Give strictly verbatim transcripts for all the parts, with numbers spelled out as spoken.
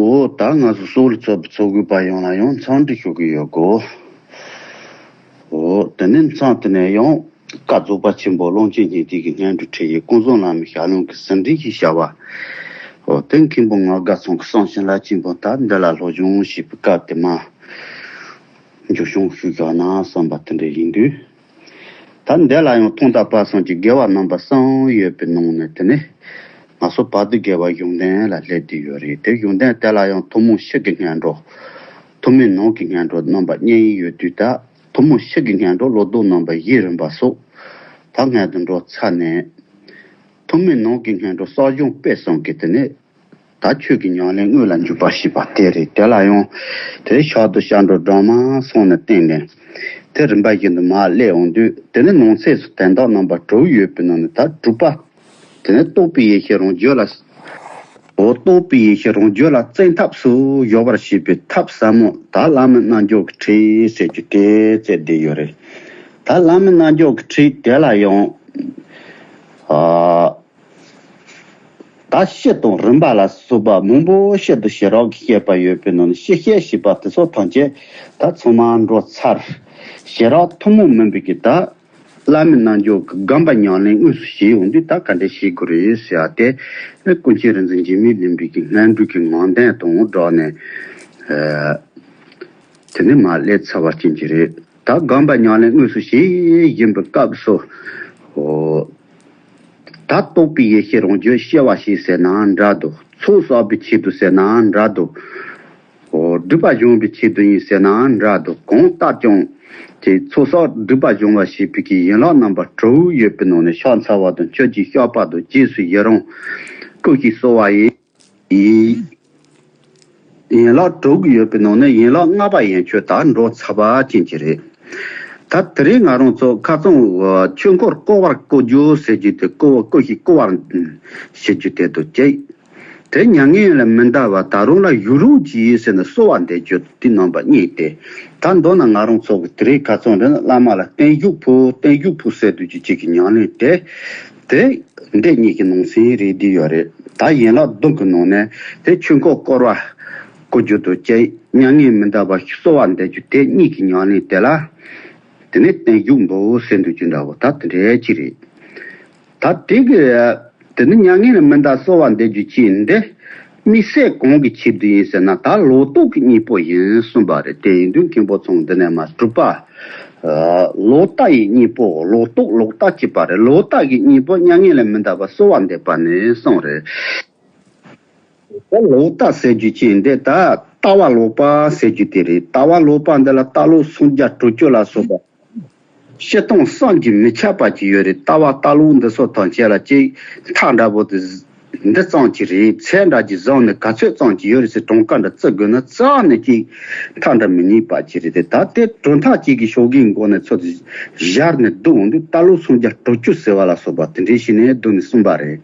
འོ་ད་ང་ཚོ་སོག་ལ་ཚོགས་པའི་ཚོགས་དགོས་པ་ཡོངས་ལ་ཡང་འཚམས་འདྲི་ཞུ་གི་ཡོད་གོ། འོ་དེ་ནས་མཚམས་དེ་ནས་ཡང་བཀའ་རྫོགས་པ་ཆེན་པོ་ཀློང་ཆེན་སྙིང་ཐིག་གི་སྙན་སྒྲོན་ཁྲིད་ཡིག་ཀུན་བཟང་བླ་མའི་ཞལ་ལུང་གི་ཟིན་བྲིས་ཤིག་བྱ་བ། འོ་དེ་མཁན་པོ་ངག་དགའ་ཚང་གི་གསུང་བྱིན་རླབས་ཆེན་པོ་ད་འདི་ལ་སློབ་སྦྱོང་བྱེད་པའི་སྐབས་དེ་མ་མཇུག་སྐྱོང་ཞུས་བཞག་ན་བསམ་པ་དེ་འདྲ་ཡིན་དུས། ད་འདི་ལ་ཡང་ཐོག་མཐའ་བར་གསུམ་གྱི་དགེ་བ་རྣམ་པ་གསུམ་ཡོད་པའི་ནང་ནས་དེ་ནི་ང་ཚོ་བར་དུ་དགེ་བ་གཞུང་དོན་ལ་སླེབས་བསྡད་ཡོད་རེད། དེ་གཞུང་དོན་དེ་ལ་ཡང་ཐུན་མོང་ཕྱི་གི་སྔོན་འགྲོ། ཐུན་མོང་ནང་གི་སྔོན་འགྲོ་རྣམ་པ་གཉིས་ཡོད་དུས། ད་ཐུན་མོང་ཕྱི་གི་སྔོན་འགྲོ་ལོ་ཟླ་རྣམ་པ་བཞིའི་རིམ་པ་སོགས་ད་སྔོན་དུ་འགྲོ་ཚར་ནས། ཐུན་མོང་ནང་གི་སྔོན་འགྲོ་གསོ་སྦྱོང་སྤེལ་གསུམ་གྱི་དེ་ནི། ད་ཆོས་ཀྱི་ཉམས་ལེན་དངོས་ལ་འཇུག་པ་ཞེས་པ་དེ་རེད། དེ་ལ་ཡང་དེ་ཞག་ཏུ་ཞག་འགྲོ་སྦྲང་མ་སོང་ནས་བསྟན་ནས། དེ་རིམ་པ་བཞིན་དུ་མར་སླེབས་འོང་དུས། དེ་ནི་ནང་གསེས་སུ་དོན་དག་རྣམ་པ་དྲུག་ཡོད་པའི་ནང་ནས་ད་དྲུག་པ། དེ་ནི་རྟོགས་པའི་ཡེ་ཤེས་རང་རྒྱུད་ལ། འོ་རྟོགས་པའི་ཡེ་ཤེས་རང་རྒྱུད་ལ་བཙན་ཐབས་སུ་འཇོག་པར་བྱེད་པའི་ཐབས་ཟབ་མོ་ད་བླ་མའི་རྣལ་འབྱོར་གྱི་ཁྲིད་ཟེར་རྒྱུ་དེ་བཙལ་བསྡད་ཡོད་རེད། ད་བླ་མའི་རྣལ་འབྱོར་གྱི་ཁྲིད་དེ་ལ་ཡང་ཨ། ད་སྤྱི་དང་རིམ་པ་ལ་སོགས་པ་མང་པོ་ཞིག་ཏུ་ཞི་རགས་ཀྱི་བཤད་པ་ཡོད་པའི་ནང་ནས། སྤྱི་བཤད་ཞེས་པ་དེ་ཚོ་ཐམས་ཅད་ད་ཚང་མ་འགྲོ་ཚར། ཞི་རགས་ཐུན་མོང་མིན་པའི་གི་ད་བླ་མའི་རྣལ་འབྱོར་གྱི་སྒོམ་པ་ཉམས་ལེན་དངོས་སུ་བྱེད་འོང་དུས། ད་ག་འདྲ་བྱེད་དགོས་རེད་ཟེར་བ་དེ་ཀུན་མཁྱེན་རིག་འཛིན་འཇིགས་མེད་གླིང་པའི་གི་སྔོན་འགྲོ་གི་ངང་དོན་དང་སྦྲགས་ནས། ཨ། དེ་ནས་མར་སླེབས་ཚར་བ་ཅན་གྱི་རེད། ད་སྒོམ་པ་ཉམས་ལེན་དངོས་སུ་བྱེད་བཞིན་པའི་སྐབས་སུ། འོ། ད་རྟོགས་པའི་ཡེ་ཤེས་རང་རྒྱུད་སྐྱེ་བ་ཞིག་ཟེར་ནའང་འདྲ་འདུག་ཚོགས་བསགས་པའི་ཆེད་དུ་ཟེར་ནའང་འདྲ་འདུག་འོ། སྒྲིབ་པ་སྦྱོང་བའི་ཆེད་དུ་ཡིན་ཟེར་ནའང་འདྲ་འདུག་གང་ལྟར་ཀྱང་དེ་ཚོགས་བསགས་སྒྲིབ་པ་སྦྱོང་བ་ཞེས་པའི་གི་ཡན་ལག་རྣམ་པ་དྲུག་ཡོད་པའི་ནང་ནས། ཕྱག་འཚལ་བ་དང་མཆོད་ཅིང་བཤགས་པ་དང་རྗེས་སུ་ཡི་རང་བསྐུལ་ཞིང་གསོལ་བ་ཡི། ཡིན། ཡན་ལག་དྲུག་ཡོད་པའི་ནང་ནས་ཡན་ལག་ལྔ་པ་ཡན་ཆོད་ད་འགྲོ་ཚར་བ་ཅན་གྱི་རེད། ད་དེ་རིང་ང་རང་ཚོ་ཁ་རྩང་ཆོས་འཁོར་བསྐོར་བར་བསྐུལ་རྒྱུ་ཟེར་རྒྱུ་དེ། བསྐུལ་བ་བསྐུལ་ཞིང་བསྐུལ་བར་བྱེད་རྒྱུ་དེ་དང་གཅིག་དེ་མྱ་ངན་ལས་མི་འདའ་བར་ད་རུང་ལ་ཡུན་རིང་གི་ཡིན་ཟེར་ནས་གསོལ་བ་འདེབས་རྒྱུ་དེ་རྣམ་པ་གཉིས་ཏེ། ད་མདོར་ན་ང་རང་ཚོ་གི་དེ་རིང་ཁ་རྩང་རེད་ན་བླ་མ་ལ་བརྟན་བཞུགས་ཕུལ། བརྟན་བཞུགས་ཕུལ་ཟེར་དུས་ཀྱི་གཅིག་གི་ཉམས་ལེན་དེ། དེ་འདི་གཉིས་ཀྱི་ནང་གསེས་རེད་བསྡད་ཡོད་རེད། ད་ཡན་ལག་བདུན་གྱི་ནང་ནས་དེ་ཆོས་འཁོར་བསྐོར་བ་བསྐུལ་རྒྱུ་དང་གཅིག་མྱ་ངན་མི་འདའ་བར་གསོལ་བ་འདེབས་རྒྱུ་དེ་གཉིས་ཀྱི་ཉམས་ལེན་དེ་ལ། དེ་ནས་བརྟན་བཞུགས་འབུལ་ཟེར་འདུག་ཅི་འདྲ་བོ་ད་དེ་འདྲའི་ཅིག་རེད། ད་དེ་གི་དེ་ནི་མྱ་ངན་ལས་མི་འདའ་གསོལ་བ་འདེབས་རྒྱུ་ཅིག་འདི་དམིགས་བསལ་གང་གི་ཆེད་དུ་ཡིན་ཟེར་ན། ད་ལོག་རྟོག་གི་གཉེན་པོ་ཡིན་གསུངས་པ་རེད། དེ་ཡིན་དུས་མཁན་པོ་ཚང་འདི་ནས་མ་གྲུབ་པ། ཨ། ལོག་ལྟ་ཡི་གཉེན་པོ། ལོག་རྟོག་ལོག་ལྟ་གཅིག་པ་རེད། ལོག་ལྟ་གི་གཉེན་པོ་མྱ་ངན་ལས་མི་འདའ་བར་གསོལ་བ་འདེབས་པ་ནི་གསུངས་རེད། ད་ལོག་ལྟ་ཟེར་རྒྱུ་ཅིག་འདི་ད་ལྟ་བ་ལོག་པ་ཟེར་རྒྱུ་དེ་རེད། ལྟ་བ་ལོག་པ་འདི་ལ་ལྟ་ལོག་སུམ་བརྒྱ་དྲུག་ཅུ་ལ་སོགས་པ། སྤྱིར་བཏང་བསམ་གྱིས་མི་ཁྱབ་པ་ཅིག་ཡོད་རེད། ལྟ་བ་ལྟ་ལོག་འདི་ཚོ་ཐམས་ཅད་ལ་ཅིག་མཐའ་འདྲ་པོ་དེ་འདི་ཙམ་ཅིག་རེད། ཚད་འདྲ་ཅིག་བཟུང་ནས་ག་ཚོད་ཙམ་ཅིག་ཡོད་རེད་ཟེར་གྲངས་ཀ་འདྲ་བརྩི་དགོས་ན་རྩ་ནས་ཅིག་མཐའ་འདྲ་མི་རྙེད་པ་ཅིག་རེད་དེ། ད་དེ་གྲུབ་མཐའ་གཅིག་གི་ཕྱོགས་སྒོའི་སྒོ་ནས་ཚུར་བཞག་ནས་བསྡུ་འོང་དུས་ལྟ་ལོག་སུམ་བརྒྱ་དྲུག་ཅུ་ཟེར་བ་ལ་སོགས་པ་དེ་འདྲའི་ཞིག་ནས་བསྡུ་ནས་གསུངས་པ་རེད།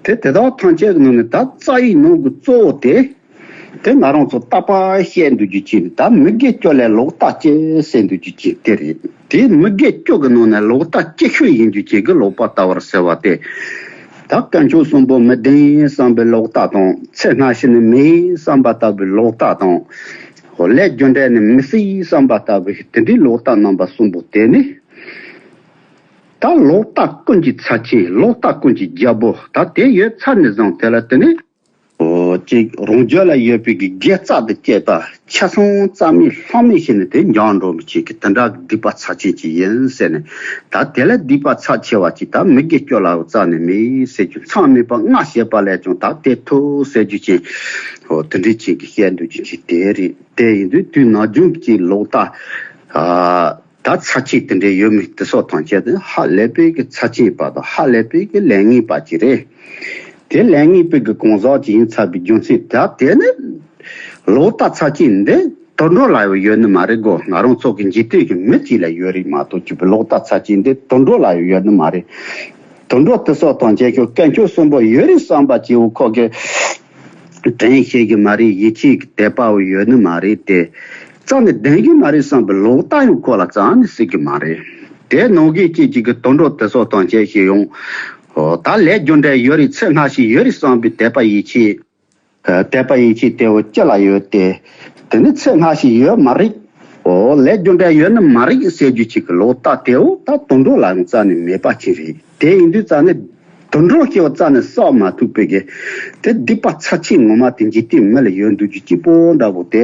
དེ་དེ་དག་ཐམས་ཅད་ཀྱི་ནང་ནས་ད་རྩ་བའི་ནང་གི་གཙོ་བོ་དེ། དེ་ང་རང་ཚོ་རྟག་པར་བཤད་འདུག་རྒྱུ་ཅིག་ནི། ད་མི་དགེ་བཅུ་ལས་ལོག་ལྟ་སྐྱེ་ཟེར་འདུག་རྒྱུ་ཅིག་དེ་རེད། དེ་མི་དགེ་བཅུ་གི་ནང་ནས་ལོག་ལྟ་སྐྱེ་ཤོས་ཡིན་རྒྱུ་ཅིག་གི་ལོག་པར་ལྟ་བར་ཟེར་བ་དེ། ད་དཀོན་མཆོག་གསུམ་པོ་མི་བདེན་བསམ་པའི་ལོག་ལྟ་དང་། ཚེ་སྔ་ཕྱི་ནི་མེད་བསམ་པ་ལྟ་བུའི་ལོག་ལྟ་དང་། ལས་རྒྱུ་འབྲས་ནི་མི་སྲིད་བསམ་པ་ལྟ་བུའི་དེ་འདྲའི་ལོག་ལྟ་རྣམ་པ་གསུམ་པོ་དེ་ནི། ད་ལོག་ལྟ་ཀུན་གྱི་ཚབས་ཆེན། ལོག་ལྟ་ཀུན་གྱི་རྒྱལ་པོ། ད་དེ་ཡོད་ཚར་ནས་བཟུང་དེ་ལ་དེ་ནི། འོ། གཅིག་རང་རྒྱུད་ལ་ཡོད་པའི་གི་དགེ་རྩ་དང་བཅས་པ་ཆ་ཚང་རྩ་མེད་ལྷག་མེད་བྱས་ནས་དེ་འགྱངས་འགྲོ་མི་བྱེད་ཀྱི་དེ་འདྲ་གི་སྡིག་པ་ཚབས་ཆེན་ཅིག་ཡིན་ཟེར་ནས། ད་དེ་ལས་སྡིག་པ་ཚབས་ཆེ་བ་ཅིག་ད་མི་དགེ་བཅུ་ལའང་རྩ་ནས་མེད་ཟེར་རྒྱུ། མཚམས་མེད་པ་ལྔ་བྱས་པ་ལས་ཀྱང་ད་དེ་ཐུབ་ཟེར་རྒྱུ་ཅིག་འོ། དེ་འདྲའི་ཅིག་གི་བཤད་འདུག་རྒྱུ་ཅིག་དེ་རེད། དེ་ཡིན་དུས་དུས་ནམ་རྒྱུན་གྱི་ལོག་ལྟ། ཨ། ད་ཚབས་ཆེན་དེ་འདྲའི་ཡོད་མེད་དེ་སོགས་ཐམས་ཅད་དེ་ཧ་ལས་པའི་གི་ཚབས་ཆེན་པ་དང་། ཧ་ལས་པའི་གི་ལས་ངན་པ་ཅིག་རེད། དེ་ལས་ངན་པའི་གི་གང་ཟག་ཅིག་ཡིན་ཚར་བའི་རྒྱུ་མཚན་ད་དེ་ནི་ལོག་ལྟ་ཚབས་ཆེན་འདི་དུད་འགྲོ་ལ་ཡང་ཡོད་ནི་མ་རེད་གོ། ང་རང་ཚོ་གི་འཇིག་རྟེན་གྱི་མི་ཅིག་ལ་ཡོད་རེད་མ་གཏོགས། ཅིག་པའི་ལོག་ལྟ་ཚབས་ཆེན་འདི་དུད་འགྲོ་ལ་ཡང་ཡོད་ནི་མ་རེད། དུད་འགྲོ་དེ་སོགས་དང་བཅས་ཤོག་དཀོན་མཆོག་གསུམ་པོ་ཡོད་རེད་བསམ་པ་སྐྱེ་བོ་ཁོ་གི་དྲན་ཤེས་ཀྱི་མ་རེད། ཡིད་ཆེས་ཀྱི་དད་པའོ་ཡོད་ནི་མ་རེད་དེ། རྩ་ནས་ལྡན་གྱི་མ་རེད་བསམ་པའི་ལོག་ལྟ་ཡང་ཁོ་ལ་རྩ་ནས་སྲིད་ཀྱི་མ་རེད། དེ་ནང་གི་སྐྱེ་ཅིག་གི་དུད་འགྲོ་དེ་སོགས་དང་བཅས་ཤིག་ཡང་། ཨོ། ད་ལས་རྒྱུ་འབྲས་ཡོད་རེད། ཚེ་སྔ་ཕྱི་ཡོད་རེད་བསམ་པའི་དད་པ་ཡིད་ཆེས། དད་པ་ཡིད་ཆེས་དེ་བོ་ཅི་ལ་ཡོད་དེ། དེ་ནི་ཚེ་སྔ་ཕྱི་ཡོད་མ་རེད། འོ་ལས་རྒྱུ་འབྲས་ཡོད་ནི་མ་རེད་ཟེར་རྒྱུ་ཅིག་གི་ལོག་ལྟ་དེ་བོ་ད་དུད་འགྲོ་ལ་ཡང་རྩ་ནས་མེད་པ་ཅིག་རེད། དེ་ཡིན་དུས་རྩ་ནས་དུད་འགྲོ་སྐྱེ་བ་རྩ་ནས་བསགས་མ་ཐུབ་པའི་གི་དེ་སྡིག་པ་ཚབས་ཆེན་ངོ་མ་དེ་འཇིག་རྟེན་མི་ལ་ཡོད་འདུག་རྒྱུ་སྐྱིད་པོ་འདྲ་བོ་དེ།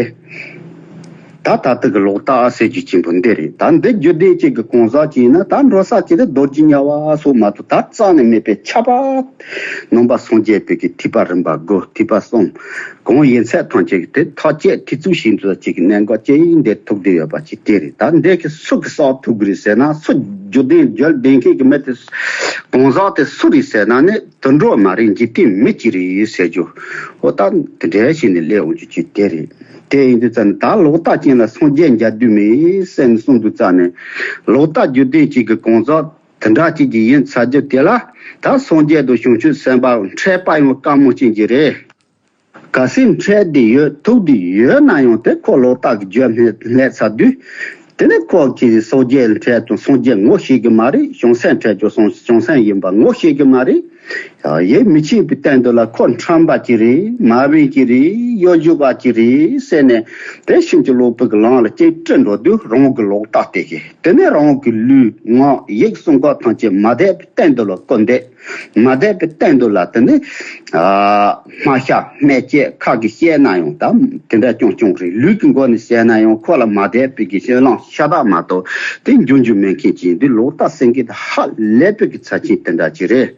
ད་ད་ལྟ་གི་ལོག་ལྟ་ཟེར་རྒྱུ་ཆེན་པོ་འདི་རེད། ད་འདི་རྒྱུད་ལྡན་གཅིག་གི་གང་ཟག་ཅིག་ཡིན་ན་ད་འགྲོ་ས་ཅིག་ནི་རྡོ་རྗེ་དམྱལ་བ་སོགས་མ་གཏོགས་ད་རྩ་ནས་མེད་པའི་ཁྱབ་པ། ནང་པ་སངས་རྒྱས་པའི་གི་ཐེག་པ་རིམ་པ་དགུ། ཐེག་པ་གསུམ། གང་ཡིན་ཚད་ཐམས་ཅད་ཀྱི་དེ་ཐག་བཅད་ཐེ་ཚོམ་བྱེད་འདུག་ཅིག་གི་གནད་འགག་ཅིག་འདི་ཐུག་བསྡད་ཡོད་པ་ཅིག་དེ་རེད། ད་འདི་གི་སུ་གི་བསགས་ཐུབ་གི་རེད་ཟེར་ན། སུ་རྒྱུད་ལྡན་རྒྱུད་ལྡན་མཁན་གི་མི་དེ། གང་ཟག་དེ་སུ་རེད་ཟེར་ན་ནི། དུད་འགྲོ་མ་རེད། འཇིག་རྟེན་མི་གཅིག་རེད་ཟེར་རྒྱུ། འོ་ད་དེ་འདྲ་བྱས་ནས་སླེབས་འོང་རྒྱུ་ཅིག་དེ་རེད། དེ་ཡིན་དུས་ཙམ་ནས་ད་ལོག་ལྟ་ཅན་ལ་སངས་རྒྱས་མཇལ་རྒྱུ་མེད་ཟེར་ནས་གསུངས་དུས་ཙམ་ནས། ལོག་ལྟ་རྒྱུད་ལྡན་གཅིག་གི་གང་ཟག་དེ་འདྲ་གཅིག་གི་ཡིན་ཚར་རྒྱུ་དེ་ལ། ད་སངས་རྒྱས་དང་བྱང་ཆུབ་སེམས་དཔའ་འཕྲད་པ་ཡང་དཀའ་མོ་ཅན་གྱི་རེད། གལ་སྲིད་འཕྲད་བསྡད་ཡོད་ཐུག་བསྡད་ཡོད་ན་ཡང་དེ་ཁོ་ལོག་ལྟ་གི་རྒྱུ་སླེབས་ཚར་དུས། དེ་ནས་ཁོ་གིས་སངས་རྒྱས་འཕྲད་ཀྱང་སངས་རྒྱས་ངོ་ཤེས་ཀྱི་མ་རེད། བྱང་སེམས་འཕྲད་ཀྱང་སངས་བྱང་སེམས་ཡིན་པ་ངོ་ཤེས་ཀྱི་མ་རེད། ཡིད་མི་ཆེས་པའི་སྟེང་དུ་ལ་ཁོ་ཁྲམ་པ་ཅིག་རེད། མ་བན་ཅིག་རེད། གཡོ་སྒྱུ་པ་ཅིག་རེད་ཟེར་ནས་དེ་ཕྱིན་ཅི་ལོག་པའི་གི་ལམ་ལ་ཅིག་བཀྲི་འགྲོ་དུས་རང་གི་ལོག་ལྟ་དེ་གིས་དེ་ནས་རང་གི་ལུས་ངག་ཡིད་གསུམ་ཀ་ཐམས་ཅད་མ་དད་པའི་སྟེང་དུ་ལ་སྐུར་འདེབས། མ་དད་པའི་སྟེང་དུ་ལ་དེ་ནི། ཨ། སྨྲ་ཤ་སྨྲས་བཅད་ཁ་གིས་བཤད་ན་ཡང་ད་དེ་འདྲ་རྐྱང་རྐྱང་རེད། ལུས་ཀྱི་སྒོ་ནས་བཤད་ན་ཡང་ཁོ་ལ་མ་དད་པའི་གི་སྤྱོད་ལམ་ཤ་སྟག་མ་གཏོགས་དེ་འཇུག་རྒྱུ་མེད་མཁན་ཅིག་ཡིན་དུས། ལོག་ལྟ་ཟེར་མཁན་དེ་ཧ་ལས་པའི་གི་ཚབས་ཆེན་དེ་འདྲ་ཅིག་རེད།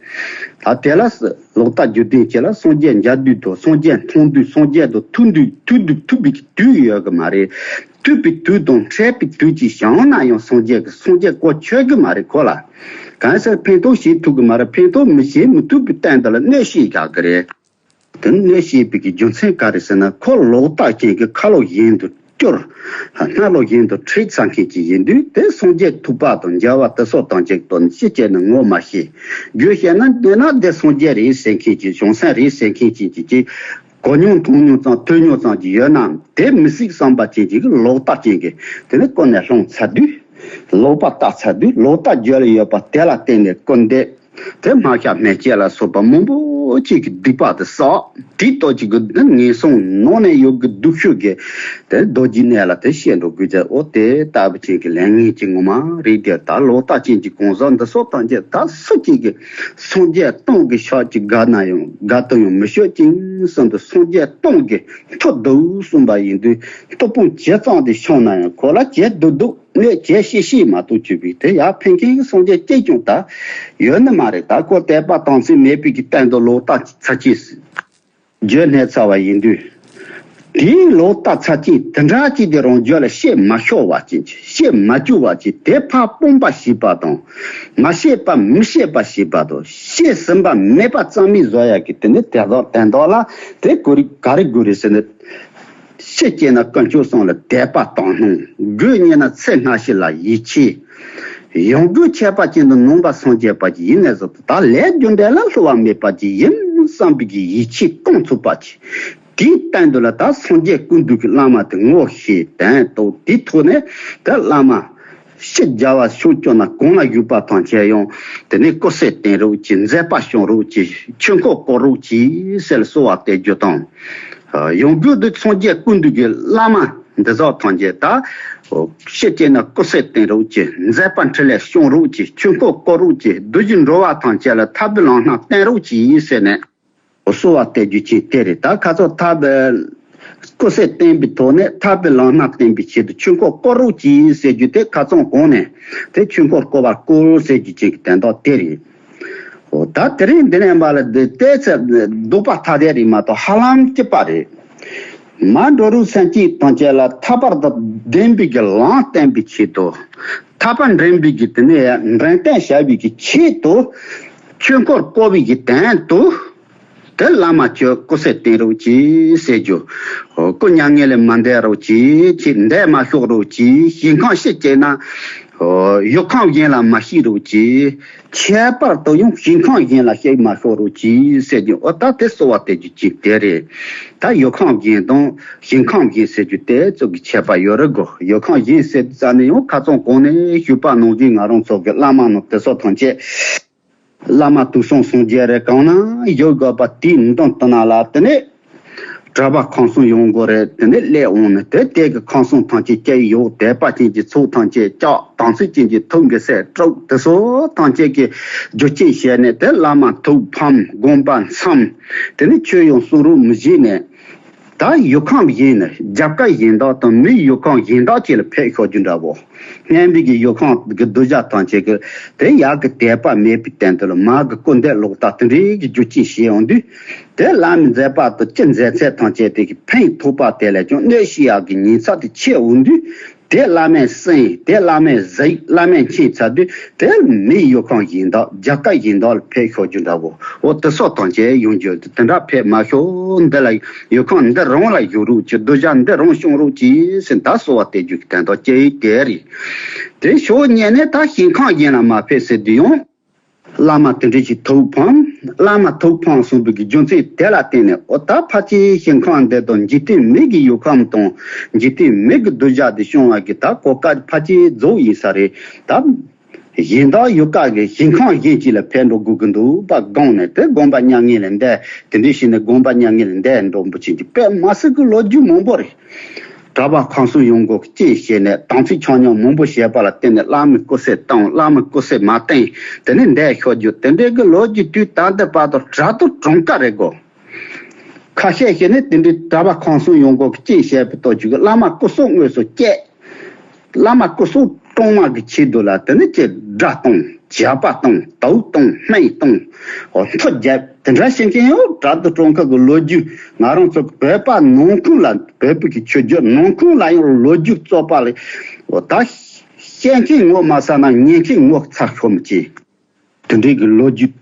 ད་དེ་ལ་ལོག་ལྟ་རྒྱུད་ལྡན་ཅིག་ལ་སངས་རྒྱས་མཇལ་དུས་དང་སངས་རྒྱས་མཐོང་དུས་སངས་རྒྱས་དང་ཐུག་དུས་ཐུག་དུས་ཐུག་པའི་གི་དུས་ཡོད་གི་མ་རེད། ཐུག་པའི་དུས་དང་འཕྲད་པའི་དུས་ཀྱི་བྱང་ན་ཡང་སངས་རྒྱས་ཀྱི་སངས་རྒྱས་གོ་ཆོད་གི་མ་རེད་ཁོ་ལ། གང་ཟེར་ཕན་ཐོགས་བྱེད་ཐུབ་གི་མ་རེད། ཕན་ཐོགས་མི་བྱེད་མི་ཐུབ་པའི་སྟེང་དུ་ལ་གནོད་བྱེད་བཞག་གི་རེད། དེ་གནོད་བྱེད་པའི་གི་རྒྱུ་མཚན་ག་རེ་ཟེར་ན། ཁོ་ལོག་ལྟ་ཅན་གྱི་ཁ་ལོག་གཞན་དུ་སྐྱུར། སྣ་ལོག་གཞན་དུ་ཁྲིད་ཚར་མཁན་ཅིག་ཡིན་དུས་དེ་སངས་རྒྱས་ཐུག་པ་དང་མཇལ་བ་དེ་སོགས་དང་ཅིག་ཏུ་ཅི་བྱས་ན་ངོ་མ་ཤེས། རྒྱུ་བཤད་ན་འདི་ན་འདི་སངས་རྒྱས་རེད་ཟེར་མཁན་ཅིག་བྱང་སེམས་རེད་ཟེར་མཁན་ཅིག་ཅིག་ཅིག་གོ་མྱོང་མཐོང་མྱོང་ཙམ་ཐོས་མྱོང་ཙམ་གྱི་ཡོད་ན་དེ་མི་སྲིད་བསམ་པ་ཅན་གྱི་ལོག་ལྟ་ཅན་གྱི་དེ་ནི་ཀུན་ནས་སློང་ཚར་དུས། ལོག་པ་བལྟས་ཚར་དུས་ལོག་ལྟ་རྒྱུད་ལ་ཡོད་པ་དེ་ལ་བརྟེན་ནས་སྐུར་འདེབས། དེ་སྨྲ་ཤ་སྨྲས་བཅད་ལ་སོགས་པ་མང་པོ་ཅིག་གི་སྡིག་པ་དེ་བསགས། དེའི་སྟོབས་ཀྱིས་དེ་ངན་སོང་ནང་ན་ཡོད་གི་སྡུག་ཤོས་ཀྱི་དེ་རྡོ་རྗེ་གནས་ལ་དེ་བཤད་འགྲོ་དགོས་ཚེ། འོ་དེ་ལྟ་བུ་ཅན་གྱི་ལས་ངན་གྱི་ངོ་མ་རེད་དེ། ད་ལོག་ལྟ་ཅན་གྱི་གང་ཟག་འདི་སོགས་དང་བཅས་ད་སུ་གཅིག་གིས་སངས་རྒྱས་སྟོང་གི་ཕྱག་གཅིག་དགའ་ན་ཡང་དགའ་དུ་ཡང་མི་ཤོག་ཅིང་གསུངས་འདུག་སངས་རྒྱས་སྟོང་གི་མཐུ་སྡུག་གསུངས་པ་ཡིན་དུས་སྟོབས་དཔུང་ཇི་ཙམ་དེ་ཤོང་ན་ཡང་ཁོ་ལ་ཇེ་སྡུག་སྡུག་གནོད་ཇེ་ཤི་ཤི་མ་གཏོགས་བཅུག་པའི་དེ་ཡར་ཕན་མཁན་གྱི་སངས་རྒྱས་གཅིག་ཀྱང་ད་ཡོད་ནི་མ་རེད། ད་ཁོ་དད་པ་དམ་ཚིག་མེད་པའི་གི་སྟེང་དུ་ལོག་ལྟ་ཚར་གྱིས། རྒྱུད་སྣེ་ཚར་བ་ཡིན་དུས། དེའི་ལོག་ལྟ་ཚར་གྱིས་དེ་འདྲ་ཅིག་དེ་རང་རྒྱུད་ལ་བཤད་མ་ཤོར་བ་ཅིག་བཤད་མ་བཅུག་པ་ཅིག་དེ་ཕར་སྤོང་པ་ཞེས་པ་དང་། མ་བཤད་པ་མི་བཤད་པ་ཞེས་པ་དང་བཤད་ཟིན་པ་མེད་པ་རྩ་མེད་བཟོ་ཡག་གི་དེ་ནི་དེ་དག་དོན་དག་ལ་དེ་གོ་རིགས་ག་རེ་དགོས་རེད་ཟེར་ན། ཤི་སྐྱེས་ན་དཀོན་མཆོག་གསུམ་ལ་དད་པ་དག་སྣང་། རྒྱུ་གཉིས་ན་ཚེ་སྔ་ཕྱི་ལ་ཡིད་ཆེས། ཡང་སྒོས་ཁྱད་པར་ཅན་དུ་ནང་པ་སངས་རྒྱས་པ་ཅིག་ཡིན་ནས་བཟུང་ད་ལས་རྒྱུ་འབྲས་ལ་བསླུ་བ་མེད་པ་ཅིག་ཡིན་བསམ་པའི་གི་ཡིད་ཆེས་སྐོང་ཚུགས་པ་ཅིག་དེའི་སྟེང་དུ་ལ་ད་སངས་རྒྱས་ཀུན་འདུས་ཀྱི་བླ་མ་དེ་ངོ་ཤེས་དོན་རྟོགས། དེའི་ཐོག་ནས་ད་བླ་མ་ཕྱི་རྒྱལ་བ་ཕྱོགས་སྐྱོང་ན་གང་ལ་བཞུགས་པ་ཐམས་ཅད་ཡང་དེ་ནས་སྐུ་གསལ་བསྟན་རོགས་གྱིས། མཛད་པ་སྐྱོང་རོགས་གྱིས། ཆོས་འཁོར་བསྐོར་རོགས་གྱིས་ཟེར་གསོལ་བ་འདེབས་རྒྱུ་དང་། ཡང་སྒོས་དུ་སངས་རྒྱས་ཀུན་འདུས་ཀྱི་བླ་མ་འདི་ཚོ་ཐམས་ཅད་ད་ཕྱི་སྐྱེས་ན་སྐུ་གསལ་བསྟན་རོགས་གྱིས། མཛད་པ་འཕྲིན་ལས་སྐྱོང་རོགས་གྱིས། ཆོས་འཁོར་བསྐོར་རོགས་གྱིས། བདུད་བཞི་འགྲོ་བ་ཐམས་ཅད་ལ་ཐར་པའི་ལམ་སྣ་བསྟན་རོགས་གྱིས་ཟེར་ནས་གསོལ་བ་འདེབས་རྒྱུ་ཅིག་དེ་རེད། ད་ཁ་སང་ཐར་པའི་སྐུ་གསལ་བསྟན་པའི་ཐོག་ནས་ཐར་པའི་ལམ་སྣ་བསྟན་པའི་ཆེད་དུ་ཆོས་འཁོར་བསྐོར་རོགས་གྱིས་ཟེར་རྒྱུ་དེ་ཁ་སང་གོང་ནས་དེ་ཆོས་འཁོར་བསྐོར་བར་བསྐུལ་ཟེར་རྒྱུ་ཅིག་གི་དོན་དག་དེ་རེད། འོ་ད་དེ་རིང་འདི་ནས་མར་ལ་འདི་ཏོག་ཙམ་ལྡོག་པ་ཐ་དད་རེད་མ་གཏོགས་ཧ་ལམ་གཅིག་པ་རེད། མ་འགྲོ་རུ་སེམས་བསྐྱེད་ཐམས་ཅད་ལ་ཐར་པ་དང་ལྡན་པའི་གི་ལམ་བསྟན་པའི་ཆེད་དུ། ཐར་པ་འདྲེན་པའི་གི་དེ་ནས་འདྲེན་སྟོན་བྱ་བའི་གི་ཆེད་དུ། ཆོས་འཁོར་བསྐོར་བའི་གི་དོན་དུ། དེ་བླ་མ་ཁྱོད་སྐུ་གསལ་བསྟན་རོགས་གྱིས་ཟེར་རྒྱུ། སྐུ་མྱ་ངན་ལས་མ་འདས་རོགས་གྱིས། ཁྱེད་འདས་མ་ཤོག་རོགས་གྱིས། ཞིང་ཁམས་ཕྱི་སྐྱེས་ན། ཡུལ་ཁམས་གཞན་ལ་མ་ཤི་རོགས་གྱིས། ཁྱད་པར་དུ་ཡང་ཞིང་ཁམས་གཞན་ལ་སྐྱེ་མ་ཤོག་རོགས་གྱིས་ཟེར་རྒྱུ། འོ་ད་དེ་གསོལ་བ་འདེབས་རྒྱུ་ཅིག་དེ་རེད། ད་ཡུལ་ཁམས་གཞན་དང་ཞིང་ཁམས་གཞན་ཟེར་རྒྱུ་དེ་ཙོག་གི་ཁྱད་པར་ཡོད་རེད་གོ། ཡུལ་ཁམས་གཞན་ཟེར་དུས་ཙམ་ནས་ཡང་ཁ་སང་གོང་ནས་ཞུས་པ་ནང་བཞིན་ང་རང་ཚོ་གི་བླ་མ་རྣམས་དེ་ཚོ་ཐམས་ཅད། བླ་མ་དུས་གསུམ་སངས་རྒྱས་རེད། གང་ན་བཞུགས་དགོས་པ་དེའི་མདུན་དུ་ན་ལ་དེ་ནས། གྲྭ་པ་ཁམས་གསུམ་ཡོང་དགོས་རེད། དེ་ནས་སླེབས་འོང་ནས་དེ་དེ་གི་ཁམས་གསུམ་ཐམས་ཅད་སྐྱེ་ཡོད། དད་པ་ཅན་གྱི་ཚོགས་ཐམས་ཅད་ལྕགས། དམ་ཚིག་ཅན་གྱི་ཐུགས་འགན་སེལ་དྲུག། དེ་ཚོ་ཐམས་ཅད་ཀྱི་རྒྱུ་རྐྱེན་བྱས་ནས་དེ་བླ་མ་ཐུགས་ཕམ། དགོངས་པ་མཚམས། དེ་ནས་ཆོས་ཡང་གསུང་རོགས་མི་བྱེད་ནས། ད་ཡུལ་ཁམས་གཞན་ནས་རྒྱ་བཀའ་གཞན་དག་དང་མི་ཡུལ་ཁམས་གཞན་དག་ཅིག་ལ་ཕེབས་ཤོག་རྒྱུ་འདྲ་བོ། སྙན་པའི་གི་ཡུལ་ཁམས་ཀྱི་གདུལ་བྱ་ཐམས་ཅད་ཀྱི་དེ་ཡག་གི་དད་པ་མེད་པའི་སྟེང་དུ་ལ་མ་གི་སྐུར་འདེབས་ལོག་ལྟ་དེ་འདྲའི་གི་རྒྱུ་རྐྱེན་བྱས་ཡོང་དུས། དེ་བླ་མའི་མཛད་པ་དང་སྤྱི་མཛད་ཚད་ཐམས་ཅད་དེ་གི་ཕན་ཐོགས་པ་དེ་ལས་ཀྱང་གནོད་བྱེད་ཡག་གི་ཉེན་ཚབས་དེ་ཆེ་འོང་དུས། དེ་བླ་མས་གསན། དེ་བླ་མས་གཟིགས། བླ་མས་མཁྱེན་ཚར་དུས་དེ་མི་ཡུལ་ཁམས་གཞན་དག་རྒྱ་བཀའ་གཞན་དག་ལ་ཕེབས་ཤོག་རྒྱུ་འདྲ་བོ། འོ་དེ་སོགས་དང་བཅས་ཡོང་རྒྱུ་དེ་འདྲ་ཕེབས་མ་ཤོག་འདི་ལ་ཡུལ་ཁམས་འདི་རང་ལ་བཞུགས་རོགས་གྱིས། གདུལ་བྱ་འདི་རང་སྐྱོང་རོགས་གྱིས་ཟེར་ད་གསོལ་བ་འདེབས་རྒྱུ་གི་དོན་དག་ཅིག་དེ་རེད། དེ་ཕྱོགས་གཉིས་ནས་ད་ཞིང་ཁམས་གཞན་ལ་མ་ཕེབས་ཟེར་དུས་ཡང་། བླ་མ་དེ་འདྲ་ཞིག་ཐུགས་ཕམ། བླ་མ་ཐུགས་ཕམ་གསུངས་པའི་གི་རྒྱུ་མཚན་དེ་ལ་བརྟེན་ནས། འོ་ད་ཕལ་ཆེར་ཞིང་ཁམས་འདི་དང་འཇིག་རྟེན་མི་གི་ཡུལ་ཁམས་དང་འཇིག་རྟེན་མི་གི་གདུལ་བྱ་དེ་སྐྱོང་བ་གི་ད་གོ་སྐབས་ཕལ་ཆེར་རྫོགས་ཡིན་ས་རེད། ད་གཞན་དག་ཡུལ་ག་གི་ཞིང་ཁམས་གཞན་ཅིག་ལ་ཕེབས་འགྲོ་དགོས་ཀྱི་འདུག་པ་དགོངས་ནས། དེ་དགོངས་པ་མྱ་ངན་ལས་འདས། དེ་འདྲ་བྱས་ནས་དགོངས་པ་མྱ་ངན་ལས་འདས་འགྲོ་བུ་ཆེན་གྱི་དཔེ་མ་སྲིད་ཀྱི་ལོ་རྒྱུས་མང་པོ་རེད། གྲྭ་པ་ཁམས་གསུམ་ཡོང་སྒོ་གཅེས་བྱས་ནས་དམ་ཚིག་ཆ་སྙོམས་མང་པོ་བྱས་པ་ལ་བརྟེན་ནས་བླ་མའི་སྐུ་སྲས་བཏང་། བླ་མའི་སྐུ་སྲས་མ་བསྟེན། དེ་ནས་འདས་ཤོར་རྒྱུ་དེ་འདྲའི་གི་ལོ་རྒྱུས་དུས་ད་ལྟ་བར་དུ་གྲྭ་བསྡུ་གྲངས་ཀ་རེད་གོ། ཁ་ཤས་ཤིག་ནི་དེ་འདྲའི་གྲྭ་པ་ཁམས་གསུམ་ཡོང་སྒོ་གཅེས་བྱས་པའི་སྟོབས་ཀྱིས་བླ་མ་སྐུ་སྲོག་དངོས་སུ་བཅད། བླ་མ་སྐུ་སྲོག་གཏོང་བ་གི་ཆེད་དུ་ལ་དེ་ནི་ཅེས་དགྲ་གཏོང་། ཇག་པ་གཏོང་། དུག་གཏོང་། སྨན་གཏོང་། འོ་མཐུ་རྒྱབ། དེ་འདྲ་བྱེད་མཁན་ཡང་གྲྭ་བསྡུ་གྲངས་ཀ་གི་ལོ་རྒྱུས། ང་རང་ཚོ་བོད་པ་ནང་ཁུལ་ལ་བོད་པའི་གི་ཆོས་བརྒྱུད་ནང་ཁུལ་ལ་ཡང་ལོ་རྒྱུས་རྩོད་པ་ལས་འོ་ད་བཤད་མཁན་ངོ་མ་ཚ་ན་ཉན་མཁན་ངོ་ཚ་ཤོར་མི་བྱེད། དེ་འདྲའི་གི་ལོ་རྒྱུས་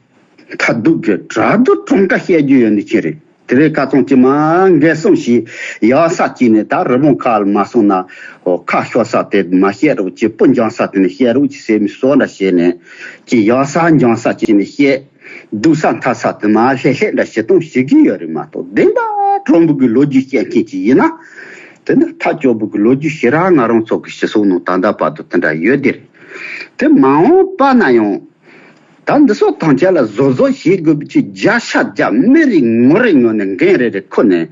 མཐའ་སྡུག་གི་གྲྭ་བསྡུ་གྲངས་ཀ་བཤད་རྒྱུ་ཡོད་ནི་ཅི་རེད། དེ་རེད། ཁ་ཚོན་ཅི་མ་འགལ་གསུམ་ཞིག་ཡག་ས་ཅིག་ནས་ད་རི་བོང་ཁ་ལ་མ་སོང་ན། འོ་ཁ་ཤོར་ས་དེ་མ་བཤད་རོགས་གྱིས། སྤུ་འགྱང་ས་དེ་ནས་བཤད་རོགས་གྱིས་ཟེར་མི་བཟོ་འདྲ་བྱས་ནས་ཀྱི་ཡག་ས་འགྱང་ས་ཅིག་ནས་བཤད། སྡུག་ས་མཐའ་ས་དེ་མ་ལྷད་ལྷད་འདྲ་བྱེད་སྟངས་བྱེད་ཀྱི་ཡོད་རེད་མ་གཏོགས། བདེན་པ་གྲུང་པོ་གི་ལོ་རྒྱུས་བཤད་མཁན་ཅིག་ཡིན་ན། དེ་ནི་ཐག་གཅོད་པོ་གི་ལོ་རྒྱུས་ཞེ་དྲག་ང་རང་ཚོ་གི་སྤྱི་ཚོགས་ནང་ད་ལྟ་བར་དུ་དེ་འདྲ་ཡོད་དེ་རེད། དེ་མ་འོངས་པ་ན་ཡང་། ད་འདི་ཚོ་ཐམས་ཅད་ལ་བཟོ་བཟོ་བྱེད་དགོས་པའི་ཆེད་བརྒྱ་ཆ་བརྒྱ་མི་རེ་ངོ་རེ་ངོ་ནས་འགན་རེ་རེ་ཁུར་ནས།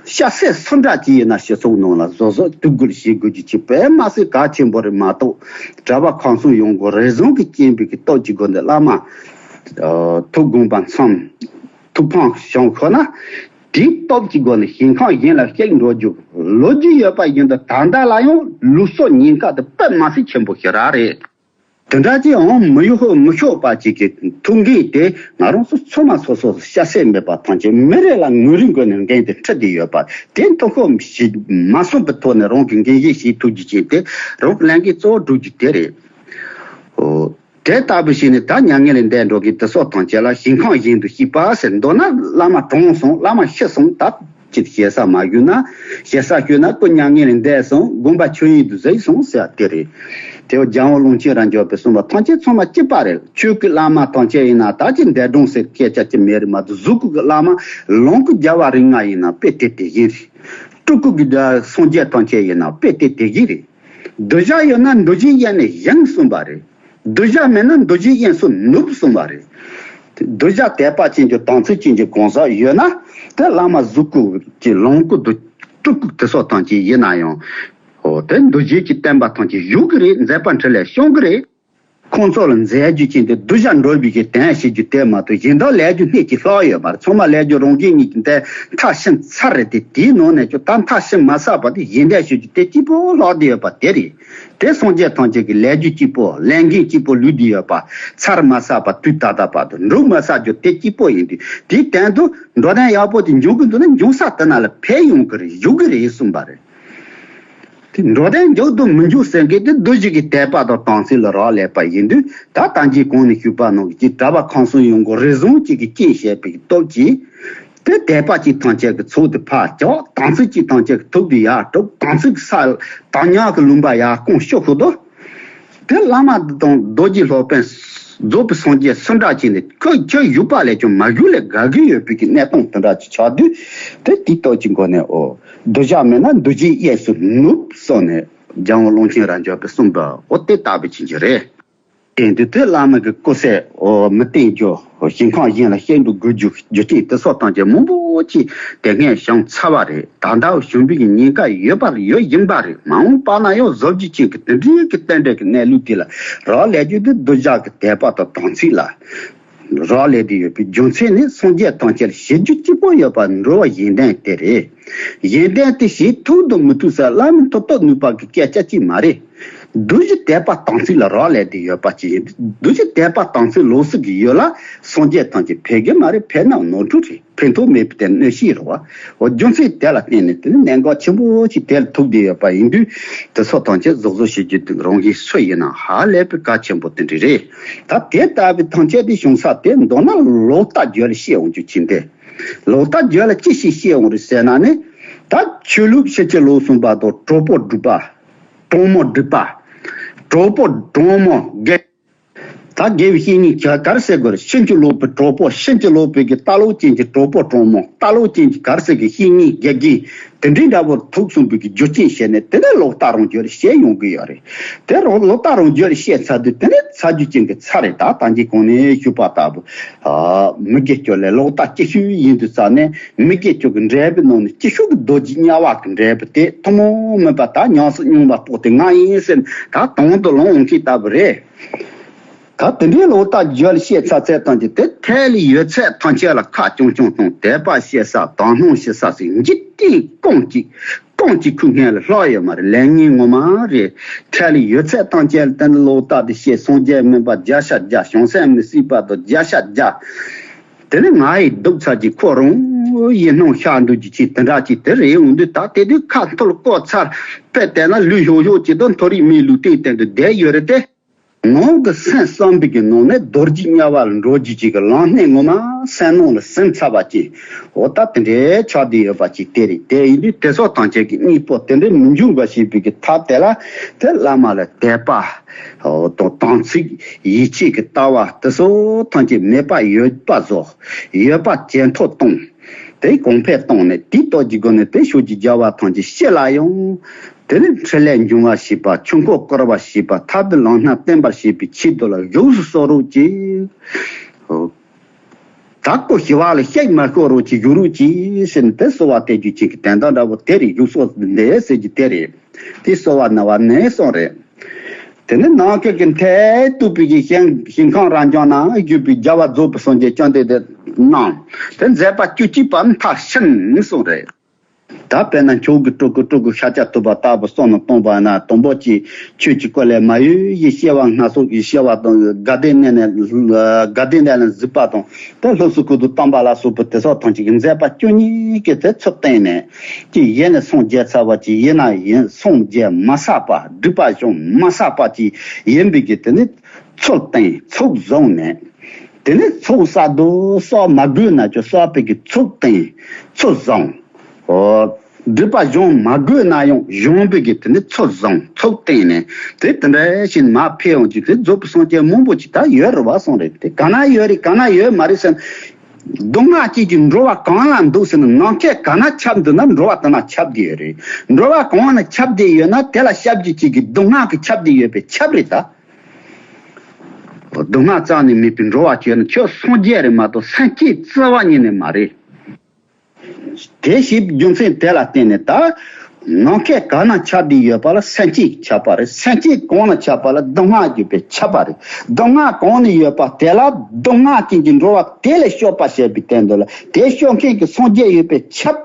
སྐྱ་སེར་སུ་འདྲ་ཅིག་ཡིན་ན་སྤྱི་ཚོགས་ནང་ལ་བཟོ་བཟོ་དུག་སྒོར་བྱེད་དགོས་ཀྱི་ཆེད་དཔེ་མ་སྲིད་གལ་ཆེན་པོ་རེད་མ་གཏོགས། གྲྭ་པ་ཁམས་གསུམ་ཡོང་སྒོ་རེ་ཟུང་གི་རྐྱེན་པས་ཀྱི་སྟོབས་ཀྱི་སྒོ་ནས་བླ་མ། ཐུགས་དགོངས་པ་མཚམས། ཐུགས་ཕམ་བྱུང་ཤོར་ན། དེའི་སྟོབས་ཀྱི་སྒོ་ནས་ཞིང་ཁམས་གཞན་ལ་གཤེགས་འགྲོ་རྒྱུ་ལོ་རྒྱུས་ཡོད་པ་ཡིན་དུས་ད་ལྟ་ལ་ཡང་ལུགས་སྲོལ་ཉེན་ཁ་དེ་དཔེ་མ་སྲིད་ཆེན་པོ་ཞེ་དྲག་རེད། དེ་འདྲ་ཅིག་འོང་མི་ཡོང་ཧོ་མི་ཤོག་པ་ཅིག་གི་ཐུགས་འགན་དེ་ང་རང་ཚོ་ཚང་མ་སོ་སོ་སྐྱ་སེར་མེད་པ་ཐམས་ཅད་མི་རེ་ལ་ངོས་རིང་སྒོ་ནས་འགན་དེ་འཁྲི་བསྡད་ཡོད་པ་དེ་མཐོ་ཤོས་ཞིག་མ་སོང་པའི་ཐོག་ནས་རང་གི་འགན་བཞེས་བྱེད་ཐུབ་རྒྱུ་ཅན་དེ་རང་གི་ལས་འགན་གཙོ་བོ་སྒྲུབ་རྒྱུ་དེ་རེད། འོ། དེ་ལྟ་བུ་ཞིག་ནི་ད་མྱ་ངན་ལས་འདས་འགྲོ་གི་དེ་སོགས་ཐམས་ཅད་ལ་ཞིང་ཁམས་གཞན་དུ་གཤེགས་པ་ཟེར། མདོར་ན་བླ་མ་གྲོངས་སོང་། བླ་མ་ཤི་སོང་། ད་ཅིག་ཞེ་ས་མ་ཞུ་ན། ཞེ་ས་ཞུ་ན་སྐུ་མྱ་ངན་ལས་འདས་སོང་། དགོངས་པ་ཆོས་དབྱིངས་དུ་གཟིགས་སོང་ཟེར་དེ་རེད། དེ་བ་རྒྱལ་བ་ཀློང་ཆེན་རབ་འབྱམས་པའི་གསུངས་པ་ཐམས་ཅད་ཚང་མ་གཅིག་པ་རེད། ཆོས་ཀྱི་བླ་མ་ཐམས་ཅད་ཡིན་ན་ད་ཅིག་འདས་གྲོངས་ཟེར་སྐད་ཆ་ཅིག་མེད་རེད་མ་གཏོགས། གཟུགས་སྐུ་གི་བླ་མ་ལོངས་སྐུ་རྒྱལ་བ་རིགས་ལྔ་ཡིན་ན་དཔེ་དེ་དེ་བཞིན་རེད། སྤྲུལ་སྐུ་གི་སངས་རྒྱས་ཐམས་ཅད་ཡིན་ན་དཔེ་དེ་དེ་བཞིན་རེད། གདུལ་བྱ་ཡོད་ན་འདུལ་བྱེད་གཡས་ནས་བཞེངས་གསུངས་པ་རེད། གདུལ་བྱ་མེད་ན་འདུལ་བྱེད་གཡས་སུ་ནུབ་གསུངས་པ་རེད། གདུལ་བྱ་དད་པ་ཅན་གྱི་དམ་ཚིག་ཅན་གྱི་གང་ཟག་ཡོད་ན་དེ་བླ་མ་གཟུགས་སྐུ་གི་ལོངས་སྐུ་དུ་སྤྲུལ་སྐུ་དེ་སོགས་ཐམས་ཅད་ཡིན་ན་ཡང་། འོ་དེ་འདུལ་བྱེད་ཀྱི་བསྟན་པ་ཐམས་ཅད་བཞུགས་ཀྱི་རེད། མཛད་པ་འཕྲིན་ལས་བྱུང་གི་རེད། ཁོང་ཚོ་ལ་མཛད་རྒྱུ་ཅན་དེ་གདུལ་བྱ་འགྲོ་བའི་གི་དོན་བྱེད་རྒྱུ་དེ་མ་གཏོགས་གཞན་དག་ལས་རྒྱུ་སྣེ་གཅིག་ལྷག་ཡོད་མ་རེད། ཚང་མ་ལས་རྒྱུ་རང་བཞིན་ཉིད་ཀྱི་དོན་མཐར་ཕྱིན་ཚར་རེད་དེ། དེའི་ནང་ནས་ཀྱང་ད་མཐར་ཕྱིན་མ་བསགས་པ་དེ་གཞན་དོན་བྱེད་རྒྱུ་དེ་གཅིག་པོ་ལྷག་བསྡད་ཡོད་པ་དེ་རེད། དེ་སངས་རྒྱས་ཐམས་ཅད་ཀྱི་ལས་རྒྱུ་གཅིག་པོ་ལས་འགན་གཅིག་པོ་ལུས་བསྡད་ཡོད་པ་ཚར་མ་བསགས་པ་དུས་ད་ལྟ་བར་དུ་འགྲུབ་མ་བསགས་རྒྱུ་དེ་གཅིག་པོ་ཡིན་དུས། དེའི་དོན་དུ་འགྲོ་དོན་ཡག་པོ་དེ་འབྱུང་གི་འདུག་ན་འབྱུང་ས་དེ་ན་ལ་ཕེབས་ཡོང་གི་རེད། བཞུགས་ཀྱི་རེད་གསུངས་པ་རེད། དེ་འགྲོ་དོན་མཇུག་ཏུ་མི་འཇུག་ཟེར་མཁན་དེ་གདུལ་བྱ་གི་དད་པ་དང་དམ་ཚིག་ལ་རག་ལས་པ་ཡིན་དུས། ད་ལྟ་གྱི་གོང་ནས་ཞུས་པ་ནང་གི་གྲྭ་པ་ཁམས་གསུམ་ཡོང་སྒོ་རེ་ཟུང་གཅིག་གིས་རྐྱེན་བྱས་པའི་སྟོབས་ཀྱིས། དེ་དད་པ་ཅན་ཐམས་ཅད་ཀྱི་ཚོགས་དེ་ཕར་བཅག་དམ་ཚིག་ཅན་ཐམས་ཅད་ཀྱི་ཐུགས་དེ་ཡར་དཀྲུགས། དམ་ཚིག་ས་དམ་ཉམས་ཀྱི་ལུང་པ་ཡར་སྐུངས་ཤོག་ཤོག་དོ། དེ་བླ་མ་དང་རྡོ་རྗེ་སློབ་དཔོན་རྫོགས་པའི་སངས་རྒྱས་སུ་འདྲ་བྱས་ནས་ཁོས་ཁྱོད་བཞུགས་པ་ལས་ཀྱང་མ་བཞུགས་ལས་དགའ་གི་ཡོད་པའི་གི་གནས་སྟངས་དེ་འདྲ་ཅིག་ཆགས་དུས། དེ་དེའི་སྟོབས་ཀྱི་སྒོ་ནས་འོ། གདུལ་བྱ་མེད་ན་འདུལ་བྱེད་གཡས་སུ་ནུབ་གསུངས་ནས་རྒྱལ་བ་ཀློང་ཆེན་རབ་འབྱམས་པས་གསུངས་པ་འོ་དེ་ལྟ་བུ་ཅིག་རེད། དེང་དུས་དེ་བླ་མ་གི་སྐུ་སྲས་འོ་མི་བསྟེན་རྒྱུ། ཞིང་ཁམས་གཞན་ལ་གཤེགས་འགྲོ་དགོས་རྒྱུ་རྒྱུ་རྐྱེན་དེ་སོགས་དང་བཅས་མང་པོ་ཅིག་དེ་སྔས་བྱུང་ཚར་བ་རེད། ད་ལྟ་བྱུང་བའི་ཉེན་ཁ་ཡོད་པ་ཡོད་བཞིན་པ་རེད། མ་འོངས་པ་ན་ཡང་གཟབ་རྒྱས་ཅན་གྱི་དེ་འདྲའི་གི་རྟེན་འབྲེལ་གྱི་གནས་ལུགས་དེ་ལ་རག་ལས་རྒྱུ་དེ་གདུལ་བྱ་གི་དད་པ་དང་དམ་ཚིག་ལ་རག་ལས་དེ་ཡོད་པའི་རྒྱུ་མཚན་ནི་སངས་རྒྱས་ཐམས་ཅད་ལ་བྱེད་རྒྱུ་གཅིག་པོ་ཡོད་པ་འགྲོ་བ་གཞན་དོན་དེ་རེད། གཞན་དོན་དེ་བྱེད་ཐུབ་དང་མི་ཐུབ་ས་བླ་མའི་ཐུགས་སྟོབས་ནུས་པ་གི་སྐད་ཆ་གཅིག་མ་རེད། གདུལ་བྱའི་དད་པ་དམ་ཚིག་ལ་རག་ལས་ཏེ་ཡོད་པ་ཅིག་ཡིན། གདུལ་བྱའི་དད་པ་དམ་ཚིག་ལོགས་སུ་གི་ཡོད་ལ་སངས་རྒྱས་ཐམས་ཅད་ཕན་གི་མ་རེད། ཕན་ན་ནོར་འཁྲུལ་རེད། ཕན་ཐོགས་མེད་པའི་དེ་གནོད་བྱེད་རེད་བ། འོ་རྒྱུ་མཚན་དེ་ལ་བརྟེན་ནས་དེ་ནི་གནད་འགག་ཆེན་པོ་ཅིག་དེ་ལ་ཐུག་བསྡད་ཡོད་པ་ཡིན་དུས། དེ་ཚོ་ཐམས་ཅད་གཟབ་གཟབ་བྱེད་རྒྱུ་དེ་རང་གི་སུ་ཡིན་ན་ཧ་ལས་པའི་གལ་ཆེན་པོ་དེ་འདྲ་རེད། ད་དེ་ལྟ་བུའི་ཐམས་ཅད་དེ་བྱུང་ས་དེ་མདོར་ན་ལོག་ལྟ་བརྗོད་ལ་བཤད་འོང་རྒྱུ་ཅིག་འདི། ལོག་ལྟ་བརྗོད་ལ་ཅི་ཞིག་བཤད་འོང་རེད་ཟེར་ན་ནི། ད་ཆོས་ལུགས་ཕྱིན་ཅི་ལོག་གསུངས་པ་དང་གྲོགས་པོ་སྒྲུབ་པ། གྲོགས་མོ་སྒྲུབ་པ། གྲོགས་པོ་གྲོགས་མོ་དགེ། ད་དགེ་བའི་བཤེས་གཉེན་ག་ག་རེ་ཟེར་དགོས་རེད། ཕྱིན་ཅི་ལོག་པའི་གྲོགས་པོ། ཕྱིན་ཅི་ལོག་པའི་གི་ལྟ་ལོག་ཅན་གྱི་གྲོགས་པོ་གྲོགས་མོ། ལྟ་ལོག་ཅན་གྱི་ག་རེ་ཟེར་གི་བཤེས་གཉེན་དགེ་རྒན། དེ་འདྲའི་འདྲ་བོར་ཐུག་སོང་བའི་གི་རྒྱུ་རྐྱེན་བཤད་ནས་དེ་ནས་ལོག་ལྟ་རང་བརྗོད་བཤད་ཡོང་གི་ཡོད་རེད། དེ་རང་ལོག་ལྟ་རང་བརྗོད་བཤད་ཚར་དུས་དེ་ནས་ཚར་རྒྱུ་ཅན་གྱི་ཚར་རེད། ད་ད་གིན་གོང་ནས་ཞུས་པ་ལྟ་བུ། ཨ། མི་དགེ་སྤྱོད་ལས་ལོག་ལྟ་སྐྱེ་ཤོས་ཡིན་དུས་ཙང་ནས་མི་དགེ་སྤྱོད་ཀྱི་འབྲས་བུའི་ནང་ནས་སྐྱེ་ཤོས་ཀྱི་རྡོ་རྗེ་དམྱལ་བ་གི་འབྲས་བུ་དེ་ཐུན་མོང་མིན་པ་ད་ཉམས་སུ་མྱོང་བ་རྟོགས་ཏེ་ང་ཡིན་ཟེར་ད་དོན་དུ་ལོང་འོང་མཁན་ལྟ་བུ་རེད། ད་དེ་འདྲའི་ལོག་ལྟ་བརྗོད་བཤད་ཚར་ཚད་ཐམས་ཅད་དེ་ཐད་ལ་ཡོད་ཚད་ཐམས་ཅད་ལ་ཁ་རྐྱང་རྐྱང་དང་དད་པ་བྱེད་ས་དག་སྣང་བྱེད་ས་ཟིག་འཇིག་རྟེན་གང་ཅིག་གང་ཅིག་ཁུ་སྔོན་ལ་ལྷག་ཡོད་མ་རེད། ལས་ངན་ངོ་མ་རེད། ཐད་ལ་ཡོད་ཚད་ཐམས་ཅད་ལ་དེ་འདྲ་ལོག་ལྟ་དེ་བཤད་སངས་རྒྱས་མིན་པ་བརྒྱ་ཆ་བརྒྱ། བྱང་སེམས་མི་སྲིད་པ་དང་བརྒྱ་ཆ་བརྒྱ། དེ་ནི་ང་ཡི་སྡུག་ཚ་གྱི་ཁོ་རང་ཡིད་སྣང་ཤར་འདུག་རྒྱུ་ཅིག་དེ་འདྲ་ཅིག་དེ་རེད། འོང་དུས་ད་དེ་དུས་ཁ་འཐོར་ལྐོག་ཚར་དཔེ་བལྟས་ན་ལུས་ཞོག་ཞོག་ཅིག་དང་མཐོ་རིས་མིའི་ལུས་རྟེན་སྟེང་དུ་བསྡད་ཡོད་རེད་དེ། ནང་གི་སེམས་བསམ་པའི་གི་ནང་ནས་རྡོ་རྗེ་དམྱལ་བ་ལ་འགྲོ་རྒྱུ་ཅིག་གི་ལམ་སྣེ་ངོ་མ་སེམས་ནང་ལ་ཟིན་ཚར་བ་ཅིག་འོ་ད་དེ་འདྲའི་ཆགས་བསྡད་ཡོད་པ་ཅིག་དེ་རེད། དེ་ཡིན་དུས་དེ་སོགས་ཐམས་ཅད་ཀྱི་གཉེན་པོ་དེ་འདྲའི་མི་འབྱུང་བ་ཞེས་པའི་གི་ཐབས་དེ་ལ་དེ་བླ་མ་ལ་དད་པ་དང་དམ་ཚིག་ཡིད་ཆེས་ཀྱི་ལྟ་བ་དེ་སོགས་ཐམས་ཅད་མེད་པ་ཡོད་པ་བཟོ། ཡོད་པ་ཇེ་མཐོར་གཏོང་། དེ་གོང་འཕེལ་བཏང་ནས་དེའི་སྟོབས་ཀྱི་སྒོ་ནས་དེ་ཕྱོགས་ཀྱི་རྒྱལ་བ་ཐམས་ཅད་སྤྱི་ལ་ཡང་། དེ་ནས་འཕྲིན་ལས་འབྱུང་བར་བྱེད་པ། ཆོས་འཁོར་བསྐོར་བར་བྱེད་པ། ཐར་པའི་ལམ་སྣ་བསྟན་པར་བྱེད་པའི་ཆེད་དུ་ལ་བཞུགས་སུ་གསོལ་རོགས་གྱིས། དྭགས་པོ་ཞི་བ་ལ་གཤེགས་མ་ཤོར་རོགས་གྱིས་བཞུགས་རོགས་གྱིས་ཟེར་ནས་དེ་གསོལ་བ་འདེབས་རྒྱུ་ཅིག་གི་དོན་དག་འདྲ་བོ་དེ་རེད། བཞུགས་སོ་འདི་ཟེར་རྒྱུ་དེ་རེད། དེ་གསོལ་བ་ནི་བ་ནས་སོང་རེད། དེ་ནས་ནམ་མཁའ་གི་མཐས་གཏུགས་པའི་གི་ཞིང་ཞིང་ཁམས་རབ་འབྱམས་ན་བཞུགས་པའི་རྒྱལ་བ་རྫོགས་པའི་སངས་རྒྱས་བཅོམ་ལྡན་འདས་རྣམས་དེ་མཛད་པ་བཅུ་གཅིག་པ་མཐར་ཕྱིན་གསུངས་རེད། ད་དཔེར་ན་ཁྱོད་ཀྱི་སྤྲུལ་སྐུ་སྤྲུལ་སྐུ་ཤཱཀྱ་ཐུབ་པ་ལྟ་བུ་བསམ་བློ་གཏོང་བ་ན་དང་པོ་གཅིག་ཆོས་ཀྱི་སྐོར་ལས་མ་ཡོད་ཡེ་ཤེས་པ་སྣ་ཚོགས་ཡེ་ཤེས་པ་དང་དགའ་ལྡན་གནས་ནས་དགའ་ལྡན་གནས་ལ་གཟིགས་པ་དང་དེ་སློབ་གསོ་ཁུ་ཚུར་བཏང་པ་ལ་སོགས་པ་དེ་སོགས་ཐམས་ཅད་ཀྱི་མཛད་པ་བཅུ་གཉིས་ཀྱི་དེ་ཚུལ་བསྟན་ནས། ཅིག་ཡིན་ན་སངས་རྒྱས་ཚར་བ་ཅིག་ཡིན་ན་ཡིན་སངས་རྒྱས་མ་བསགས་པ་སྒྲིབ་པ་གཞུང་མ་བསགས་པ་ཅིག་ཡིན་པའི་གི་དེ་ནི་ཚུལ་བསྟན་ཚུལ་བཟུང་ནས། དེ་ནི་ཚོགས་བསགས་དུ་བསགས་མ་དགོས་ན་ཅོ་བསགས་པའི་གི་ཚུལ་བསྟན་ཚུལ་བཟུང་། ཨོ། སྒྲིབ་པ་གཞུང་མ་དགོས་ན་ཡང་གཞུང་པའི་གི་དེ་ནི་ཚུལ་བཟུང་ཚུལ་བསྟན་ནས་དེ་དེ་འདྲ་ཞིག་མ་ཕེ་ཡོང་ཅིག་དེ་རྫོགས་པའི་སངས་རྒྱས་མང་པོ་ཅིག་ད་ཡོད་རེད་བ་གསུངས་རེད། དེ་ག་ན་ཡོད་རེད་ག་ན་ཡོད་མ་རེད་ཟེར། སྡུག་བསྔལ་ཅན་གྱི་འགྲོ་བ་གང་ལ་འདུག་ཟེར་ན་ནམ་མཁའི་ག་ན་ཁྱབ་འདུག་ན་འགྲོ་བ་དེ་ན་ཁྱབ་བསྡད་ཡོད་རེད། འགྲོ་བ་གང་ན་ཁྱབ་བསྡད་ཡོད་ན་དེ་ལ་ཞབས་ཀྱི་གཅིག་གི་སྡུག་བསྔལ་གྱི་ཁྱབ་བསྡད་ཡོད་པའི་ཁྱབ་རེད་ད། སྡུག་བསྔལ་རྩ་ནས་མེད་པའི་འགྲོ་བ་བྱས་ན་ཁྱོད་སངས་རྒྱས་རེད་མ་གཏོགས་སེམས་ཅན་རྩ་བ་ཉིད་ནས་མ་རེད། དེ་ཞིག་རྒྱུ་མཚན་དེ་ལ་བརྟེན་ནས་ད། ནམ་མཁའི་ག་ན་ཁྱབ་བསྡད་ཡོད་པ་ལ་སེམས་ཅན་ཁྱབ་པ་རེད། སེམས་ཅན་གང་ན་ཁྱབ་པ་ལ་སྡུག་བསྔལ་བརྗོད་པའི་ཁྱབ་པ་རེད། སྡུག་བསྔལ་གང་ན་ཡོད་པ་དེ་ལ་སྡུག་བསྔལ་ཅན་གྱི་འགྲོ་བ་དེ་ལས་སྐྱོབ་པ་བྱེད་པའི་དོན་དུ་ལ་དེ་སྐྱོབ་མཁན་གྱི་སངས་རྒྱས་ཡོད་པའི་ཁྱབ།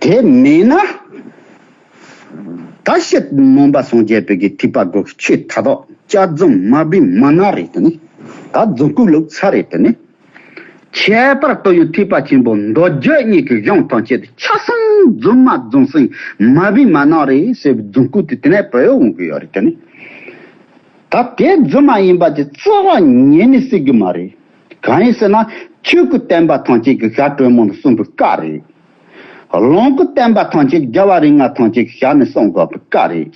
དེ་མེད་ན། ད་ཕྱི་མུན་པ་སངས་རྒྱས་པའི་གི་ཐེག་པ་དགུ་གི་ཆོས་མཐའ་དག་སྐྱབས་འཛོམས་མ་བིན་མ་ན་རེད་དེ་ནི། ད་རྫུན་སྐུ་ལུགས་ཚར་རེད་དེ་ནི། ཁྱད་པར་དུ་ཡོད་ཐེག་པ་ཆེན་པོ་མདོ་རྒྱུད་གཉིས་ཀྱི་གཞུང་ཐམས་ཅད་དུ་ཆ་ཚང་རྫུན་མ་རྫུན་སེམས་མ་བིན་མ་ན་རེད་ཟེར་བའི་རྫུན་སྐུ་དེ་དེ་ནས་བོད་འོང་གི་ཡོད་རེད་དེ་ནི། ད་དེ་རྫུན་མ་ཡིན་པ་དེ་རྩ་བ་ཉིད་ནས་སྲིད་གི་མ་རེད། གང་ཡིན་ཟེར་ན་ཆོས་ཀྱི་བསྟན་པ་ཐམས་ཅད་ཀྱི་ཞྭ་དྲོན་མོ་ལ་གསུངས་པའི་བཀའ་རེད། ལུང་གི་བསྟན་པ་ཐམས་ཅད་རྒྱལ་བ་རིགས་ལྔ་ཐམས་ཅད་ཀྱི་ཞལ་ནས་གསུངས་དགོས་པའི་བཀའ་རེད།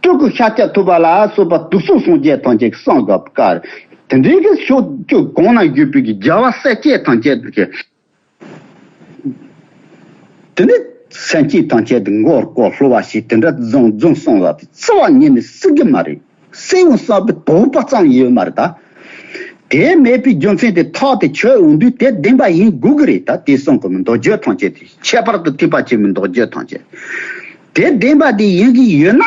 སྤྲུལ་སྐུ་ཤཱཀྱ་ཐུབ་པ་ལ་སོགས་པ་དུས་གསུམ་སངས་རྒྱས་ཐམས་ཅད་ཀྱིས་གསུངས་དགོས་པའི་བཀའ་རེད། དེ་འདྲའི་གི་ཕྱོགས་བཅུ་གང་ན་བཞུགས་པའི་གི་རྒྱལ་བ་སྲས་བཅས་ཐམས་ཅད་ཀྱིས། དེ་ནི་སེམས་ཅན་ཐམས་ཅད་དུ་མགོ་སྐོར་ལྷོ་བ་ཞིག་དེ་འདྲ་རྫུན་རྫུན་གསུངས་ལ་རྩ་བ་ཉིད་ནས་སྲིད་གི་མ་རེད། སེམས་བསམ་པའི་དོགས་པ་ཙམ་ཡོད་མ་རེད་ད། དེ་མེད་པའི་རྒྱུ་མཚན་དེ་ཐག་དེ་ཆོད་འོང་དུས་དེ་བདེན་པ་ཡིན་དགོས་ཀྱི་རེད་ད། དེ་གསུང་གི་མི་འདུག་རྒྱུ་ཐམས་ཅད་དེ་ཁྱད་པར་དུ་ཐེག་པ་ཆེན་པོའི་མདོ་རྒྱུད་ཐམས་ཅད་དེ་བདེན་པ་དེ་ཡིན་གྱི་ཡོད་ན།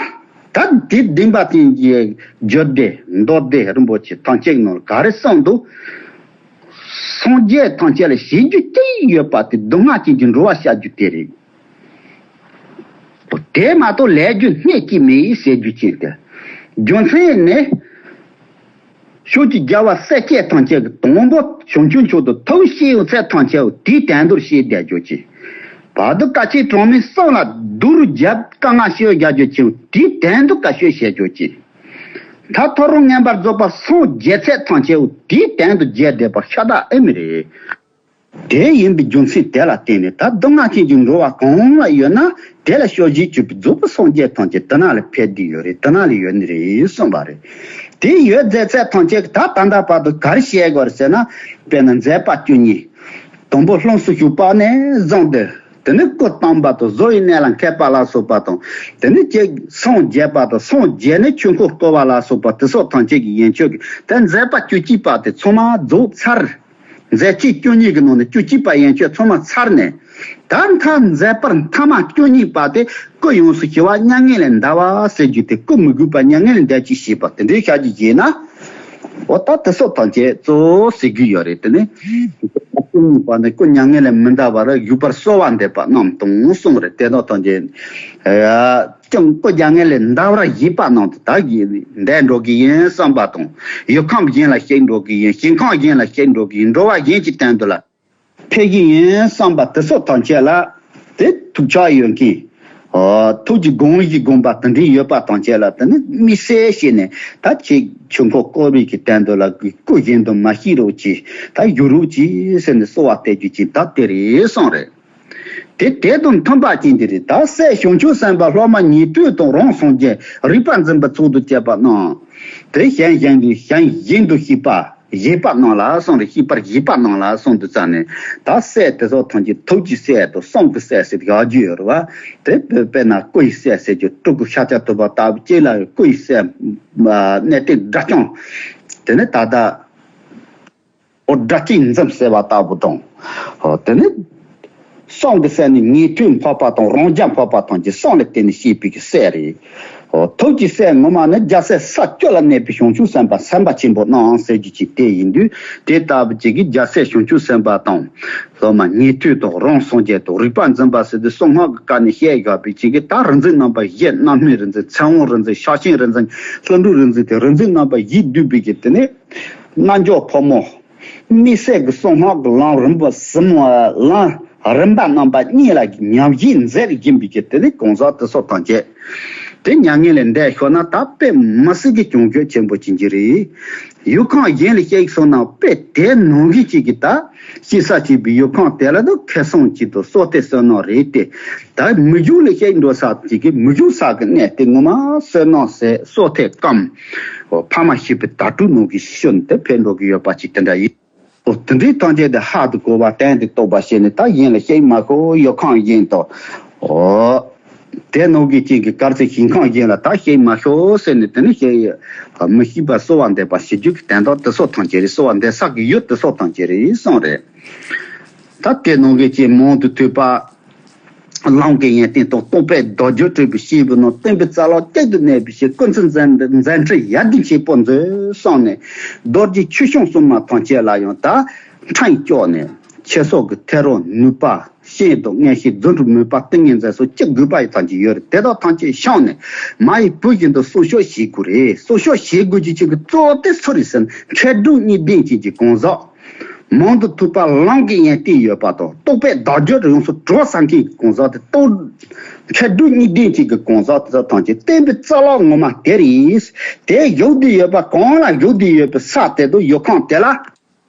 ད་དེ་བདེན་པ་དེ་རྒྱུད་སྡེ་མདོ་སྡེ་རིན་པོ་ཆེ་ཐམས་ཅད་ནང་ག་རེ་གསུངས་འདུག་སངས་རྒྱས་ཐམས་ཅད་ལ་བྱེད་རྒྱུ་གཅིག་ཡོད་པ་དེ་སྡུག་བསྔལ་ཅན་གྱི་འགྲོ་བ་བཤད་རྒྱུ་དེ་རེད། དེ་མ་གཏོགས་ལས་རྒྱུ་སྣེ་གཅིག་མེད་ཟེར་རྒྱུ་ཅན་དེ། རྒྱུ་མཚན་ནི། ཕྱོགས་ཀྱི་རྒྱལ་བ་སྲས་བཅས་ཐམས་ཅད་ཀྱི་དང་པོ་བྱང་ཆུབ་མཆོག་ཏུ་ཐུགས་བསྐྱེད་ཡོད་ཚད་ཐམས་ཅད་དེའི་དོན་དུ་བྱེད་བསྡད་རྒྱུ་ཅན། བར་དུ་དཀའ་སྤྱད་གྲངས་མེད་གསུམ་ལ་སྡུག་རུས་བརྒྱབ་དཀའ་ངལ་སྤྱད་བསྡད་རྒྱུ་ཅན་དེའི་དོན་དུ་དཀའ་སྤྱད་བྱེད་རྒྱུ་ཅན། ད་ཐོ་རངས་མངོན་པར་རྫོགས་པ་སངས་རྒྱས་ཚད་ཐམས་ཅད་དེའི་དོན་དུ་བྱེད་བསྡད་པ་ཤ་སྟག་ཨེ་མི་རེད། དེ་ཡིན་པའི་རྒྱུ་མཚན་དེ་ལ་བརྟེན་ནས་ད་སྡུག་བསྔལ་ཅན་གྱི་འགྲོ་བ་གང་ལ་ཡོད་ན་དེ་ལ་བྱ་བྱེད་སྤྱོད་པའི་རྫོགས་པའི་སངས་རྒྱས་ཐམས་ཅད་དེ་ན་ལ་ཕེབས་བསྡད་ཡོད་རེད། དེ་ན་ལ་ཡོད་ནི་རེད་གསུངས་པ་རེད། དེ་ཡོད་མཛད་ཚད་ཐམས་ཅད་ད་ད་ལྟ་བར་དུ་ག་རེ་བྱེད་དགོས་རེད་ཟེར་ན། དཔེར་ན་མཛད་པ་བཅུ་གཉིས། དང་པོ་ལྷུམས་སུ་ཞུགས་པ་ནས་བཟུང་སྟེ། དེ་ནས་སྐུ་བལྟམས་པ་དང་བཟོ་ཡི་གནས་ལ་མཁས་པ་ལ་སོགས་པ་དང་། དེ་ནས་ཅིག་སངས་རྒྱས་པ་དང་སངས་རྒྱས་ནས་ཆོས་འཁོར་བསྐོར་བ་ལ་སོགས་པ་དེ་སོགས་ཐམས་ཅད་ཀྱི་ཡན་ཆོད་ཀྱི་དེ་མཛད་པ་བཅུ་གཅིག་པ་དེ་ཚང་མ་རྫོགས་ཚར། མཛད་རྗེས་བཅུ་གཉིས་ཀྱི་ནང་ནས་བཅུ་གཅིག་པ་ཡན་ཆོད་ཚང་མ་ཚར་ནས། ད་མཐའ་མཛད་པར་མཐའ་མ་བཅུ་གཉིས་པ་དེ་སྐུ་ཡོངས་སུ་ཞི་བ་མྱ་ངན་ལས་འདའ་བ་ཟེར་རྒྱུ་དེ། སྐུ་མི་དགོས་པ་མྱ་ངན་ལས་འདའ་ཅིག་ཞེས་པ་དེ་འདྲའི་བྱ་རྒྱུ་བྱས་ན། འོ་ད་དེ་སོགས་ཐམས་ཅད་གཙོ་བོ་ཟེར་རྒྱུ་ཡོད་རེད། དེ་ནི་བཅུ་གཉིས་པ་ནི་སྐུ་མྱ་ངན་ལས་མི་འདའ་བར་བཞུགས་པར་གསོལ་བ་འདེབས་པ་རྣམས་དང་གསུངས་རེད། དེ་དག་ཐམས་ཅད་ཀྱང་སྐུ་མྱ་ངན་ལས་འདའ་བར་བཞེད་པ་རྣམས་དང་། ད་གིས་འདས་འགྲོ་གི་ཡིན་བསམ་པ་དང་། ཡུལ་ཁམས་གཞན་ལ་གཤེགས་འགྲོ་གི་ཡིན། ཞིང་ཁམས་གཞན་ལ་གཤེགས་འགྲོ་གི་ཡིན། འགྲོ་བ་གཞན་གྱི་དོན་དུ་ལ་ཕེབས་ཀྱི་ཡིན་བསམ་པ་དེ་སོགས་ཐམས་ཅད་ལ་དེ་ཐུགས་ཆགས་ཡོད་མཁན། ཨོ། ཐུགས་ཀྱི་དགོངས་གཞི་དགོངས་པ་དེ་འདྲའི་ཡོད་པ་ཐམས་ཅད་ལ་དེ་ནི་དམིགས་བསལ་བྱས་ནས། ད་ཁྱེད་ཆོས་འཁོར་བསྐོར་བའི་གི་དོན་དུ་ལ་སྐུ་གཞན་དུ་མ་གཤེགས་རོགས་གྱིས། ད་བཞུགས་རོགས་གྱིས་ཟེར་ནས་གསོལ་བ་འདེབས་རྒྱུ་ཅན་ད་དེ་རེད་གསུངས་རེད། དེ་དེ་དང་མཐུན་པ་ཅན་དེ་རེད། ད་སྲས་བྱང་ཆུབ་སེམས་དཔའ་སློབ་མ་ཉན་ཐོས་དང་རང་སངས་རྒྱས་རིག་པ་འཛིན་པའི་ཚོགས་སུ་བཅས་པ་རྣམས། དེ་གཞན་གཞན་གྱི་གཞན་གཞན་དུ་ཤེས་པ་བཞེད་པ་རྣམས་ལ་གསུངས་རེད། ཤེས་པར་བཞེད་པ་རྣམས་ལ་གསུངས་དུས་ཙམ་ནས། ད་སྲས་དེ་ཚོ་ཐམས་ཅད་ཐུགས་ཀྱི་སྲས་དང་གསུང་གི་སྲས་ཟེར་དགའ་རྒྱུ་ཡོད་རེད་བ། དེ་དཔེར་ན་སྐུ་ཡི་སྲས་ཟེར་རྒྱུ་སྤྲུལ་སྐུ་ཤཱཀྱ་ཐུབ་པ་ལྟ་བུ་གཅིག་ལ་སྐུ་ཡི་སྲས་གནས་བརྟན་སྒྲ་སྐྱོང་། དེ་ནི་ད་ལྟ། ཨོ་སྒྲ་གཅན་འཛིན་ཟེར་བ་ལྟ་བུ་དང་། ཨོ་དེ་ནི། གསུང་གི་སྲས་ནི་ཉན་ཐོས་འཕགས་པ་དང་རང་རྒྱལ་འཕགས་པ་ཐམས་ཅད་གསུང་ལ་བརྟེན་ནས་སྐྱེས་པའི་གི་སྲས་རེད། ཨོ་ཐུགས་ཀྱི་སྲས་ངོ་མ་ནི་རྒྱལ་སྲས་ས་བཅུ་ལ་གནས་པའི་བྱང་ཆུབ་སེམས་དཔའ་སེམས་དཔའ་ཆེན་པོ་རྣམས་ཟེར་རྒྱུ་ཅིག་དེ་ཡིན་དུས། དེ་ལྟ་བུ་ཅིག་གིས་རྒྱལ་སྲས་བྱང་ཆུབ་སེམས་དཔའ་དང་། སློབ་མ་ཉན་ཐོས་དང་རང་སངས་རྒྱས་དང་རིག་པ་འཛིན་པ་ཟེར་དུས་གསང་སྔགས་ཀྱི་བཀའ་ནས་བཤད་བཞག་པའི་ཅིག་གིས། ད་རིག་འཛིན་རྣམ་པ་བཞི། རྣམ་སྨིན་རིག་འཛིན། ཚེ་དབང་རིག་འཛིན། ཕྱག་ཆེན་རིག་འཛིན། ལྷུན་གྲུབ་རིག་འཛིན་དེ་རིག་འཛིན་རྣམ་པ་བཞིས་བསྡུས་པའི་གི་དེ་ནི། རྣལ་འབྱོར་ཕོ་མོ། དམིགས་བསལ་གྱི་གསང་སྔགས་ཀྱི་ལམ་རིམ་པ་གསུམ། ལམ་རིམ་པ་རྣམ་པ་གཉིས་ལ་ཉམས་བཞེས་མཛད་བཞིན་པའི་གི་དེ་ནི་གང་ཟག་དེ་ཚོ་ཐམས་ཅད་དེ་མྱ་ངན་ལས་འདས་ཤོར་ན་ད་དཔེ་མི་སྲིད་ཀྱི་གྱོང་གུད་ཆེན་པོ་ཅན་ཅིག་རེད། ཡུལ་ཁམས་གཞན་ལ་གཤེགས་སོང་ན་དཔེ་དེ་ནང་བཞིན་ཅིག་གི་ད་གཤེགས་ས་བྱས་པའི་ཡུལ་ཁམས་དེ་ལ་ད་ཁེ་བཟང་ཅིག་དང་བསོད་བདེ་བསོད་ནམས་རེད་དེ། ད་མི་བཞུགས་ལ་གཤེགས་འགྲོ་ས་ཅིག་གི་མི་བཞུགས་ས་གི་གནས་དེ་ངོ་མ་བསོད་ནམས་ཟད་བསོད་ཐད་སྐམ། ཕ་མ་ཤི་བའི་དྭ་ཕྲུག་ནང་གི་ཤི་ནས་དེ་ཕེབས་འགྲོ་གི་ཡོད་པ་ཅིག་དེ་འདྲ་ཡིན། འོ་དེ་འདྲའི་ཐམས་ཅད་དེ་ཧ་དུ་གོ་བ་གཏན་དུ་རྟོགས་པ་བྱས་ནས། ད་གཞན་ལ་གཤེགས་མ་ཤོག་ཡུལ་ཁམས་གཞན་དུ། འོ་དེ་ནང་གི་ཅིག་གི་གར་ཚེ་ཞིང་ཁམས་གཞན་ལ་ད་གཤེགས་མ་ཤོག་ཟེར་ནས། དེ་ནི་གཤེགས་མི་ཤིགས་པ་གསོལ་བ་འདེབས་པ་ཞུ་རྒྱུ་གི་དོན་དག་དེ་ཚོ་ཐམས་ཅད་རེད། གསོལ་བ་འདེབས་ས་གི་ཡུལ་དེ་ཚོ་ཐམས་ཅད་རེད་གསུངས་རེད། ད་དེ་ནང་གི་ཅིག་མང་དུ་ཐོས་པ། ལམ་གྱི་ཡོན་ཏན་དང་རྟོགས་པའི་བདག་རྒྱུད་སྤྲུལ་པའི་སྐྱེས་བུ་རྣམས། བསྟན་པའི་རྩ་ལག་གཅིག་ཏུ་གནས་པའི་ཕྱིར། སྐུ་ཚེ་མཛད་མཛད་འཕྲིན་ཡར་ལྡན་ཆེན་པོ་མཛོད་གསུངས་ནས། རྡོ་རྗེ་ཆོས་སྐྱོང་སྲུང་མ་ཐམས་ཅད་ལ་ཡང་ད་འཕྲིན་བཅོལ་ནས། ཆོས་ཚོགས་ཀྱི་ཐེག་རོགས་ནུས་པ་ཤེས་རྟོགས་མངོན་ཤེས་རྫུ་འཕྲུལ་མོས་པ་ཏིང་ངེ་འཛིན་སོགས་ཅི་དགོས་པ་ཐམས་ཅད་ཡོད་རེད། དེ་དག་ཐམས་ཅད་སྦྱངས་ནས་མ་ཡི་བུ་བཞིན་དུ་གསོ་སྐྱོང་བྱེད་དགོས་རེད། གསོ་སྐྱོང་བྱེད་དགོས་རྒྱུ་ཅིག་གི་གཙོ་བོ་དེ་སུ་རེད་ཟེར་ན། མཁས་གྲུབ་གཉིས་ལྡན་ཅན་གྱི་གང་ཟག་མང་དུ་ཐོས་པ་ལམ་གྱི་ཡོན་ཏན་ཡོད་པ་དང་། རྟོགས་པའི་བདག་རྒྱུད་ཡོངས་སུ་གྲོལ་ཚར་མཁན་གྱི་གང་ཟག་དེ། རྟོགས་མཁས་གྲུབ་གཉིས་ལྡན་ཅན་གྱི་གང་ཟག་དེ་ཚོ་ཐམས་ཅད་བསྟན་པའི་རྩ་ལག་ངོ་མ་དེ་རེད། དེ་བཞུགས་བསྡད་ཡོད་པ། གང་ལ་བཞུགས་བསྡད་ཡོད་པའི་ས་དེ་དང་ཡུལ་ཁམས་དེ་ལ།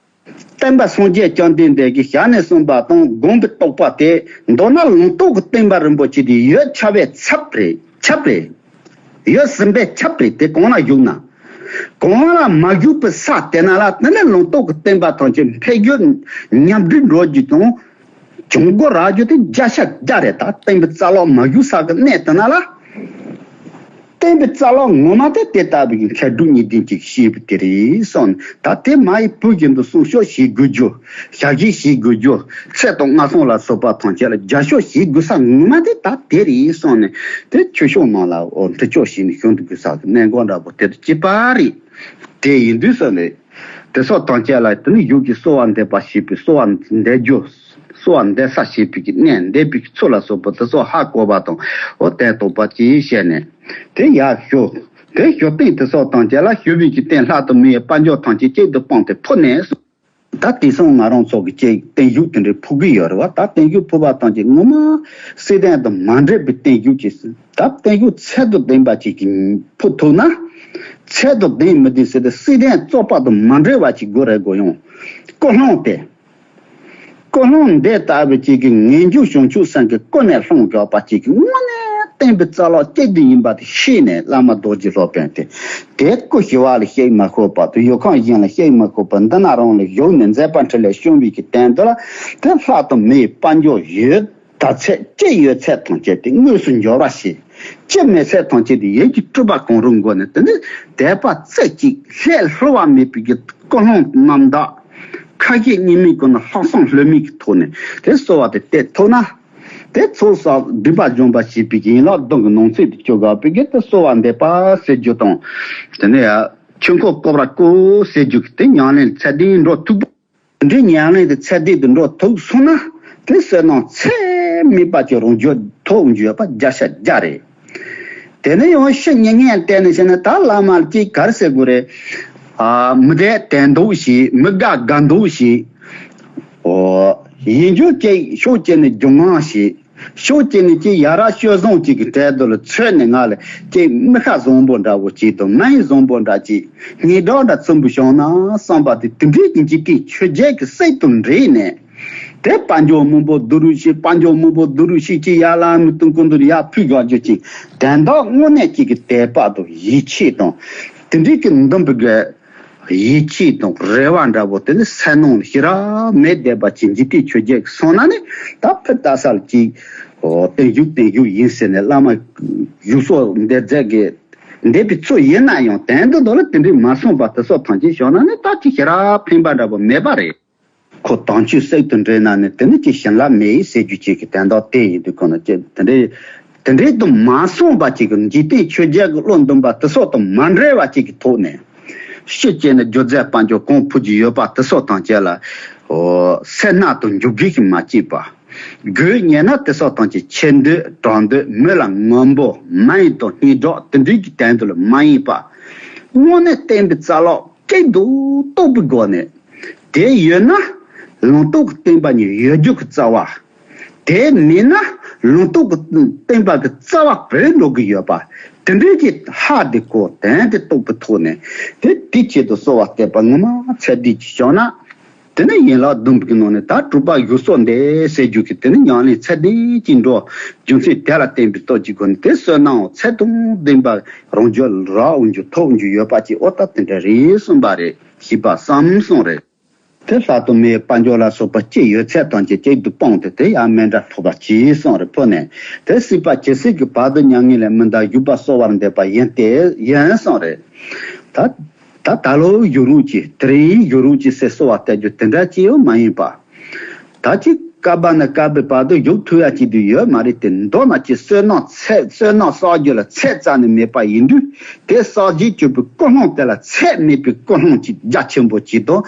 སྟོན་པ་སངས་རྒྱས་བཅོམ་ལྡན་འདས་ཀྱིས་ཞལ་ནས་གསུངས་པ་དང་། དགོངས་པའི་རྟོགས་པ་དེ། མདོར་ན་ལུང་རྟོགས་ཀྱི་བསྟན་པ་རིན་པོ་ཆེ་དེ་ཡོད་ཚར་བའི་ཚབ་རེད། ཁྱབ་རེད། ཡོད་ཟིན་པའི་ཁྱབ་རེད། དེ་གང་ལ་བཞུགས་ན། གང་ལ་མ་བཞུགས་པའི་ས་དེ་ན་ལ། དེ་ནས་ལུང་རྟོགས་ཀྱི་བསྟན་པ་ཐམས་ཅད་འཕེལ་རྒྱས་ཉམས་འགྲིབ་འགྲོ་རྒྱུ་དང་། གྱོང་གུད་རག་རྒྱུ་དེ་བརྒྱ་ཆ་བརྒྱ་རེད། ད་བསྟན་པའི་རྩ་ལག་མ་བཞུགས་ས་གི་གནས་དེ་ན་ལ། བསྟན་པའི་རྩ་ལག་ངོ་མ་དེ་དེ་ལྟ་བུའི་མཁས་གྲུབ་གཉིས་ལྡན་ཅིག་ཤེས་པ་དེ་རེད་གསུངས་ནས། ད་དེ་མ་ཡི་བུ་བཞིན་དུ་སྲུང་སྐྱོབ་བྱེད་དགོས་རྒྱུ། ཞབས་ཕྱི་བྱེད་དགོས་རྒྱུ། ཚེ་དང་ངན་སོང་ལ་སོགས་པ་ཐམས་ཅད་ལ་རྒྱབ་སྐྱོར་བྱེད་དགོས་ས་ངོ་མ་དེ་ད་དེ་རེད་གསུངས་ནས། དེ་ཆོས་ཕྱོགས་ནང་ལ་འོ་འདྲི་ཕྱོགས་བྱས་ནས་ཞུ་འདུག་དགོས་ས་གི་གནད་འགག་འདྲ་པོ་དེ་དང་གཅིག་པ་རེད། དེ་ཡིན་དུས་ས་ནས་དེ་སོགས་ཐམས་ཅད་ལ་དེ་ནི་ཡུལ་གྱི་གསོལ་བ་འདེབས་པ་ཞེས་པའི་གསོལ་བ་འདེབས་རྒྱུ། གསོལ་བ་འདེབས་ས་ཞེས་པའི་གི་གནས་འདེབས་པའི་གི་ཚུལ་ལ་སོགས་པ་དེ་སོགས་ཧ་གོ་བ་དང་འོ་དེ་རྟོགས་པ་ཅིག་བྱས་ནས། དེ་ཡར་ཞུ། དེ་ཞུ་སྟེང་དེ་སོགས་ཐམས་ཅད་ལ་ཞུ་བའི་གི་སྟེང་ལྷ་དང་མིའི་དཔལ་འབྱོར་ཐམས་ཅད་གཅིག་ཏུ་སྤུངས་ཏེ་ཕུལ་ནས། ད་དེང་སང་ང་རང་ཚོ་གི་ཅིག་བརྟན་བཞུགས་དེ་འདྲའི་ཕུལ་གི་ཡོད་རེད་བ། ད་བརྟན་བཞུགས་ཕུལ་བ་ཐམས་ཅད་ངོ་མ་སྲིད་དོན་དང་མ་འབྲེལ་བའི་བརྟན་བཞུགས་ཅིག་ད་བརྟན་བཞུགས་ཚད་དང་ལྡན་པ་ཅིག་གི་ཕུལ་ཐུབ་ན། ཚད་དང་ལྡན་མི་ལྡན་ཟེར་ཏེ་སྲིད་དོན་རྩོད་པ་དང་མ་འབྲེལ་བ་ཅིག་དགོས་རེད་དགོས་ཡོང་། ཀུན་སློང་དེ། ཀུན་སློང་འདི་ལྟ་བུ་ཅིག་གི་ངེས་འབྱུང་བྱང་ཆུབ་སེམས་ཀྱི་ཀུན་ནས་སློང་དགོས་པ་ཅིག་གི་དངོས་གནས་བསྟན་པའི་རྩ་ལག་གཅིག་སྒྲིལ་ཡིན་པ་དེ་ཤེས་ནས་བླ་མ་རྡོ་རྗེ་སློབ་དཔོན་དེ། དེ་སྐུ་ཞི་བ་ལ་གཤེགས་མ་ཁོག་པ་དང་ཡུལ་ཁམས་གཞན་ལ་གཤེགས་མ་ཁོག་པ་འདི་ན་རང་ལ་བཞུགས་ནས་མཛད་པ་འཕྲིན་ལས་བྱུང་བའི་གི་དོན་དུ་ལ་དེ་ལྷ་དང་མིའི་དཔལ་འབྱོར་ཡོད། ད་ཚད་ཅི་ཡོད་ཚད་ཐམས་ཅད་དེ་དངོས་སུ་འབྱོར་བ་ཞིག་ཅི་མེད་ཚད་ཐམས་ཅད་དེ་ཡིད་ཀྱི་སྤྲུལ་པ་གང་རུང་སྒོ་ནས་དེ་ནི་དད་པ་རྩེ་གཅིག་ལྷད་ལྷོ་བ་མེད་པའི་གི་ཀུན་སློང་རྣམ་དག་ཁ་ཞེ་གཉིས་མེད་ཀྱི་ནང་ལྷག་བསམ་ལྷོད་མེད་ཀྱི་ཐོག་ནས་དེ་གསོལ་བ་དེ་གཏད་ཐུབ་ན། དེ་ཚོགས་བསགས་སྒྲིབ་པ་སྦྱོང་བ་ཞེས་པའི་ཡན་ལག་བདུན་གྱི་ནང་ཚན་དུ་བཅུག་དགོས་པའི་གི་དེ་གསོལ་བ་འདེབས་པ་ཟེར་རྒྱུ་དང་། དེ་ནས་ཆོས་འཁོར་སྐོར་བ་སྐོར་ཟེར་རྒྱུ་གི་དེ་ཉམས་ལེན་ཚད་ལྡན་འགྲོ་ཐུབ། འདི་ཉམས་ལེན་དེ་ཚད་ལྡན་དུ་འགྲོ་ཐུབ་སོང་ན། དེ་བསོད་ནམས་ཚད་མེད་པ་ཅིག་རང་རྒྱུད་ཐོབ་རྒྱུ་ཡོད་པ་བརྒྱ་ཆ་བརྒྱ་རེད། དེ་ནས་ཡང་ཕྱི་ཉིན་ངན་བལྟས་ནས་བྱས་ན་ད་བླ་མ་ཅིག་ག་རེ་ཟེར་དགོས་རེད། ཨ། མི་དེ་དོན་ལྡོག་ཞིག་མི་དགའ་དགའ་ལྡོག་ཞིག་འོ། ཡིན་རྒྱུ་ཅིག་ཕྱོགས་གཅིག་ནས་རྒྱུ་མངའ་ཞིག་ཕྱོགས་གཅིག་ནས་ཅིག་ཡ་རབས་སྤྱོད་བཟང་ཅིག་གི་གྲལ་དུ་ལ་ཚོད་ནས་ང་ལ་ཅིག་མི་ཤ་བཟང་པོ་འདྲ་བོ་ཅིག་དང་མིན་བཟང་པོ་འདྲ་ཅིག་ངེད་འདྲ་འདྲ་རྩུབ་པོ་བྱུང་ན་བསམ་པ་དེ་དེ་འདྲའི་གི་འཇིག་རྟེན་ཆོས་བརྒྱད་ཀྱི་སྲིད་དུ་འདྲེས་ནས། དེ་དཔལ་འབྱོར་མང་པོ་བསྡུ་རུ་ཞིག་དཔལ་འབྱོར་མང་པོ་བསྡུ་རུ་ཞིག་ཅིག་ཡར་ལ་མི་སྟོན་ཀུན་ཏུ་ཡར་ཕུལ་དགོས་རྒྱུ་ཅིག་དོན་དག་དངོས་གནས་ཅིག་གི་དད་པ་དང་ཡིད་ཆེས་དང་དེ་འདྲའི་གི་འདུན་པའི་གི་ཡིད་ཆེས་དང་རེ་བ་འདྲ་པོ་དེ་ནི་སེམས་ནང་ལ་ཞེ་དྲག་མེད་བསྡད་པ་ཅིག་འཇིག་རྟེན་ཆོས་བརྒྱད་ཀྱི་སོང་ན་ནི་ད་ཕི་ལྟ་ས་ལ་ཅིག་ཨོ་བརྟན་བཞུགས་བརྟན་བཞུགས་ཡིན་ཟེར་ནས་བླ་མ་བཞུགས་སོགས་འདེབས་མཛད་ཀྱི་འདེབས་པའི་ཚུལ་ཡིན་ན་ཡང་དོན་དུ་འདོད་ལ་དེ་འདྲའི་མ་སོང་བ་དེ་སོགས་ཐམས་ཅད་བྱུང་ན་ནི་ད་ཅིག་ཞེ་དྲག་ཕན་པ་འདྲ་པོ་མེད་པ་རེད། ཁོ་དམ་ཆོས་སྲིད་དུ་འདྲེས་ན་ནི་དེ་ནི་ཅིག་བྱིན་རླབས་མེད་ཟེར་རྒྱུ་ཅིག་གི་དོན་དག་དེ་ཡིན་དུས་ཁོ་ན་ཅིག་དེ་འདྲའི་དེ་འདྲའི་དུ་མ་སོང་བ་ཅིག་གི་འཇིག་རྟེན་ཆོས་བརྒྱད་ཀྱི་བློ་འདུན་པ་དེ་སོགས་དང་མ་འབྲེལ་བ་ཅིག་གི་ཐོག་ནས། ཕྱི་བྱས་ནས་རྒྱུ་རྫས་དཔལ་འབྱོར་གང་ཕུལ་གྱི་ཡོད་པ་དེ་སོགས་ཐམས་ཅད་ལ། ཨོ། སེར་སྣ་དང་འཇུག་གི་ཞིག་མ་སྐྱེས་པ། དགོས་ཉེ་ན་དེ་སོགས་ཐམས་ཅད་ཆེ་འདོད་གྲགས་འདོད་མི་ལ་ངན་པོ་མ་ཡིན་དང་སྙན་གྲགས་དེ་འདྲའི་གི་དོན་དུ་ལ་མ་ཡིན་པ། དངོས་གནས་བསྟན་པའི་རྩ་ལག་གཅིག་ཏུ་རྟོགས་པའི་སྒོ་ནས། དེ་ཡོད་ན་ལུང་རྟོགས་ཀྱི་བསྟན་པ་ཉིད་ཡོད་རྒྱུ་གི་རྩ་བ། དེ་མིན་ན་ལུང་རྟོགས་ཀྱི་བསྟན་པ་གི་རྩ་བ་བོད་ལུགས་ཀྱི་ཡོད་པ། དེ་འདྲའི་གི་ཧ་དེ་གོ་དོན་དེ་རྟོགས་པའི་ཐོག་ནས་དེ་དེ་ཆེད་དུ་གསོལ་བ་བཏབ་པ་ངོ་མ་ཚད་ལྡན་ཅིག་བྱུང་ན། དེ་ནི་ཡན་ལག་བདུན་པའི་ནང་ནས་ད་གྲུབ་པ་བཞུགས་སོགས་འདས་ཟེར་རྒྱུ་གི་དེ་ནི་ཉམས་ལེན་ཚད་ལྡན་ཅིག་འགྲོ། རྒྱུ་མཚན་དེ་ལ་བརྟེན་པའི་སྟོབས་ཀྱི་སྒོ་ནས་དེ་བསོད་ནམས་ཚད་དང་ལྡན་པ་རང་རྒྱུད་རག་འོང་རྒྱུ་ཐོབ་འོང་རྒྱུ་ཡོད་པ་ཅིག་ཨོ་ད་དེ་འདྲ་རེད་གསུངས་པ་རེད། ཞེས་པ་བསམ་སོང་རེད། དེ་ལྷ་དང་མིའི་དཔལ་འབྱོར་ལ་སོགས་པ་ཅི་ཡོད་ཚད་ཐམས་ཅད་གཅིག་ཏུ་སྤུངས་ཏེ་དེ་ཡང་མཎྜལ་ཕུལ་བ་ཅིག་གསུངས་རེད། ཕུལ་ནས་དེ་སྲིད་པ་ཇི་སྲིད་ཀྱི་བར་དུ་མྱ་ངན་ལས་མི་འདའ་བཞུགས་པར་གསོལ་བ་འདེབས་པ་ཡིན་ཏེ་ཡིན་གསུངས་རེད། ད་ད་ད་ལོ་བཞུགས་རོགས་གྱིས། དེ་རིང་བཞུགས་རོགས་གྱིས་ཟེར་གསོལ་བ་བཏབ་རྒྱུ་དེ་འདྲ་ཅི་ཡང་མ་ཡིན་པ། ད་ཅི་བསྐལ་པ་ནས་བསྐལ་པའི་བར་དུ་བཞུགས་ཐུབ་ཡ་ཅིག་ཏུ་ཡོད་མ་རེད་དེ། མདོར་ན་ཅི་བསོད་ནམས་ཚད་བསོད་ནམས་བསགས་རྒྱུ་ལ་ཚད་རྩ་ནས་མེད་པ་ཡིན་དུས། དེ་བསགས་བྱེད་སྤྱོད་པའི་ཀུན་སློང་དེ་ལ་ཚད་མེད་པའི་ཀུན་སློང་ཅིག་རྒྱ་ཆེན་པོ་ཅིག་དང་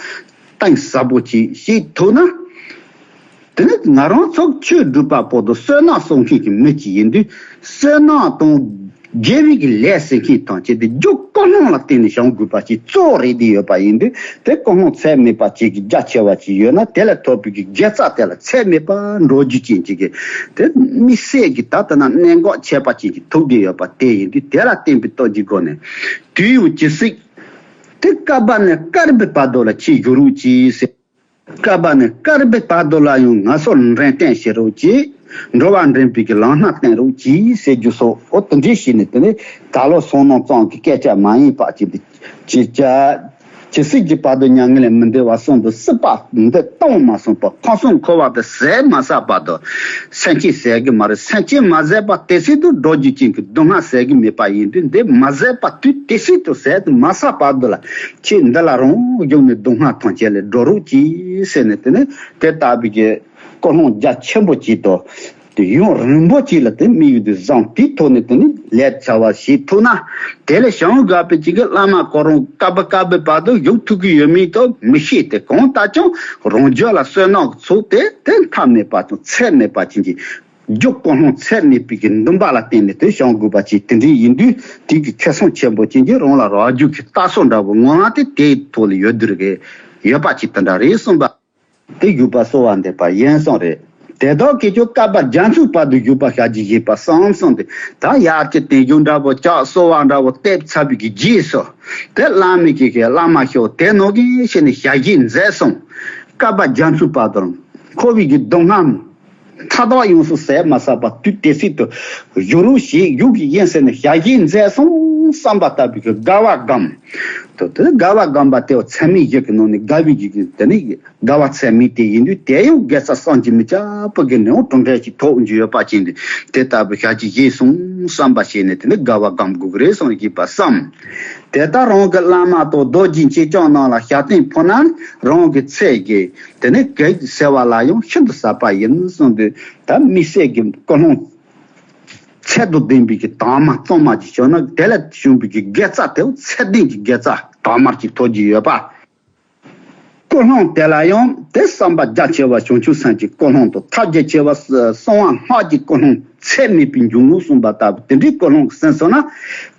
གཏིང་ཟབ་པོ་ཅིག་ཤེས་ཐུབ་ན། དེ་ནི་ང་རང་ཚོ་ཆོས་སྒྲུབ་པ་པོ་དང་བསོད་ནམས་གསོག་མཁན་གྱི་མི་ཅིག་ཡིན་དུས། བསོད་ནམས་དང་དགེ་བའི་གི་ལས་ཟེར་མཁན་ཐམས་ཅད་དེ་རྒྱུ་ཀུན་སློང་ལ་བརྟེན་ནས་བྱུང་དགོས་པ་ཅིག་གཙོ་བོ་རེད་དེ་ཡོད་པ་ཡིན་དུས། དེ་ཀུན་སློང་ཚད་མེད་པ་ཅིག་གི་རྒྱ་ཆེ་བ་ཅིག་ཡོད་ན། དེ་ལ་ཐོབ་པའི་གི་དགེ་རྩ་དེ་ལ་ཚད་མེད་པ་འགྲོ་རྒྱུ་ཅན་ཅིག་གི་དེ་དམིགས་བསལ་གྱི་ད་ལྟ་ན་གནད་འགག་ཆེ་བ་ཅིག་གི་ཐུག་དེ་ཡོད་པ་དེ་ཡིན་དུས། དེ་ལ་བརྟེན་པའི་སྟོབས་ཀྱི་སྒོ་ནས་དུས་ཡུན་ཇི་སྲིད་དེ་བསྐལ་པ་ནས་བསྐལ་པའི་བར་དུ་ལ་ཅིག་བཞུགས་རོགས་གྱིས་ཟེར། བསྐལ་པ་ནས་བསྐལ་པའི་བར་དུ་ལ་ཡང་ང་ཚོར་འདྲེན་བསྟན་བྱེད་རོགས་གྱིས། འགྲོ་བ་འདྲེན་པའི་གི་ལམ་སྣ་བསྟན་རོགས་གྱིས་ཟེར་རྒྱུ་སོགས། ཨོ་དེ་འདྲའི་ཞིག་ནས་དེ་ནས་ད་ལོ་བསོད་ནམས་ཙམ་གྱི་སྐད་ཆ་མ་ཡིན་པ་ཅིག་ཅིག་ཅ། ཇི་སྲིད་ཀྱི་བར་དུ་མྱ་ངན་ལས་མི་འདའ་བར་གསུངས་འདུག་སྲིད་པ་འདི་གཏོང་མ་གསུངས་པར་ཁམས་གསུམ་འཁོར་བ་འདི་ཟད་མ་ཟད་བར་དུ་སེམས་ཅན་ཟད་གི་མ་རེད། སེམས་ཅན་མ་ཟད་པ་དེ་སྲིད་དུ་འགྲོ་རྒྱུ་ཅན་གྱི་སྡུག་བསྔལ་ཟད་གི་མེད་པ་ཡིན་དུས། འདི་མ་ཟད་པ་དུས་དེ་སྲིད་དུ་ཟད་མ་ཟད་བར་དུ་ལ་ཁྱེད་འདི་ལ་རང་བཞུགས་ནས་སྡུག་བསྔལ་ཐམས་ཅད་ལས་སྒྲོལ་རོགས་གྱིས་ཟེར་ནས། དེ་ནས་དེ་ལྟ་བུའི་གི་ཀུན་སློང་རྒྱ་ཆེན་པོ་ཅིག་དང་། དེ་ཡུན་རིང་པོ་ཅིག་ལ་དེ་དམིགས་ཡུལ་དུ་བཟུང་། དེའི་ཐོག་ནས་དེ་ནི་ལས་བྱ་བ་བྱེད་ཐུབ་ན། དེ་ལས་བྱང་དགའ་བའི་ཅིག་གི་བླ་མ་ཁོ་རང་བསྐལ་པ་བསྐལ་པའི་བར་དུ་བཞུགས་ཐུབ་ཀྱི་ཡོད་མེད་དུ་མི་ཤེས་ཏེ། གང་ལྟར་ཀྱང་རང་རྒྱུད་ལ་བསོད་ནམས་ཀྱི་ཚོགས་དེ་དེ་མཐའ་མེད་པ་དང་ཚད་མེད་པ་ཅན་གྱི་རྒྱུ་ཀུན་སློང་ཚད་མེད་པའི་གི་འདུན་པ་ལ་བརྟེན་ནས་དེ་བྱང་དགོས་པ་ཅིག་དེ་འདྲའི་ཡིན་དུས། དེ་གི་ཁེ་བཟང་ཆེན་པོ་ཅན་གྱི་རང་ལ་རག་རྒྱུ་གི་རྟགས་མཚན་འདྲ་བོ་ངོ་མ་དེ་དེའི་ཐོག་ལ་ཡོད་དུས་རེད། ཡོད་པ་ཅིག་དེ་འདྲ་རེད་གསུངས་པ། དེ་བཞུགས་པ་གསོལ་བ་འདེབས་པ་ཡིན་གསུངས་རེད། དེ་དག་གིས་ཀྱང་བསྐལ་པ་རྒྱ་མཚོའི་བར་དུ་བཞུགས་པར་བྱ་རྒྱུ་བཞེས་པ་བསམ་གསུངས་ཏེ། ད་ཡར་གྱི་རྟེན་འབྱུང་འདྲ་བོ་ལྕགས་གསོལ་བ་འདྲ་བོ་འདེབས་ཚར་བའི་གི་རྗེས་སུ། དེ་བླ་མའི་གི་གི་བླ་མ་ཤོག་དེ་ནང་གི་ཞིག་ནས་ཞལ་བཞེས་མཛད་སོང་། བསྐལ་པ་རྒྱ་མཚོའི་བར་དུ་འཁོར་བའི་གི་སྡུག་བསྔལ་མཐའ་དག་ཡོངས་སུ་ཟད་མ་ཟད་པ་དུས་དེ་སྲིད་དུ་བཞུགས་རོགས་ཞེས་བཞུགས་ཀྱི་ཡིན་ཟེར་ནས་ཞལ་བཞེས་མཛད་སོང་བསམ་པ་ལྟ་བུའི་གི་དགའ་བ་སྒོམ། དེ་དགའ་བ་སྒོམ་པ་དེ་ཚད་མེད་བཞི་གི་ནང་ནས་དགའ་བའི་གི་དེ་ནི་དགའ་བ་ཚད་མེད་དེ་ཡིན་དུས། དེ་ཡང་དགེ་རྩ་བསམ་གྱིས་མི་ཁྱབ་པ་གི་ནས་གྲུབ་འབྲས་ཀྱི་ཐོག་འཇུ་ཡོད་པ་ཅན་དེ་དེ་ལྟ་བུ་ཞལ་གྱིས་བཞེས་སོང་བསམ་པ་བྱས་ནས། དེ་ནི་དགའ་བ་སྒོམ་དགོས་ཀྱི་རེད་གསུངས་ཀྱི་པ་བསམ། དེ་ལྟར་རང་གི་བླ་མ་དང་རྡོ་རྗེ་མཆེད་བརྐྱང་རྣམས་ལ་ཞབས་བརྟན་ཕུལ་ན། རང་གི་ཚེ་གི་དེ་ནི་གེགས་སེལ་བ་ལ་ཡང་ཤིན་ཏུ་ཟབ་པ་ཡིན་གསུངས་དུས། ད་དམིགས་བསལ་གྱི་ཀུན་སློང་ཚད་དང་ལྡན་པའི་གི་དྭངས་མ་གཙང་མ་ཅིག་བྱུང་ན། དེ་ལ་བྱུང་བའི་གི་དགེ་རྩ་དེ་ཚད་ལྡན་གྱི་དགེ་རྩ་དྭངས་མ་ཅིག་ཐོབ་ཀྱི་ཡོད་པ། ཀུན་སློང་དེ་ལ་ཡང་དེ་བསམ་པ་རྒྱ་ཆེ་བ་བྱང་ཆུབ་སེམས་ཀྱི་ཀུན་སློང་དང་། ཐབས་རྒྱ་ཆེ་བ་གསང་བ་སྔགས་ཀྱི་ཀུན་སློང་། ཚད་མེད་པའི་འཇུག་ངོགས་གསུངས་པ་ལྟ་བུ་དེ་འདྲའི་ཀུན་སློང་གི་སེམས་སོང་ན།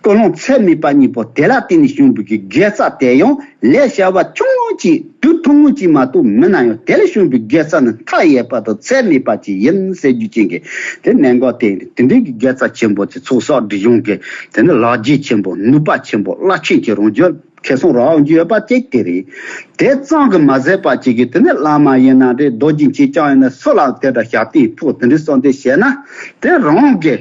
ཀུན་སློང་ཚད་མེད་པ་གཉིས་པོ་དེ་ལ་བརྟེན་ནས་བྱུང་བའི་གི་དགེ་རྩ་དེ་ཡང་ལས་བྱ་བ་ཆུང་ངུ་ཅིག་དུས་ཐུང་ངུ་ཅིག་མ་གཏོགས་མིན་ན་ཡང་། དེ་ལས་བྱུང་བའི་དགེ་རྩ་ནི་མཐའ་ཡས་པ་དང་ཚད་མེད་པ་ཅིག་ཡིན་ཟེར་རྒྱུ་ཅན་གྱི་དེ་གནད་འགག་དེ་ཡིན། དེ་འདྲའི་གི་དགེ་རྩ་ཆེན་པོ་ཅིག་ཚོགས་བསགས་སྒྲིབ་སྦྱོང་གི་དེ་ནི་ལག་རྗེས་ཆེན་པོ་ནུས་པ་ཆེན་པོ་རླབས་ཆེན་གྱི་རང་རྒྱུད་ཁེ་བཟང་རག་རྒྱུ་ཡོད་པ་གཅིག་དེ་རེད། དེ་ཙམ་གྱིས་མ་ཟད་པ་ཅིག་གིས་དེ་ནི་བླ་མ་ཡིན་ན་རེད། རྡོ་རྗེ་མཆེད་བརྐྱང་ཡིན་ན་སུ་ལ་དེ་འདྲ་ཞབས་བརྟན་ཕུལ། དེ་འདྲའི་གསོལ་འདེབས་བྱས་ན། དེ་རང་གི་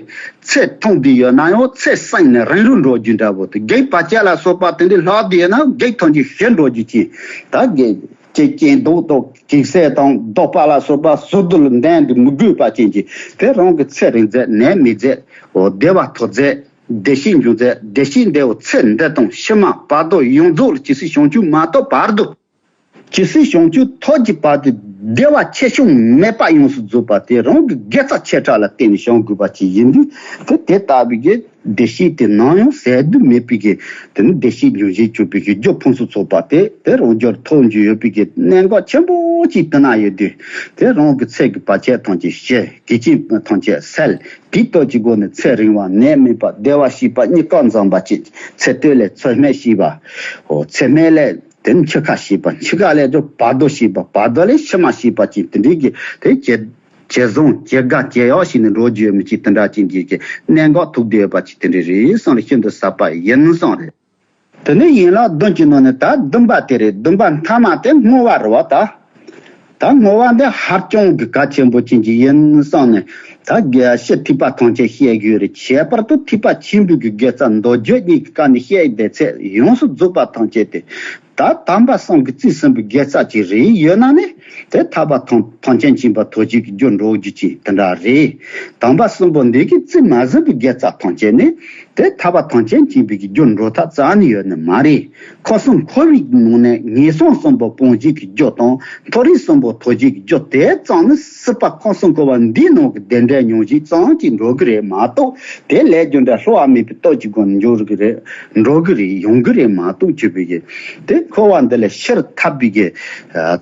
ཚེ་ཐུང་དུ་ཡོད་ན་ཡང་ཚེ་བསྲིངས་ནས་རིང་རུ་འགྲོ་རྒྱུ་འདྲ་བོ་དེ། གེགས་བར་ཆད་ལ་སོགས་པ་དེ་འདྲའི་ལྷག་དུ་ཡོད་ན་གེགས་ཐམས་ཅད་ཞི་འགྲོ་རྒྱུ་ཅན། ད་གེགས་ཀྱི་རྐྱེན་ཟློག་དང་གེགས་སེལ་དང་ཟློག་པ་ལ་སོགས་པ་ཟུར་དུ་ལ་འདོན་དུ་མི་དགོས་པ་ཅན་གྱི་དེ་རང་གི་ཚེ་རིང་མཛད། ནད་མེད་མཛད། འོ་བདེ་བ་ཐོབ་མཛད། བདེ་སྐྱིད་འབྱུང་མཛད། བདེ་སྐྱིད་འདི་བོ་ཚེ་འདི་དང་ཕྱི་མ་བར་དོ་ཡོངས་རྫོགས་ལ་ཇི་སྲིད་བྱང་ཆུབ་མ་ཐོབ་བར་དུ། ཇི་སྲིད་བྱང་ཆུབ་ཐོབ་ཀྱི་བར་དུ་བདེ་བ་ཆེ་ཆུང་མེད་པ་ཡོངས་སུ་རྫོགས་པ་དེ་རང་གི་དགེ་རྩ་ཆེ་ཕྲ་ལ་བརྟེན་ནས་བྱུང་དགོས་པ་ཅིག་ཡིན་དུས། དེ་དེ་ལྟ་བུའི་གི་བདེ་སྐྱིད་དེ་ནམ་ཡང་ཟད་དུ་མེད་པའི་གི་དེ་ནི་བདེ་སྐྱིད་འབྱུང་བཞིན་གྱུར་པའི་གི་རྒྱུ་ཕུན་སུམ་ཚོགས་པ་དེ་དེ་རང་རྒྱུད་ཐོབ་རྒྱུ་ཡོད་པའི་གི་གནད་འགག་ཆེན་པོ་ཅིག་དེ་ན་ཡོད་དུས། དེ་རང་གི་ཚེ་གི་བར་ཆད་ཐམས་ཅད་ཞི། གེགས་རྐྱེན་ཐམས་ཅད་སེལ། དེའི་སྟོབས་ཀྱི་སྒོ་ནས་ཚེ་རིང་བ། ནད་མེད་པ། བདེ་བར་གཤེགས་པ་གཉིས་ཀ་འཛོམས་པ་ཅིག་ཚེ་སྟོད་ལས་ཚེ་སྨད་གཤེགས་པ། འོ་ཚེ་སྨད་ལས་དེ་ནི་འཆི་ཁ་གཤེགས་པ། འཆི་ཁ་ལས་ཀྱང་བར་དོ་གཤེགས་པ། བར་དོ་ལས་ཕྱི་མ་གཤེགས་པ་ཅིག་དེ་འདྲའི་གི་དེ་ཇེ་ཇེ་བཟང་ཇེ་དགའ་ཇེ་ཡག་ཞིག་ནས་འགྲོ་རྒྱུ་ཡོད་མི་ཅིག་དེ་འདྲ་ཅན་གྱི་གི་གནད་འགག་ཐུག་བསྡད་ཡོད་པ་ཅིག་དེ་འདྲ་རེད་གསུངས་ནས་ཤིན་ཏུ་ཟབ་པ་ཡིན་གསུངས་རེད། དེ་ནས་ཡན་ལག་བདུན་གྱི་ནང་ནས་ད་བདུན་པ་དེ་རེད། བདུན་པ་མཐའ་མ་དེ་བསྔོ་བ་རེད་བ་ད། ད་བསྔོ་བ་འདི་ཧ་ཅང་གི་གལ་ཆེན་པོ་ཅན་གྱི་ཡིན་གསུངས་ནས། ད་དགེ་ཕྱི་ཐེག་པ་ཐམས་ཅད་བཤད་དགོས་རེད། ཁྱད་པར་དུ་ཐེག་པ་ཆེན་པོའི་གི་དགེ་རྩ་མདོ་རྒྱུད་གཉིས་ཀྱི་སྐབས་ནས་བཤད་བསྡད་ཚད་ཡོངས་སུ་རྫོགས་པ་ཐམས་ཅད་དེ། ད་དམ་པ་གསུམ་གྱིས་རྩིས་ཟིན་པའི་དགེ་རྩ་ཅིག་རེད་ཡོད་ན་ནི། དེ་ཐར་པ་ཐམས་ཐམས་ཅད་མཁྱེན་པ་ཐོབ་བྱེད་ཀྱི་རྒྱུར་འགྲོ་རྒྱུ་ཅིག་དེ་འདྲ་རེད། དམ་པ་གསུམ་པོ་འདི་གིས་རྩིས་མ་ཟིན་པའི་དགེ་རྩ་ཐམས་ཅད་ནི། དེ་ཐར་པ་ཐམས་ཅད་མཁྱེན་པའི་རྒྱུར་འགྲོ་ཐབས་རྩ་ནས་ཡོད་ནི་མ་རེད། ཁམས་གསུམ་འཁོར་བའི་ནང་ནས་ངན་སོང་གསུམ་པོ་སྤོང་བྱེད་ཀྱི་རྒྱུ་དང་མཐོ་རིས་གསུམ་པོ་ཐོབ་བྱེད་ཀྱི་རྒྱུ་དེ་ཙམ་ནི། སྲིད་པ་ཁམས་གསུམ་འཁོར་བ་འདིའི་ནང་གི་བདེ་འབྲས་མྱོང་བྱེད་ཙམ་གྱིས་འགྲོ་གི་རེད་མ་གཏོགས། དེ་ལས་རྒྱུ་འབྲས་བསླུ་བ་མེད་པའི་སྟོབས་ཀྱི་སྒོ་ནས་འགྱུར་གི་རེད། འགྲོ་གི་རེད། ཡོང་གི་རེད་མ་གཏོགས། ཅེས་པའི་གི་དེ་འཁོར་བ་འདི་ལས་ཕྱིར་ཐར་པའི་གི་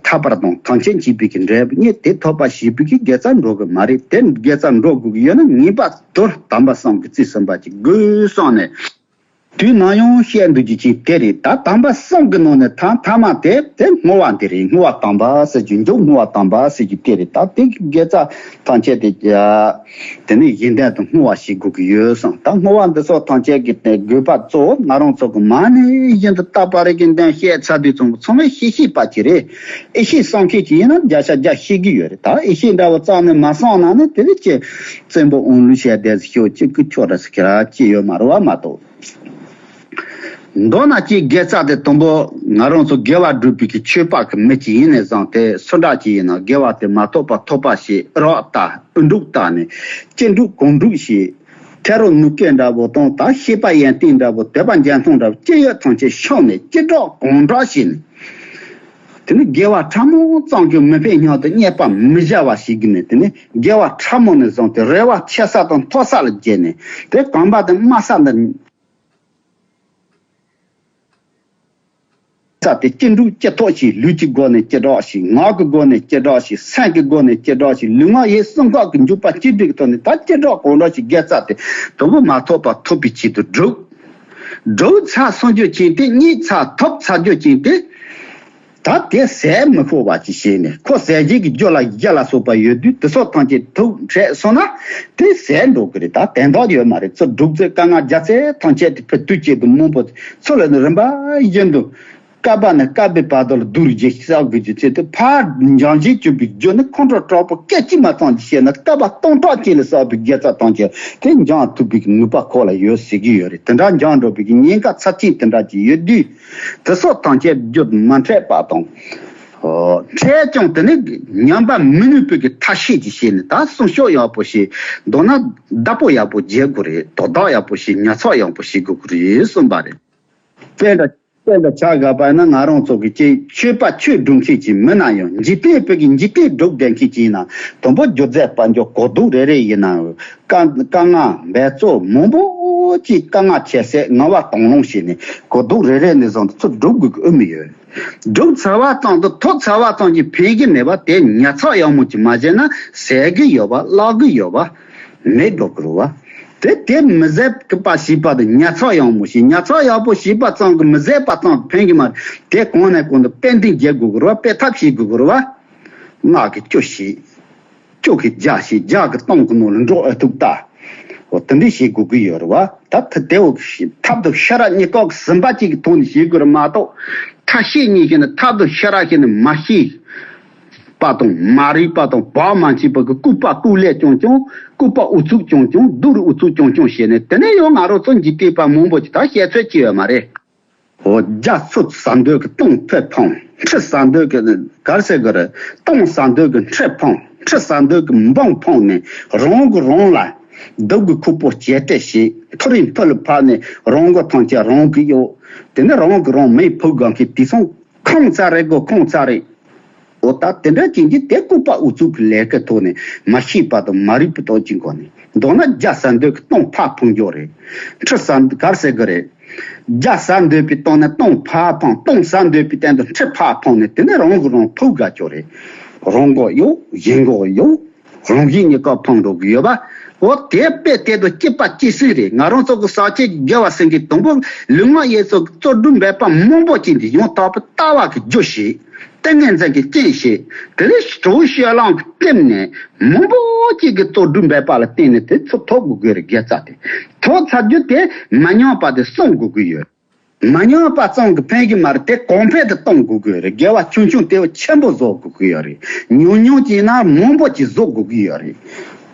ཐར་པ་དང་ཐམས་ཅད་མཁྱེན་པའི་གི་འབྲས་བུ་གཉིས་དེ་ཐོབ་པ་བྱེད་པའི་གི་དགེ་རྩ་འགྲོ་གི་མ་རེད། དེ་དགེ་རྩ་འགྲོ་དགོས་ཀྱི་ཡོད་ན་ངེས་པར་དུ་དམ་པ་གསུམ་གྱིས་རྩིས་ཟིན་པ་ཅིག་དགོས་གསུངས་ནས། དུས་ནམ་ཡང་བཤད་འདུག་རྒྱུ་ཅིག་དེ་རེད། ད་དམ་པ་གསུམ་གྱི་ནང་ནས་ཐ་ཐ་མ་དེ་དེ་བསྔོ་བ་འདི་རེད། བསྔོ་བ་དམ་པ་ཟེར་རྒྱུ། མཇུག་བསྔོ་བ་དམ་པ་ཟེར་རྒྱུ་དེ་རེད། ད་དེ་གི་དགེ་རྩ་ཐམས་ཅད་དེ་དེ་ནས་ཡོན་ཏན་དུ་བསྔོ་བ་བྱེད་དགོས་ཀྱི་ཡོད་གསུངས། ད་བསྔོ་བ་འདི་ཚོ་ཐམས་ཅད་ཀྱི་དེ་དགོས་པ་གཙོ་བོ་ང་རང་ཚོ་གི་མ་ནས་བཞིན་དུ་རྟག་པ་རེ་གི་འདོན་བཤད་ཚར་དུས་ཙམ་པ་ཚང་མས་ཤེས་ཤེས་པ་ཅིག་རེད། ཨེ་ཤེས་བསམ་མཁན་ཅིག་ཡིན་ན་བརྒྱ་ཆ་བརྒྱ་ཤེས་ཀྱི་ཡོད་རེད། ད་ཨེ་ཤེས་འདྲ་བོ་རྩ་ནས་མ་བསམ་ན་ནི་དེ་རིགས་ཀྱི་བཙན་པོ་དབང་ལུང་བཤད་བསྡད་ཤོག་ཅིག་གི་ཆོག་འདྲ་ཟེར་ཁྱེར་ཅི་ཡོད་མ་རེད་བ་མ་གཏོགས། མདོར་ན་ཅིག་དགེ་རྩ་དེ་དང་པོ་ང་རང་ཚོ་དགེ་བ་སྒྲུབ་པའི་གི་ཆོས་པ་གི་མི་ཅིག་ཡིན་ནས་བཟུང་སྟེ་སུ་འདྲ་ཅིག་ཡིན་ན་དགེ་བ་དེ་མ་ཐོབ་པ་ཐོབ་པ་ཞེས་རག་ལྟ་ཨུ་འབྲུག་ལྟ་ནས་ཅི་འབྲུག་གང་འབྲུག་ཞེས་ཐེ་རོ་ནུ་སྐད་འདྲ་པོ་དང་ད་ཤེས་པ་ཡོན་ཏན་འདྲ་པོ་དད་པ་འཇོན་ཐང་འདྲ་པོ་ཅི་ཡོད་ཐམས་ཅད་ཤོར་ནས་ཅི་སྒྲོག་གང་སྒྲོག་བྱས་ནས། དེ་ནི་དགེ་བ་ཕྲ་མོ་ཙམ་གྱིས་མི་ཕན་སྙམ་དུ་རྙེད་པ་མི་བྱ་བ་ཞིག་གིས་ནི་དེ་ནི་དགེ་བ་ཕྲ་མོ་ནས་བཟུང་སྟེ་རེ་བ་ཆེ་ས་དང་མཐོ་ས་ལ་བརྒྱབ་ནས་དེ་གོམ་པ་དེ་དམའ་ས་འདི། ས་དེ་ཅི་འབྲུག་ཅི་ཐོག་ཞིག་ལུས་ཀྱི་སྒོ་ནས་ཅི་སྒྲོག་ཞིག་ངག་གི་སྒོ་ནས་ཅི་སྒྲོག་ཞིག་སེམས་ཀྱི་སྒོ་ནས་ཅི་སྒྲོག་ཞིག་ལུས་ངག་ཡིད་གསུམ་ཀ་གི་འཇུག་པ་གཅིག་སྒྲིལ་གྱི་ཐོག་ནས་ད་ཅི་སྒྲོག་གང་སྒྲོག་ཞིག་དགེ་རྩ་དེ་དང་པོ་མ་ཐོབ་པ་ཐོབ་པའི་ཆེད་དུ་སྒྲུབ། སྒྲུབ་ཚར་སོང་རྒྱུ་ཅན་དེ་རྙེད་ཚར་ཐོབ་ཚར་རྒྱུ་ཅན་དེ། ད་དེ་ཟས་མི་ཤོར་བ་ཅིག་བྱས་ནས་ཁོ་ཟས་བརྗེད་ཀྱི་རྒྱུ་ལ་རྒྱུ་ལ་སོགས་པ་ཡོད་དུས་དེ་སོགས་ཐམས་ཅད་ཐུག་འཕྲད་སོང་ན་དེ་ཟས་འགྲོ་གི་རེད། ད་དོན་དག་ཡོད་མ་རེད། ཚུར་སྒྲུབ་ཚེ་དཀའ་ངལ་རྒྱག་ཚེ་ཐམས་ཅད་དེ་ཕུད་དུས་ཆེད་དུ་མང་པོ་ཚུར་ལ་ནི་རིམ་པ་བཞིན་དུ་བསྐལ་པ་ནས་བསྐལ་པའི་བར་དུ་ལ་བསྡུར་རྒྱུ་བསགས་དགོས་རྒྱུ་ཚེ་དེ་ཕར་འབྱུང་བཞིན་གྱུར་པའི་རྒྱུ་ནི་ཁོང་ཁྲོ་དྲག་པོ་སྐད་ཅིག་མ་ཙམ་གྱིས་བཤད་ན་བསྐལ་པ་སྟོང་ཕྲག་གཅིག་ལ་བསགས་པའི་དགེ་རྩ་ཐམས་ཅད་དེ་འབྱུང་ཐུབ་པའི་ནུས་པ་ཁོ་ལ་ཡོད་ཟེར་གྱི་ཡོད་རེད། དེ་འདྲ་འབྱུང་འགྲོ་བའི་ཉེན་ཁ་ཚབས་ཆེན་དེ་འདྲ་ཅིག་ཡོད་དུས། དེ་སོགས་ཐམས་ཅད་རྒྱུད་མ་འཕྲད་པ་དང་། འཕྲད་ཀྱང་དེ་ནི་ཉམས་པ་མི་ནུས་པའི་གི་ཐབས་ཤེས་ཀྱིས་བྱས་ནས་ད་སྲུང་སྐྱོབ་ཡག་པོ་བྱེད། མདོར་ན་བདག་པོ་ཡག་པོ་བྱེད་དགོས་རེད། དོ་བདག་ཡག་པོ་བྱེད། ཉར་ཚགས་ཡག་པོ་བྱེད་དགོས་ཀྱི་རེད་གསུངས་པ་རེད། དཔེ་འདྲ་དཔེ་འདྲ་ཆ་བཞག་པ་ཡིན་ན་ང་རང་ཚོ་གི་ཅིག་ཆོས་པ་ཆོས་སྒྲུབ་མཁན་ཅིག་མིན་ན་ཡང་འཇིག་རྟེན་པའི་གི་འཇིག་རྟེན་སྒྲུབ་བསྡད་མཁན་ཅིག་ཡིན་ན་དང་པོ་སྒྱུ་རྩལ་དཔལ་འབྱོར་གོ་ལྡོག་རེ་རེ་ཡིན་ན་དཀའ་དཀའ་ངལ་འབད་རྩོལ་མང་པོ་ཅིག་དཀའ་ངལ་ཁྱད་བསད་ངལ་བ་གཏོང་ལོང་བྱས་ནས་གོ་ལྡོག་རེ་རེ་ནས་བཟུང་སྟེ་ཚུར་སྒྲུབ་དགོས་ཀྱི་ཨུ་མི་ཡོད། སྒྲུབ་ཚར་བ་ཙམ་དུ་ཐོབ་ཚར་བ་ཙམ་གྱིས་ཕན་གྱི་མེད་པ་དེ་ཉར་ཚགས་ཡག་མོ་ཅིག་མ་བྱས་ན་ཟད་གི་ཡོད་པ་བརླག་གི་ཡོད་པ་མེད་འགྲོ་གི་རེད་བ། དེ་དེ་མི་ཟད་པ་ཞིག་པ་དང་ཉར་ཚགས་ཡག་མོ་ཞིག་ཉར་ཚགས་ཡག་པོ་ཞིག་པ་ཙམ་གྱིས་མི་ཟད་པ་ཙམ་ཕན་གྱི་མ་རེད། དེ་གོང་ནས་གོང་དུ་དཔེ་འདུན་རྒྱག་དགོས་གི་རེད་བ། དཔེ་ཐབས་ཤེས་དགོས་གི་རེད་བ། སྔགས་ཀྱི་བཅུ་ཞིག་བཅུ་གི་བརྒྱ་ཞིག་བརྒྱ་གི་སྟོང་གི་ནང་ལ་འགྲོ་ཨེ་ཐུབ་ལྟ། འོ་དེ་འདྲ་བྱེད་དགོས་ཀྱི་ཡོད་རེད་བ། ད་ཐ་དེ་འོ་ཐབས་དང་ཤེས་རབ་གཉིས་ཀ་གི་ཟིན་པ་གཅིག་གི་ཐོག་ནས་བྱེད་དགོས་རེད་མ་གཏོགས། ཐབས་ཤེས་གཉིས་ཤེས་ནས་ཐབས་དང་ཤེས་རབ་ཤེས་ནས་མ་ཤེས་པ་དང་མ་རིག་པ་དང་བག་མ་ཆགས་པ་གི་ལྐུགས་པ་ལྐུགས་ལས་རྐྱང་རྐྱང་ལྐུགས་པ་ཨུ་ཚུགས་རྐྱང་རྐྱང་རྡོ་རིང་ཨུ་ཚུགས་རྐྱང་རྐྱང་བྱས་ནས་དེ་ནས་ཡང་ང་རང་ཚོ་འཇིག་རྟེན་པ་མང་པོ་ཅིག་ད་བཤད་ཚོད་ཅི་ཡོད་མ་རེད། འོ་རྒྱ་སུ་ཟ་འདོད་ཀྱི་སྟོང་ཕོད་འཕངས། ཁྲི་ཟ་འདོད་ཀྱི་གར་ཟེར་གི་རེད། སྟོང་ཟ་འདོད་ཀྱི་ཁྲི་འཕངས། ཁྲི་ཟ་འདོད་ཀྱི་འབངས་འཕངས་ནས་རང་གི་རང་ལ་སྡུག་གི་ཁུར་པོ་ཇེ་སྤྲད་བྱས། མཐོ་རིས་མཐོ་ལ་ཕབ་ནས་རང་གི་ཐང་ཆད་རང་གི་གཡོག་དེ་ནས་རང་གི་རང་མེ་ཕུ་གང་གི་དུས་སང་ཁོང་ཚ་རེ་དགོས་ཁོང་ཚ་རེ། འོ་ད་དེ་འདྲ་ཅན་གྱི་དེ་ལྐུགས་པ་ཨུ་ཚུགས་ཀྱི་ལས་ཀའི་ཐོག་ནས་མ་ཤེས་པ་དང་མ་རིག་པའི་སྟོབས་ཀྱི་སྒོ་ནས་མདོར་ན་རྒྱ་ཟ་འདོད་ཀྱི་སྟོང་ཕར་འཕངས་རྒྱུ་རེད། ཁྲི་ཟ་གར་ཟེར་གི་རེད། རྒྱ་ཟ་འདོད་པའི་སྟེང་ནས་སྟོང་ཕར་འཕངས། སྟོང་ཟ་འདོད་པའི་སྟེང་དུ་ཁྲི་ཕར་འཕངས་ནས་དེ་ནས་རང་གི་རང་ཕུ་དགའ་ཆོག་རེད། རང་མགོ་གཡོག་གཞན་མགོ་གཡོག་རང་བཞིན་གཉིས་ཀ་འཕངས་འགྲོ་གི་ཡོད་པ། འོ་དེ་དཔེ་དེ་དང་གཅིག་པ་གཅིག་སྲོལ་རེད། ང་རང་ཚོ་གི་ཟག་བཅས་ཀྱི་དགེ་བ་སེམས་ཀྱི་དང་པོ་ལུས་ངག་ཡིད་གསུམ་གྱི་རྩོལ་སྒྲུབ་འབད་པ་མང་པོ་ཅན་དེ་ཡང་དག་པའི་ལྟ་བ་གི་རྒྱུ་བྱེད། ཏིང་ངེ་འཛིན་གྱི་རྐྱེན་བྱེད། དེ་ལས་གྲོགས་ཤེས་ལང་གི་སྟེང་ནས་མང་པོ་ཅིག་གི་རྩོལ་སྒྲུབ་འབད་པ་ལ་བརྟེན་ནས་དེ་ཚུར་ཐོབ་དགོས་ཀྱི་རེད། དགེ་རྩ་དེ་ཐོབ་ཚར་རྒྱུ་དེ་མ་ཉམས་པ་དེ་སྲུང་དགོས་ཀྱི་ཡོད། མ་ཉམས་པ་ཙམ་གྱིས་ཕན་གྱི་མ་རེད། དེ་གོང་འཕེལ་དུ་གཏོང་དགོས་ཀྱི་ཡོད་རེད། དགེ་བ་ཆུང་ཆུང་དེ་ཆེན་པོ་བཟོ་དགོས་ཀྱི་ཡོད་རེད། ཉུང་ཉུང་ཅིག་ཡིན་ན་མང་པོ་ཅིག་བཟོ་དགོས་ཀྱི་ཡོད་རེད།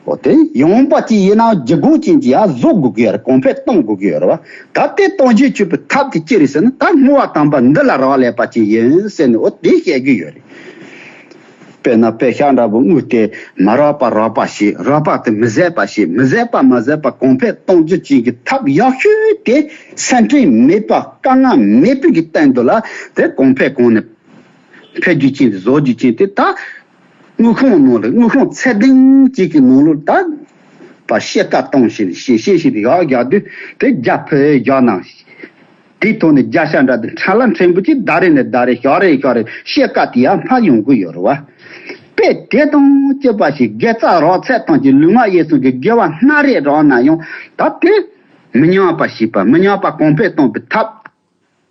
འོ་དེ་ཡངས་པ་ཅིག་ཡིན་ན་ལྗིད་ཁོག་ཅན་གྱི་ཡང་བཟོ་དགོས་ཀྱི་ཡོད་རེད། གོང་འཕེལ་གཏོང་དགོས་ཀྱི་ཡོད་རེད་བ། ད་དེ་གཏོང་རྒྱུ་བྱེད་པའི་ཐབས་དེ་ཅི་རེད་ཟེར་ན་ད་བསྔོ་བ་དམ་པ་འདི་ལ་རག་ལས་པ་ཅིག་ཡིན་ཟེར་ནས་འོ་དེ་བཤད་ཀྱི་ཡོད་རེད། དཔེར་ན་དཔེ་ཤག་འདྲ་པོ་དངོས་དེ་མ་རག་པ་རག་པ་བྱེད། རག་པ་དེ་མི་ཟད་པ་བྱེད། མི་ཟད་པ་མ་ཟད་པ་གོང་འཕེལ་གཏོང་རྒྱུ་བྱེད་ཀྱི་ཐབས་ཡག་ཤོས་དེ་སེམས་ཁྲལ་མེད་པ་དཀའ་ངལ་མེད་པའི་གི་སྟེང་དུ་ལ་དེ་གོང་འཕེལ་གོང་ནས་འཕེལ་རྒྱུ་ཅན་དེ་བཟོ་རྒྱུ་ཅན་དེ་ད་དངུལ་ཁང་ནང་ལ་དངུལ་ཁང་ཚད་ལྡན་ཅིག་གི་ནང་ལོགས་ད་པ་ཤེལ་ཀ་གཏོང་བྱེད་ཤེལ་ཤེལ་ཞིག་ཡག་རྒྱག་དུས་དེ་རྒྱ་ཕུ་རྒྱག་ནང་། དེའི་ཐོག་ནས་རྒྱ་ཤ་འདྲ་དེ་ཕྲ་ལ་ཕྲན་བུ་ཅིག་ཟླ་རེ་ནས་ཟླ་རེ་ཞག་རེ་ཞག་རེ་ཤེལ་ཀ་དེ་ཡར་འཕར་ཡོང་གི་ཡོད་རེད་བ། དཔེ་དེ་དང་གཅིག་པ་ཞིག་དགེ་རྩ་རག་ཚད་ཐམས་ཅད་ལུས་ངག་ཡིད་གསུམ་གྱི་དགེ་བ་སྣ་རེ་རག་ན་ཡང་ད་དེ་མི་ཉམས་པ་ཞིག་པ་མི་ཉམས་པ་གོང་འཕེལ་གཏོང་བའི་ཐབས།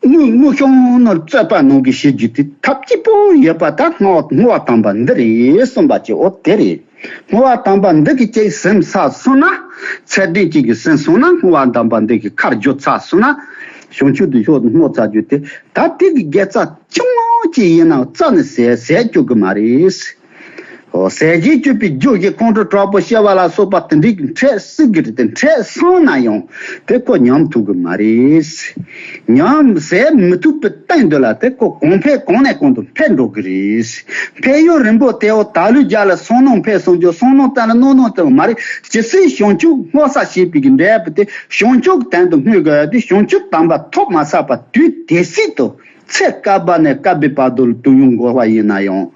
དངུལ་དངུལ་ཤོང་ནོར་རྩོད་པ་ནང་གི་བྱེད་རྒྱུ་དེ་ཐབས་གཅིག་པོ་ཡོད་པ་ད་བསྔོ་བ་བསྔོ་བ་དམ་པ་འདི་རེད་གསུངས་པ་ཅིག་འོ་དེ་རེད། བསྔོ་བ་དམ་པ་འདི་གི་ཅིག་ཟིན་ཚར་སོང་ན། ཚད་ལྡན་ཅིག་གི་ཟིན་སོང་ན་བསྔོ་བ་དམ་པ་འདི་གི་ཁར་རྒྱུ་ཚར་སོང་ན། བྱང་ཆུབ་ཏུ་ཕྱོགས་སུ་བསྔོ་ཚར་རྒྱུ་དེ་ད་དེ་གི་དགེ་རྩ་ཆུང་ངུ་ཅིག་ཡིན་ནའང་རྩ་ནས་ཟད་ཟད་བཅུག་གི་མ་རེད། ཟས་བཞིན་སྤྱོད་པའི་རྒྱུ་ཞིག་ཁོང་ཁྲོ་དྲག་པོ་སྐྱེ་བ་ལ་སོགས་པ་དེ་འདྲའི་འཕྲད་སྲིད་ཀྱི་རེད་དེ། འཕྲད་སོང་ན་ཡང་དེ་ཁོ་ཉམས་ཐུབ་ཀྱི་མ་རེད། ཉམས་ཟད་མི་ཐུབ་པའི་སྟེང་དུ་ལ་དེ་ཁོ་གོང་འཕེལ་གོང་ནས་གོང་དུ་འཕེལ་འགྲོ་གི་རེད། འཕེལ་ཡུན་རིང་པོ་དེའོ་ད་ལོའི་རྒྱ་ལ་སོང་ནང་འཕེལ་སོང་རྒྱུ་སོང་ནང་བཏང་ལ་ནང་ནང་བཏང་མ་རེད། ཇི་སྲིད་བྱང་ཆུབ་བསྔོ་ས་བྱེད་པའི་གི་འབྲས་བུ་དེ་བྱང་ཆུབ་དོན་དུ་བསྔོ་དགོས་ཡ་དེ་བྱང་ཆུབ་དམ་པ་ཐོབ་མ་ཚར་བར་དུས་དེ་སྲིད་དུ་ཚེ་བསྐལ་པ་ནས་བསྐལ་པའི་བར་དུ་དུས་ཡུན་འགོར་བ་ཡིན་ན་ཡང་།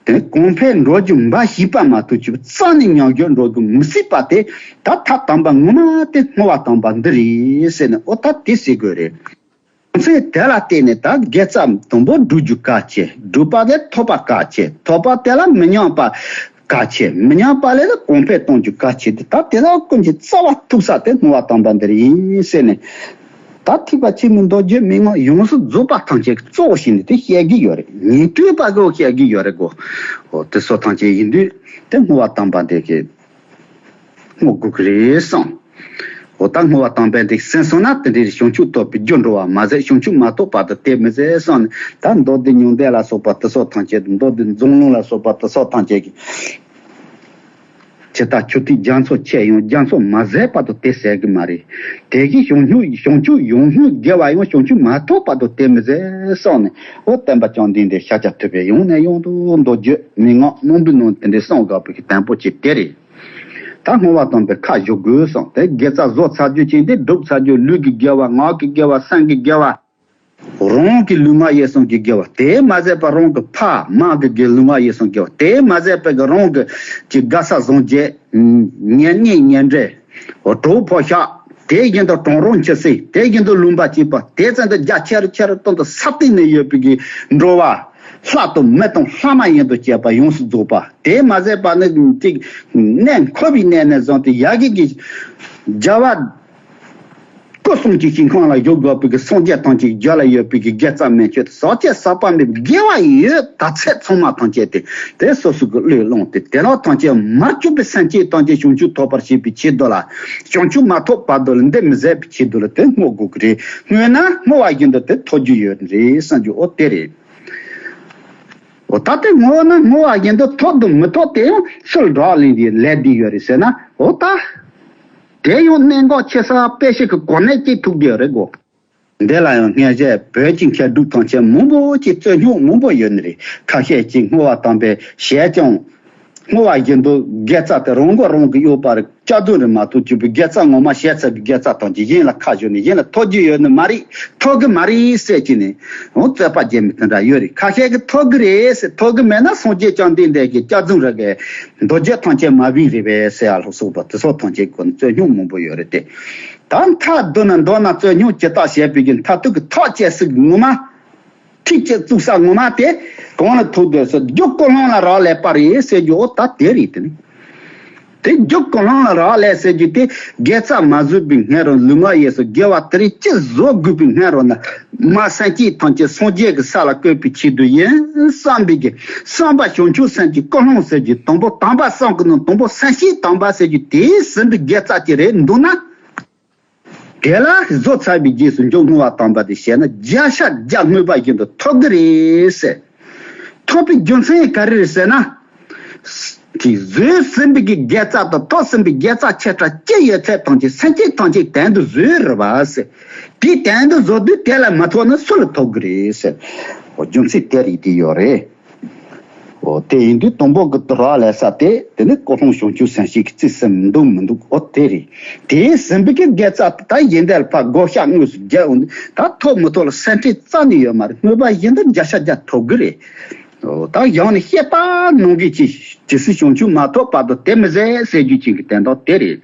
དེ་གོང་འཕེལ་འགྲོ་རྒྱུ་འབའ་ཞིག་པ་མ་གཏོགས་ཅིག་རྩ་ནས་ཉམས་རྒྱུ་འགྲོ་རྒྱུ་མི་སྲིད་པ་དེ། ད་ཐབས་དམ་པ་ངོ་མ་དེ་བསྔོ་བ་དམ་པ་འདི་རེད་ཟེར་ནས་ཨོ་ད་དེ་ཟེར་དགོས་རེད། ཚེ་དེ་ལ་བརྟེན་ནས་ད་དགེ་རྩ་དང་པོ་སྒྲུབ་རྒྱུ་གལ་ཆེ། སྒྲུབ་པ་དེ་ཐོབ་པ་གལ་ཆེ། ཐོབ་པ་དེ་ལ་མི་ཉམས་པ་གལ་ཆེ། མི་ཉམས་པ་ལས་ལ་གོང་འཕེལ་གཏོང་རྒྱུ་གལ་ཆེ། དེ་ད་དེ་ལ་ཀུན་གྱི་རྩ་བ་ཐུག་ས་དེ་བསྔོ་བ་དམ་པ་འདི་རེད་ཟེར་ནས། ད་ཐེག་པ་ཆེན་མོའི་མདོ་རྒྱུད་མན་ངག་ཡོངས་སུ་རྫོགས་པ་ཐམས་ཅད་ཀྱི་གཙོ་བོ་བྱས་ནས་དེ་བཤད་ཀྱི་ཡོད་རེད། ཉན་ཐོས་པ་གིས་བཤད་ཀྱི་ཡོད་རེད་གོ། འོ་དེ་སོགས་ཐམས་ཅད་ཡིན་དུས་དེ་བསྔོ་བ་དམ་པ་འདི་གི་བསྔོ་དགོས་ཀྱི་རེད་བསམ། འོ་ད་བསྔོ་བ་དམ་པ་འདི་གསན་སོང་ན་དེ་འདྲའི་བྱང་ཆུབ་ཐོབ་པའི་རྒྱུ་འགྲོ་བ་མ་ཟད་བྱང་ཆུབ་མ་ཐོབ་བར་དུ་དེ་མི་ཟད་བསམ་ནས། ད་མདོ་སྡེ་མྱང་འདས་ལ་སོགས་པ་དེ་སོགས་ཐམས་ཅད། མདོ་སྡེ་མཛངས་བླུན་ལ་སོགས་པ་དེ་སོགས་ཐམས་ཅད་ཀྱི་ཇི་ལྟར་ཆུ་ཐིགས་རྒྱ་མཚོ་ཆེ་ཡང་རྒྱ་མཚོ་མ་ཟད་བར་དུ་དེ་ཟད་ཀྱི་མ་རེད། དེ་བཞིན་བྱང་ཆུབ་བྱང་ཆུབ་ཡོངས་བསྔོས་དགེ་བ་ཡང་བྱང་ཆུབ་མ་ཐོབ་བར་དུ་དེ་མི་ཟད་བསམ་ནས། འོ་བསྟན་པ་བཅོམ་ལྡན་འདས་ཤཱཀྱ་ཐུབ་པས་ཡང་ནས་ཡང་དུ་མདོ་རྒྱུད་མན་ངག་རྣམ་པོའི་ནང་དེ་འདྲའི་གསུངས་དགོས་པའི་གི་དོན་པོ་ཅིག་དེ་རེད། ད་བསྔོ་བ་དམ་པའི་ཁ་བཞོག་དགོས་བསམ། དེ་དགེ་རྩ་བཟོ་ཚར་རྒྱུ་ཅན་དེ་སྒྲུབ་ཚར་རྒྱུ། ལུས་ཀྱི་དགེ་བ། ངག་གི་དགེ་བ། སེམས་ཀྱི་དགེ་བ། རང་གི་ལུས་ངག་ཡིད་གསུམ་གྱི་དགེ་བ། དེས་མ་ཟད་པར་རང་གི་ཕ་མ་གི་དགེ་ལུས་ངག་ཡིད་གསུམ་དགེ་བ། དེས་མ་ཟད་པར་གི་རང་གི་གི་དགའ་ས་བཟང་རྒྱས། ཉེ་གནས་ཉེ་འབྲེལ། གྲོགས་ཕོ་ཤ། དེ་བཞིན་དུ་གྲོགས་རོགས་མཆེད་སྲིད། དེ་བཞིན་དུ་ལུང་པ་གཅིག་པ། དེ་ཙམ་དུ་རྒྱ་ཆེར་ཆེར་གཏོང་དུ་ས་སྟེང་ནས་ཡོད་པའི་གི་འགྲོ་བ། ལྷ་དང་མི་དང་ལྷ་མ་ཡིན་དུ་བཅས་པ་ཡོངས་སུ་རྫོགས་པ། དེས་མ་ཟད་པ་ནི་གཅིག་གནས་འཁོད་པའི་གནས་ནས་བཟུང་སྟེ་ཡ་གི་གི་རྒྱལ་བ། སྐུ་གསུམ་གྱི་ཞིང་ཁམས་ལ་བཞུགས་དགོས་པའི་གི་སངས་རྒྱས་ཐམས་ཅད་རྒྱུད་ལ་ཡོད་པའི་གི་དགེ་རྩ་མན་ཆད་ཟག་བཅས་ཟག་པ་མེད་པའི་དགེ་བ་ཡོད་ད་ཚད་ཚང་མ་ཐམས་ཅད་དེ་དེ་སོ་སོ་གི་བློས་བླངས་ཏེ། དེ་དག་ཐམས་ཅད་མར་གྱུར་པའི་སེམས་ཅན་ཐམས་ཅད་བྱང་ཆུབ་ཐོབ་པར་བྱེད་པའི་ཆེད་དུ་ལ། བྱང་ཆུབ་མ་ཐོབ་བར་དུ་ལ་འདི་མི་ཟད་པའི་ཆེད་དུ་ལ་དེ་བསྔོ་དགོས་ཀྱི་རེད། བསྔོས་ན་བསྔོ་བ་བཞིན་དུ་དེ་ཐོབ་རྒྱུ་ཡོད་རེད་བསམ་རྒྱུ་ཨོ་དེ་རེད། འོ་ད་དེ་བསྔོ་ན་བསྔོ་བ་བཞིན་དུ་ཐོབ་དང་མི་ཐོབ་དེ་ཡང་ཚུལ་འགྲོ་ལེན་གྱི་ལས་འདི་ཡོད་རེད་ཟེར་ན། འོ་ད། དེ་ཡང་གནད་འགག་ཆེ་ས་དཔེ་ཞིག་གི་གོ་གནས་ཅིག་ཐུག་གི་ཡོད་རེད་གོ། འདི་ལ་ཡང་སྔན་ཆད་བོད་ཀྱི་མཁས་གྲུབ་ཐམས་ཅད་མང་པོ་ཅིག་རྩོད་རྙོག་མང་པོ་ཡོད་ནི་རེད། ཁ་ཤས་ཀྱིས་བསྔོ་བ་དམ་པའི་ཞལ་ཀྱང་བསྔོ་བ་བཞིན་དུ་དགེ་རྩ་དེ་རང་མགོ་རང་གིས་གཡོག་པ་རེད། སྐྱག་རྫུན་རེད་མ་གཏོགས་ཅིག་པུ་དགེ་རྩ་ངོ་མ་བྱས་ཚར་བའི་དགེ་རྩ་ཐམས་ཅད་གཞན་ལ་ཁ་གཞོལ་ནས་གཞན་ལ་ཐོབ་རྒྱུ་ཡོད་ནི་མ་རེད། ཐོབ་གི་མ་རེད་ཟེར་གྱི་ནས་འོང་རྩོད་པ་རྒྱག་མི་དེ་འདྲ་ཡོད་རེད། ཁ་ཤས་ཀྱིས་ཐོབ་གི་རེད་ཟེར། ཐོབ་གི་མེད་ན་སངས་རྒྱས་བཅོམ་ལྡན་འདས་ཀྱིས་སྐྱག་རྫུན་རེད་གི་མདོ་རྒྱུད་ཐམས་ཅད་མ་བིང་རེད་པས་ཟེར་ཡ་ལ་སོགས་པ་དེ་སོགས་ཐམས་ཅད་ཀྱི་སྐོར་ནས་རྩོད་རྙོག་མང་པོ་ཡོད་རེད་དེ། ད་མཐའ་བསྡུ་ན་མདོར་ན་རྩོད་རྙོག་ཇི་ལྟར་བྱས་པའི་གི་མཐར་ཐུག་གི་ཐག་བཅད་ཚིག་ངོ་མ། ཐིག་གཅིག་བཙུགས་ས་ངོ་མ་དེ་གང་ལ་ཐུག་འདོད་ཟེར། རྒྱུ་ཀུན་སློང་ལ་རག་ལས་པ་རེད་ཟེར་རྒྱུ་ཨོ་ད་དེ་རེད་དེ་ནི། དེ་རྒྱུ་ཀུན་སློང་ལ་རག་ལས་ཟེར་རྒྱུ་དེ་དགེ་རྩ་མ་བཟོད་པའི་སྔ་རོལ་ལུས་ངག་ཡིད་གསུམ་དགེ་བ་དེ་རིགས་ཅི་བཟོ་དགོས་པའི་སྔ་རོལ་ན་མ་སེམས་ཅན་ཐམས་ཅད་སངས་རྒྱས་ཀྱི་ས་ལ་བཀོད་པའི་ཆེད་དུ་ཡིན་བསམ་པའི་གི་བསམ་པ་བྱང་ཆུབ་སེམས་ཀྱི་ཀུན་སློང་ཟེར་རྒྱུ་དང་པོ་དམ་པ་བསམ་གི་ནང་དང་པོ་སེམས་ཅན་དམ་པ་ཟེར་རྒྱུ་དེ་ཟིན་པའི་དགེ་རྩ་ཅིག་རེད་འདུག་ན། དེ་ལ་བཟོ་ཚར་བའི་རྗེས་སུ་འཇུག་བསྔོ་བ་དམ་པ་དེ་བྱས་ན་བརྒྱ་ཆ་བརྒྱ་བསྔོས་པ་བཞིན་དུ་ཐོབ་གི་རེད་ཟེར། ཐོབ་པའི་རྒྱུ་མཚན་ག་རེ་རེད་ཟེར་ན། དེ་བཟོས་ཟིན་པའི་གི་དགེ་རྩ་དང་ཐོབ་ཟིན་པའི་དགེ་རྩ་ཆེ་ཕྲ་ཅི་ཡོད་ཚད་ཐམས་ཅད་སེམས་ཅན་ཐམས་ཅད་དོན་དུ་བཟོས་རེད་བ་ཟེར། དེ་དོན་དུ་བཟོ་དུས་དེ་ལ་མ་ཐོབ་ན་སུ་ལ་ཐོབ་གི་རེད་ཟེར། འོ་རྒྱུ་མཚན་དེ་རེད་དེ་ཡོད་རེད། འོ་དེ་ཡིན་དུས་དང་པོ་གི་རག་ལས་ས་དེ་དེ་ནི་ཀུན་སློང་བྱང་ཆུབ་སེམས་བསྐྱེད་ཀྱི་རྩིས་ཟིན་འདུག་མི་འདུག་འོ་དེ་རེད། དེའི་ཟིན་པའི་གི་དགེ་རྩ་དེ་ད་ཡིན་དེ་ལ་ཕར་བགོ་བཤའ་དངོས་སུ་རྒྱག་འོང་དུས་ད་ཐོབ་མི་ཐོབ་ལ་སེམས་ཁྲལ་རྩ་ནས་ཡོད་མ་རེད། བསྔོས་པ་བཞིན་དུ་བརྒྱ་ཆ་བརྒྱ་ཐོབ་གི་རེད། འོ་ད་ཡང་ནི་བཤད་པ་ནང་གི་ཅི་ཇི་སྲིད་བྱང་ཆུབ་མ་ཐོབ་བར་དུ་དེ་མི་ཟད་ཟེར་རྒྱུ་ཅན་གྱི་དོན་དག་དེ་རེད།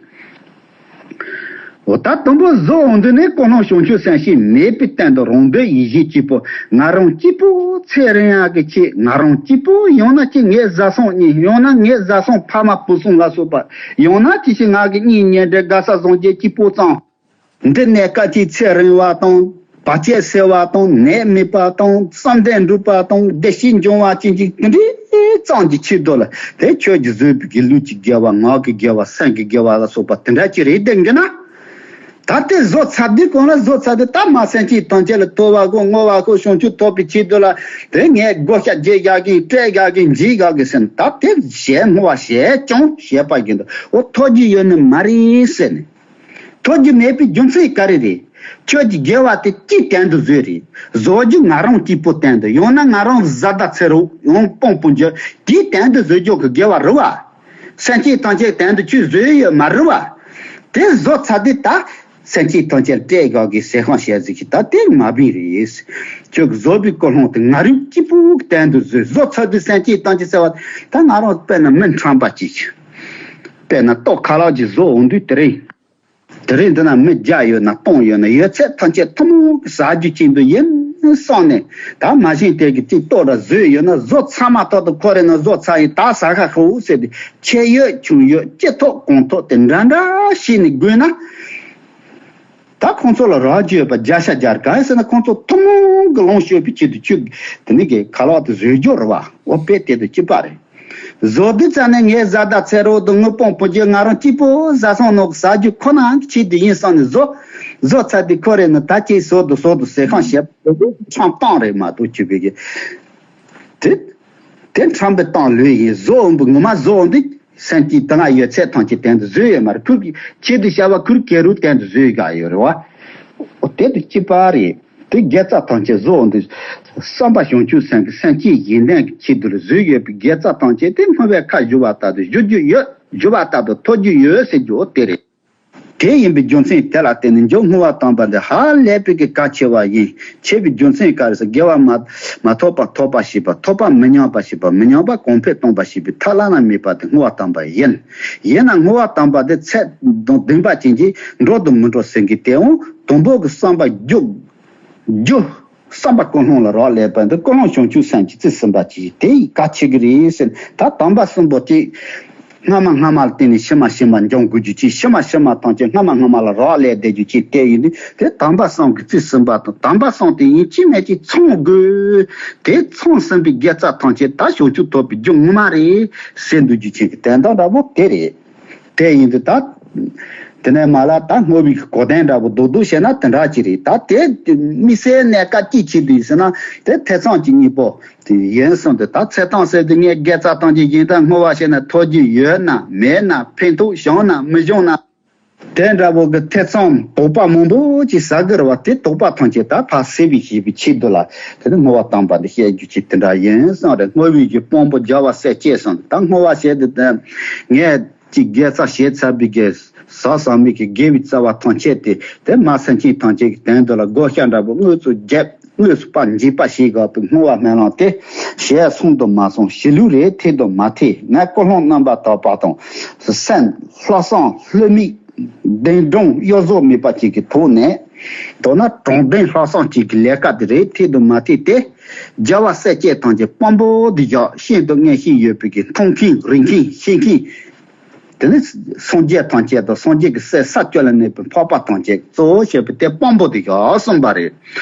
འོ་ད་དང་པོ་བཟོ་འོང་དུས་ནི་ཀུན་སློང་བྱང་ཆུབ་སེམས་བསྐྱེད་མེད་པའི་སྟེང་དུ་རང་འདོད་ཡིད་བཞིན་གཅིག་པུ་ང་རང་གཅིག་པུ་ཚེ་རིང་ཡག་གི་ཆེད། ང་རང་གཅིག་པུ་ཡང་ན་ཅི་ངའི་བཟའ་ཚང་གཉིས། ཡང་ན་ངའི་བཟའ་ཚང་ཕ་མ་བུ་སྲིང་ལ་སོགས་པ། ཡང་ན་ཅི་ཞིག་ང་གི་གཉེན་ཉེ་འབྲེལ་དགའ་ས་བཟང་རྒྱལ་གཅིག་པུ་ཙམ། འདི་ནས་སྐབས་གཅིག་ཚེ་རིང་བ་དང་བར་ཆད་སེལ་བ་དང་ནད་མེད་པ་དང་བསམ་དོན་འགྲུབ་པ་དང་བདེ་སྐྱིད་འབྱུང་བ་ཅན་གྱི་དེ་འདྲའི་ཙམ་གྱི་ཆེད་དུ་ལ་དེ་ཁྱོད་ཀྱིས་བཟོས་པའི་གི་ལུས་ཀྱི་དགེ་བ་ངག་གི་དགེ་བ་སེམས་ཀྱི་དགེ་བ་ལ་སོགས་པ་དེ་འདྲ་ཅིག་རེད་དེ་འགི་ན། ད་དེ་བཟོ་ཚར་དུས་གང་ལ་བཟོ་ཚར་དུས་ད་མ་སེམས་ཅན་ཐམས་ཅད་ལ་ཐོབ་པ་དགོས། བསྔོ་བ་དགོས། བྱང་ཆུབ་ཐོབ་པའི་ཆེད་དུ་ལ་དེ་ངས་བགོ་བཤའ་རྒྱག་གིན་སྤྲད་རྒྱག་གིན་འཇིགས་རྒྱག་གིན་ཟེར་ན། ད་དེ་ཞལ་བསྔོ་བ་ཞལ་ཀྱང་བཤད་པ་བཞིན་དུ་འོ་ཐོབ་རྒྱུ་ཡོད་ནི་མ་རེད་ཟེར་ནས། ཐོབ་རྒྱུ་མེད་པའི་རྒྱུ་མཚན་ག་རེ་རེད། ཁྱོད་ཀྱི་དགེ་བ་དེ་ཅི་དོན་དུ་བཟོས་རེད། བཟོ་རྒྱུ་ང་རང་གཅིག་པུ་དོན་དུ། ཡང་ན་ང་རང་བཟའ་ཟླ་ཚེ་རོགས་ཡང་སྤུན་སྤུན་མཆེད་དེའི་དོན་དུ་བཟོ་རྒྱུ་གི་དགེ་བ་རེད་བ། སེམས་ཅན་ཐམས་ཅད་དོན་དུ་ཁྱོད་བཟོས་ཡོད་མ་རེད་བ། དེ་བཟོ་ཚར་དུས་ད་སེམས་ཅན་ཐམས་ཅད་སྤྲད་དགོས་གི་ཟས་ཁང་བཤད་ཟིག་གི་ད་དེ་མ་བིན་རེད། ཁྱོད་ཀྱི་བཟོ་བའི་ཀུན་སློང་དེ་ང་རང་གཅིག་པུ་གི་དོན་དུ་བཟོས། བཟོ་ཚར་དུས་སེམས་ཅན་ཐམས་ཅད་ཟེར་བ་ད་ང་རང་དཔེར་ན་མི་ཁྲམ་པ་ཅིག་དཔེར་ན་ལྟོ་ཁ་ལག་ཅིག་བཟོ་འོང་དུས་དེ་རིང་། དེ་རིང་འདི་ན་མི་བརྒྱ་ཡོད་ན་སྟོང་ཡོད་ན་ཡོད་ཚད་ཐམས་ཅད་ཐུན་མོང་གི་ཟ་རྒྱུ་ཅན་དུ་ཡིན་བསམ་ནས། ད་མ་གཞི་དེ་གི་ཅིག་ལྟོ་ར་བཟོས་ཡོད་ན་བཟོ་ཚར་མ་ཐག་ཏུ་ཁོ་རེ་ན་བཟོ་ཚར་ཡིན་ད་ཟ་ཁ་ཤོག་ཟེར་ཏེ་ཆེ་ཡོད་ཆུང་ཡོད་ཅི་ཐོབ་གང་ཐོབ་དེ་འདྲ་འདྲ་བྱས་ནས་དགོས་ན། ད་ཁོང་ཚོ་ལ་རག་རྒྱུ་ཡོད་པ་བརྒྱ་ཆ་བརྒྱ་རེད། གང་ཡིན་ཟེར་ན་ཁོང་ཚོ་ཐུན་མོང་གི་ལོངས་སྤྱོད་པའི་ཆེད་དུ་ཁྱོད་དེ་ནི་གི་ཁ་ལག་དེ་བཟོས་རྒྱུ་རེད་བ། འོ་དཔེ་དེ་དང་གཅིག་པ་རེད། བཟོ་དུས་ཙམ་ནས་ངའི་བཟའ་ཟླ་ཚེ་རོགས་དང་དངུལ་སྤུན་སྤུན་མཆེད་ང་རང་གཅིག་པོ་བཟའ་ཚང་ནང་གི་ཟ་རྒྱུ་ཁོ་ན་གི་ཆེད་དུ་ཡིན་བསམ་ནས་བཟོ། བཟོ་ཚར་དུས་ཁོ་རེ་ནི་ད་ཅིག་བཟོ་དང་བཟོ་དང་ཟས་ཁང་བྱས་པ་དེ་ཁྲམ་གཏོང་རེད་མ་གཏོགས་ཁྱོད་བོད་ཀྱི་དེ་དེ་ཁྲམ་པའི་གཏོང་ལོས་ཡིན། བཟོ་འོང་པའི་ངོ་མ་བཟོ་འོང་དུས་སེམས་ཀྱི་དེ་ང་ཡོད་ཚད་ཐམས་ཅད་དོན་དུ་བཟོས་ཡོད་མ་རེད། ཁུར་གྱི་ཆེད་དུ་བྱ་བ་ཁུར་གེ་རུ་དོན་དུ་བཟོས་དགའ་ཡོད་རེད་བ། འོ་དེ་དང་གཅིག་པ་རེད། དེ་དགེ་རྩ་ཐམས་ཅད་བཟོ་འོང་དུས་བསམ་པ་བྱང་ཆུབ་སེམས་ཀྱི་སེམས་བསྐྱེད་བཞི་ལྡན་གྱི་ཆེད་དུ་བཟོས་ཡོད་པའི་དགེ་རྩ་ཐམས་ཅད་དེ་སྔོན་བས་ཁ་བཞུ་བ་ལྟར་དུ་བཞུ་རྒྱུ་ཡོད། བཞུ་བ་ལྟར་དུ་ཐོབ་རྒྱུ་ཡོད་ཟེར་རྒྱུ་འོ་དེ་རེད། དེ་ཡིན་པའི་རྒྱུ་མཚན་དེ་ལ་བརྟེན་ནས་མཇུག་བསྔོ་བ་བཏང་པ་འདི་ཧ་ལས་པའི་གི་གལ་ཆེ་བ་ཡིན། ཆེ་བའི་རྒྱུ་མཚན་ག་རེ་ཟེར་དགེ་བ་མ་མ་ཐོབ་པ་ཐོབ་པ་ཞེས་པ། ཐོབ་པ་མི་ཉམས་པ་ཞེས་པ། མི་ཉམས་པ་གོང་འཕེལ་གཏོང་བ་ཞེས་པའི་ཐབས་བླ་ན་མེད་པ་དེ་བསྔོ་བ་བཏང་པ་ཡིན། ཡིན་ན་བསྔོ་བ་བཏང་པ་དེ་ཚད་དང་ལྡན་པ་ཅན་གྱི་འགྲོ་དང་མི་འགྲོ་ཟེར་གྱི་དེའང་དང་པོ་གི་བསམ་པ་རྒྱུ་རྒྱུ། བསམ་པ་ཀུན་སློང་ལ་རག་ལས་པ་འདི་ཀུན་སློང་བྱང་ཆུབ་སེམས་ཀྱི་རྩིས་ཟིན་པ་ཅིག་དེ་ཡི་གལ་ཆེ་གི་རེད་ཟེར། ད་དམ་པ་གསུམ་པོ་དེ་སྔ་མ་སྔ་མ་ལ་བརྟེན་ནས་ཕྱི་མ་ཕྱི་མ་འབྱུང་དགོས་རྒྱུ་ཅིག་ཕྱི་མ་ཕྱི་མ་ཐམས་ཅད་སྔ་མ་སྔ་མ་ལ་རག་ལས་བསྡད་རྒྱུ་ཅིག་དེ་ཡིན་དུས་དེ་དམ་པ་གསུམ་གྱི་རྩིས་ཟིན་པ་དང་དམ་པ་གསུམ་དེ་ཡིན་གཅིག་མིན་གཅིག་ཚང་དགོས། དེ་ཚང་ཟིན་པའི་དགེ་རྩ་ཐམས་ཅད་ད་བྱང་ཆུབ་ཐོབ་པའི་རྒྱུ་ངོ་མ་རེད་ཟེར་འདུག་རྒྱུ་ཅན་གྱི་དོན་དག་འདྲ་པོ་དེ་རེད། དེ་ཡིན་དུས་ད། དེ་ནས་མ་ལ་ད་བསྔོ་བའི་གོ་དོན་འདྲ་པོ་རྡོག་རྡོག་བཤད་ན་དེ་འདྲ་ཅིག་རེད། ད་དེ་དམིགས་བསལ་གནད་འགག་ཅིག་ཆེད་དུ་ཡིན་ཟེར་ན་དེ་ཐེ་ཚོམ་གྱི་གཉིས་པོ་དེ་ཡིན་གསུངས་ཏེ། ད་ཚེ་ཐང་ཟེར་དུས་ངས་དགེ་རྩ་ཐམས་ཅད་གཞན་དག་བསྔོ་བ་བྱས་ན་ཐོབ་རྒྱུ་ཡོད་ན་མེད་ན་ཕན་ཐོགས་བྱུང་ན་མི་བྱུང་ན། དེ་འདྲ་པོ་གི་ཐེ་ཚོམ་དོགས་པ་མང་པོ་ཅིག་ཟ་གི་རེད་བ། དེ་དོགས་པ་ཐམས་ཅད་ད་ཕར་སེལ་བའི་ཞེས་པའི་ཆེད་དུ་ལ་དེ་ནི་བསྔོ་བ་བཏང་པ་འདི་བཤད་རྒྱུ་ཅིག་དེ་འདྲ་ཡིན་གསུངས་རེད། བསྔོ་བའི་གི་དཔང་པོ་རྒྱལ་བ་སྲས་བཅས་སམ། ད་བསྔོ་བ་བྱས་ཏེ་ད་ངས་ཅིག་དགེ་རྩ་བྱས་ཚར་བའི་གི་ཟག་ཟག་མེད་ཀྱི་དགེ་བའི་རྩ་བ་ཐམས་ཅད་དེ་དེ་མ་སེམས་ཅན་ཐམས་ཅད་ཀྱི་དོན་དུ་ལ་བགོ་བཤའ་འདྲ་པོ་དངོས་སུ་བརྒྱབ། དངོས་སུ་ཕར་འཇིགས་པ་བྱེད་དགོས་པའི་བསྔོ་བ་སྨོན་ལམ་དེ་བྱས་སོང་དང་མ་སོང་། བྱེད་ལུགས་རེ་ཐེ་དང་མ་ཐེ། ངས་ཀུན་སློང་རྣམ་པར་དག་པ་དང་སེམས་ལྷག་བསམ་ལྷོད་མེད་བདེན་དྲང་གཡོ་ཟོལ་མེད་པ་ཅིག་གི་ཐོག་ནས། མདོར་ན་དྲང་བདེན་ལྷག་བསམ་ཅིག་གི་ལས་ཀ་དེ་རེ་ཐེ་དང་མ་ཐེ་སྟེ། རྒྱལ་བ་སྲས་བཅས་ཐམས་ཅད་དཔང་པོ་འདི་བཞག་ཤེས་དང་མངོན་ཤེས་ཡོད་པའི་གི་མཐོང་མཁན་རིག་མཁན་ཤེས་མཁན། དེ་ནི་སངས་རྒྱས་ཐམས་ཅད་དང་སངས་རྒྱས་ཀྱི་སྲས་ས་བཅུ་ལ་གནས་པའི་འཕགས་པ་ཐམས་ཅད་གཙོ་བོ་བྱས་པའི་དེ་དཔང་པོ་དེ་བཞག་གསུངས་པ་རེད།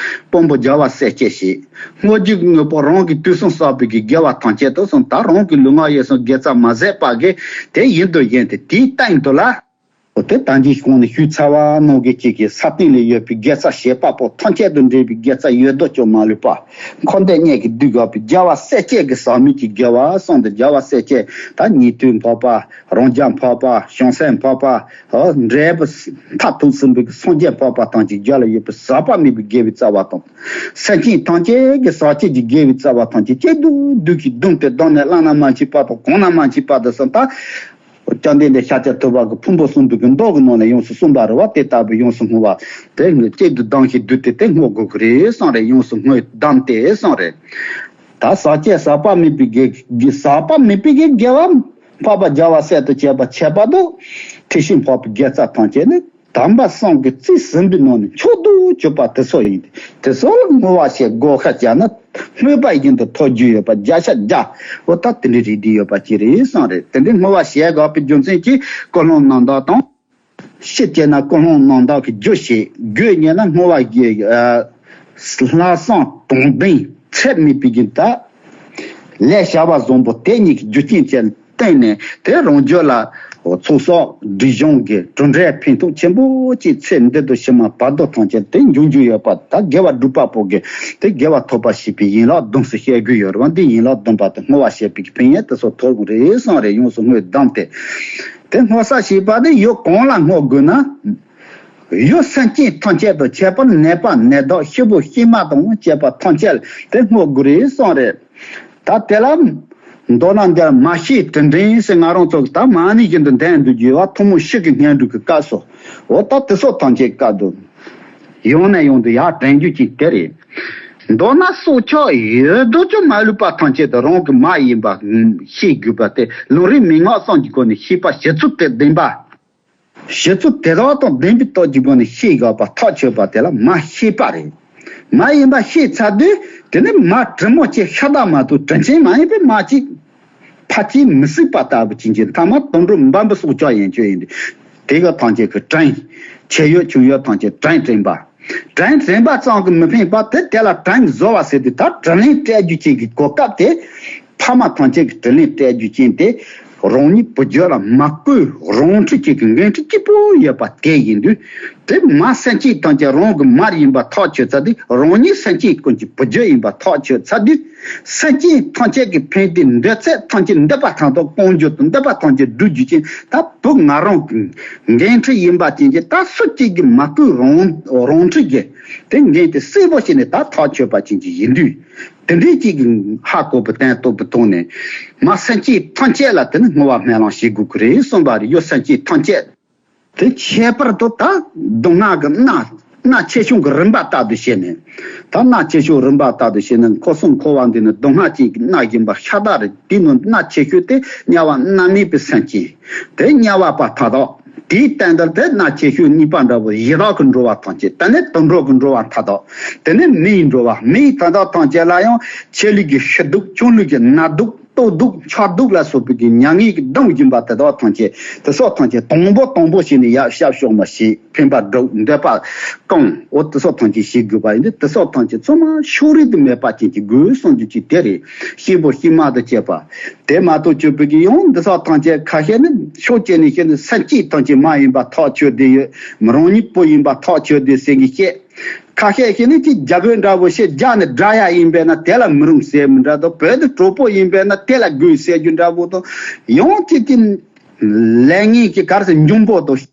དཔང་པོ་རྒྱལ་བ་སྲས་བཅས་ཞེས། བསྔོ་རྒྱུའི་དངོས་པོ་རང་གིས་དུས་གསུམ་བསགས་པའི་གི་དགེ་བ་ཐམས་ཅད་དུ་གསུངས། ད་རང་གི་ལུས་ངག་ཡིད་གསུམ་དགེ་རྩ་མ་ཟད་པ་གི་དེ་ཡིན་དུ་བཞིན་ཏེ་དེའི་སྟེང་དུ་ལ། འོ་དེ་ད་འདིའི་གོང་ནས་ཞུས་ཚར་བ་ནང་བཞིན་གཅིག་གི་ས་སྟེང་ལ་ཡོད་པའི་དགེ་རྩ་བྱེད་པ་པོ་ཐམས་ཅད་དུ་འབྲེལ་བའི་དགེ་རྩ་ཡོད་དོ་ཅོག་མ་ལུས་པ། འཁོར་འདས་གཉིས་ཀྱི་དུས་འགག་པའི་རྒྱལ་བ་སྲས་བཅས་ཀྱི་ཟག་མེད་ཀྱི་དགེ་བ་གསུངས་ཏེ། རྒྱལ་བ་སྲས་བཅས་ད་ཉན་ཐོས་འཕགས་པ། རང་རྒྱལ་འཕགས་པ། བྱང་སེམས་འཕགས་པ། འབྲས་བུ་མཐར་ཐུག་ཟིན་པའི་སངས་རྒྱས་འཕགས་པ་ཐམས་ཅད་རྒྱུད་ལ་ཡོད་པའི་ཟག་པ་མེད་པའི་དགེ་བའི་རྩ་བ་དང་། སེམས་ཅན་ཐམས་ཅད་ཀྱི་ཟག་བཅས་ཀྱི་དགེ་བའི་རྩ་བ་ཐམས་ཅད་གཅིག་ཏུ་བསྡུས་ཀྱིས་བཟླུམས་ཏེ་བསྡམས་ནས་བླ་ན་མ་མཆིས་པ་དང་གོང་ན་མ་མཆིས་པ་དུ་གསུངས། ད་བཅོམ་ལྡན་འདས་ཤཱཀྱ་ཐུབ་པ་གི་ཕུང་པོ་གསུམ་པོའི་གི་མདོ་གི་ནང་ནས་ཡོངས་སུ་གསུངས་པ་རེད་བ། དེ་ལྟ་བུའི་ཡོངས་སུ་བསྔོ་བ་དེ་གཅིག་ཏུ་བསྡམས་ཤིང་བསྡུས་ཏེ་དེ་བསྔོ་དགོས་ཀྱི་རེད་གསུངས་རེད། ཡོངས་སུ་བསྔོས་བསྡམས་ཏེ་གསུངས་རེད། ད་ཟག་བཅས་ཟག་པ་མེད་པའི་དགེ་ཟག་པ་མེད་པའི་དགེ་དགེ་བ་འཕགས་པ་རྒྱལ་བ་སྲས་དང་བཅས་པ་ཁྱད་པར་དུ་ཐེག་ཆེན་འཕགས་པའི་དགེ་རྩ་ཐམས་ཅད་ནི་དམ་པ་གསུམ་གྱི་རྩིས་ཟིན་པའི་ནང་ནས་མཆོག་ཏུ་གྱུར་པ་དེ་ཚོ་ཡིན་ཏེ། དེ་ཚོ་ལ་བསྔོ་བ་ཞེས་བགོ་བཤའ་བརྒྱབ་ན་བསྔོས་པ་བཞིན་དུ་ཐོབ་རྒྱུ་ཡོད་པ་བརྒྱ་ཆ་བརྒྱ། འོ་ད་དེ་འདྲའི་རིགས་འདི་ཡོད་པ་ཅིག་རེད་གསུངས་རེད། དེ་འདྲའི་བསྔོ་བ་ཞེས་དགོས་པའི་རྒྱུ་མཚན་གྱིས་ཀུན་སློང་རྣམ་དག་དང་། ཕྱིར་བྱས་ན་ཀུན་སློང་རྣམ་དག་གི་རྒྱུ་བྱེད། རྒྱུ་ཉིད་ན་བསྔོ་བ་ཡི་ལྷག་བསམ་དྲང་བདེན་ཚད་མེད་པའི་རྒྱུན་དུ་ལས་བྱ་བ་བཟང་པོ་དེ་ཉིད་ཀྱི་རྒྱུ་རྐྱེན་བྱས། བརྟེན་ནས་དེ་རང་རྒྱུད་ལ་ཚོགས་གསོག་སྒྲིབ་སྦྱོང་གི་གྲུབ་འབྲས་ཕན་ཐོགས་ཆེན་པོ་ཅིག་ཚེ་འདི་དང་ཕྱི་མ་བར་དོ་ཐམས་ཅད་དེ་འབྱུང་རྒྱུ་ཡོད་པ། ད་དགེ་བ་སྒྲུབ་པ་པོ་གི་དེ་དགེ་བ་ཐོབ་པ་ཞེས་པའི་ཡན་ལག་བདུན་ཟེར་བཤད་རྒྱུ་ཡོད་རེད་བ། འདི་ཡན་ལག་བདུན་པ་དེ་བསྔོ་བ་ཞེས་པའི་ཕན་ཡོན་དེ་ཚོ་ཐོབ་རེད་བསམ་རེད། ཡོངས་སུ་བསྔོས་བསྡམས་ཏེ། དེ་བསྔོ་ས་ཞེས་པ་དེ་ཡུལ་གང་ལ་བསྔོ་དགོས་ན། ཡུལ་སེམས་ཅན་ཐམས་ཅད་དང་ཁྱད་པར་ནད་པ་ནད་བདག་ཤི་བོ་ཤི་མ་དང་བཅས་པ་ཐམས་ཅད་དེ་བསྔོ་དགོས་རེད་གསུངས་རེད། ད་དེ་ལ་མདོར་ན་འདིར་མ་ཤི་དྲིན་དྲན་ཟེར་ང་རང་ཚོ་ད་མ་ཎི་བཞིན་དུ་འདོན་འདུག་རྒྱུ་བ་ཐུན་མོང་ཤི་གི་སྔོན་འགྲོ་གི་སྐབས་སུ། འོ་ད་དེ་སོགས་ཐམས་ཅད་སྐབས་དུ་ཡང་ནས་ཡང་དུ་ཡར་དྲན་རྒྱུ་ཅིག་དེ་རེད། མདོར་ན་སྲོག་ཆགས་ཡོད་དོ་ཅོག་མ་ལུས་པ་ཐམས་ཅད་དུ་རང་གི་མ་ཡིན་པ་ཤེས་དགོས་པ་དེ་ལམ་རིམ་མན་ངག་གསུམ་གྱི་སྒོ་ནས་ཤེས་པ་གཞི་ཚུལ་དེ་བདེན་པ། གཞི་ཚུལ་དེ་དག་དང་ལྡན་པའི་སྟོབས་ཀྱི་སྒོ་ནས་ཤེས་དགོས་པ་ཐག་ཆོད་པ་དེ་ལ་མ་ཤེས་པ་རེད། མ་ཡིན་པ་ཤེས་ཚར་དུས་དེ་ནི་མ་དྲིན་མོ་ཆེ་ཤ་སྟག་མ་གཏོགས་དྲིན་ཆེན་མ་ཡིན་པའི་མ་གཅིག་ཕལ་ཆེར་མི་སྲིད་པ་ལྟ་བུ་ཅན་གྱི་མཐའ་མ་དུད་འགྲོ་འབའ་འབུ་སྲོག་ཆགས་ཡན་ཆོད་ཡིན་དུས། དེ་ག་ཐམས་ཅད་ཀྱི་དྲིན། ཆེ་ཡོད་ཆུང་ཡོད་ཐམས་ཅད་དྲིན་དྲན་པ། དྲིན་དྲན་པ་ཙམ་གྱིས་མི་ཕན་པ་དེ་དེ་ལ་དྲིན་གཟོ་བ་ཟེར་དུས་ད་དྲིན་ལན་སྤྲད་རྒྱུ་ཅན་གྱི་གོ་སྐབས་དེ། ཕ་མ་ཐམས་ཅད་ཀྱི་དྲིན་ལན་སྤྲད་རྒྱུ་ཅན་དེ། རང་ཉིད་བུ་རྒྱུད་ལ་མ་བསྐུལ་རང་འཁྲི་ཅན་གྱི་འགན་འཁྲི་སྐྱིད་པོ་ཡོད་པ་དེ་ཡིན་དུས། དེ་མ་སེམས་ཅན་ཐམས་ཅད་རང་གི་མ་ཡིན་པ་ཐག་ཆོད་ཚར་དུས། རང་ཉིད་སེམས་ཅན་ཀུན་གྱི་བུ་རྒྱུད་ཡིན་པ་ཐག་ཆོད་ཚར་དུས། སེམས་ཅན་ཐམས་ཅད་ཀྱི་ཕན་བདེ་འདོད་ཚད་ཐམས་ཅད་འདོད་པ་ཐམས་ཅད་སྐོང་རྒྱུ་དང་འདོད་པ་ཐམས་ཅད་སྒྲུབ་རྒྱུ་ཅན་ད་བུ་ང་རང་གི་འགན་འཁྲི་ཡིན་པ་ཅན་གྱི་ད་སུ་གཅིག་གིས་མ་བསྐུལ་རང་རང་འཁྲི་གི་དེ་འགན་དེ་གསལ་པོ་བྱས་ནས་ད་ཐག་ཆོད་པ་ཅན་གྱི་ཡིན་དུས། དེ་འདྲའི་གཅིག་གིས་ཧ་གོ་བའི་དོན་རྟོགས་པའི་ཐོག་ནས་མ་སེམས་ཅན་ཐམས་ཅད་ལ་དེ་ནི་བསྔོ་བ་སྨོན་ལམ་བྱེད་དགོས་ཀྱི་རེད་གསུངས་པ་རེད། ཡོད་སེམས་ཅན་ཐམས་ཅད། དེ་ཁྱད་པར་དུ་ད་སྡུག་བསྔལ་གྱི་མནར་མནར་ཆེ་ཆུང་གི་རིམ་པ་ལྟར་དུ་བྱས་ནས། ད་མནར་ཆེ་ཆུང་རིམ་པ་ལྟར་དུ་བྱས་ནས་འཁོར་གསུམ་འཁོར་བ་འདི་ནི་སྡུག་བསྔལ་ཅན་གྱི་མནར་བཞིན་པ་ཤ་སྟག་རེད། དེ་ནི་མནར་ཆེ་ཤོས་དེ་དམྱལ་བ་མནར་མེད་པའི་སེམས་ཅན། དེ་དམྱལ་བ་པ་མཐའ་དག་དེའི་སྟེང་དུ་དེ་མནར་ཆེ་ཤོས་གཉིས་པ་འདྲ་བོ་ཡི་དྭགས་ཀྱི་འགྲོ་བ་ཐམས་ཅད། དེ་ནས་དུད་འགྲོ་གི་འགྲོ་བ་མཐའ་དག་དེ་ནས་མིའི་འགྲོ་བ། མིའི་མཐའ་དག་ཐམས་ཅད་ལ་ཡང་ཆེ་ལུགས་ཀྱི་ཤི་སྡུག་ཆུང་ལུགས་ཀྱི་མནར་སྡུག་ལྟོགས་སྡུག་འཆག་སྡུག་ལ་སོགས་པའི་གི་མྱ་ངན་གྱིས་གདུང་བཞིན་པ་དེ་དག་ཐམས་ཅད་དེ་སོགས་ཐམས་ཅད་དང་པོ་དང་པོ་བྱས་ནས་ཡར་ཤར་ཕྱོགས་མ་ཞིག་ཕན་པ་སྒྲུབ། འདོད་པ་སྐོང་། འོ་དེ་སོགས་ཐམས་ཅད་བྱེད་དགོས་པ་ཡིན་དུས། དེ་སོགས་ཐམས་ཅད་ཚང་མ་ཕྱོགས་རིས་དུ་མེད་པ་ཅན་གྱི་དགོས་གསུངས་རྒྱུ་ཅིག་དེ་རེད། ཤི་བོ་ཤི་མ་དང་བཅས་པ། དེ་མ་གཏོགས་གྱུར་པའི་གི་ཡང་འདི་སོགས་ཐམས་ཅད་ཁ་ཤས་ནི་ཕྱོགས་གཅིག་ནས་བཤད་ན་སེམས་ཅན་ཐམས་ཅད་མ་ཡིན་པ་ཐག་ཆོད་དེ་ཡོད། མི་རང་ཉིད་བུ་ཡིན་པ་ཐག་ཆོད་དེ་ཟེར་གི་བཤད། ཁ་ཤས་ཤིག་ནི་ཅིག་རྒྱ་བོད་འདྲ་བོ་བཤད། རྒྱ་ནི་དགྲ་ཡ་ཡིན་པས་ན་དེ་ལ་མི་རུང་ཟེར་མི་འདྲ་དང་། བོད་དུ་གྲོགས་པོ་ཡིན་པས་ན་དེ་ལ་དགོས་ཟེར་རྒྱུ་འདྲ་བོ་དང་། ཡང་ཅིག་གི་ལས་ངན་གྱི་གར་སེ་འབྱུང་པོ་དང་།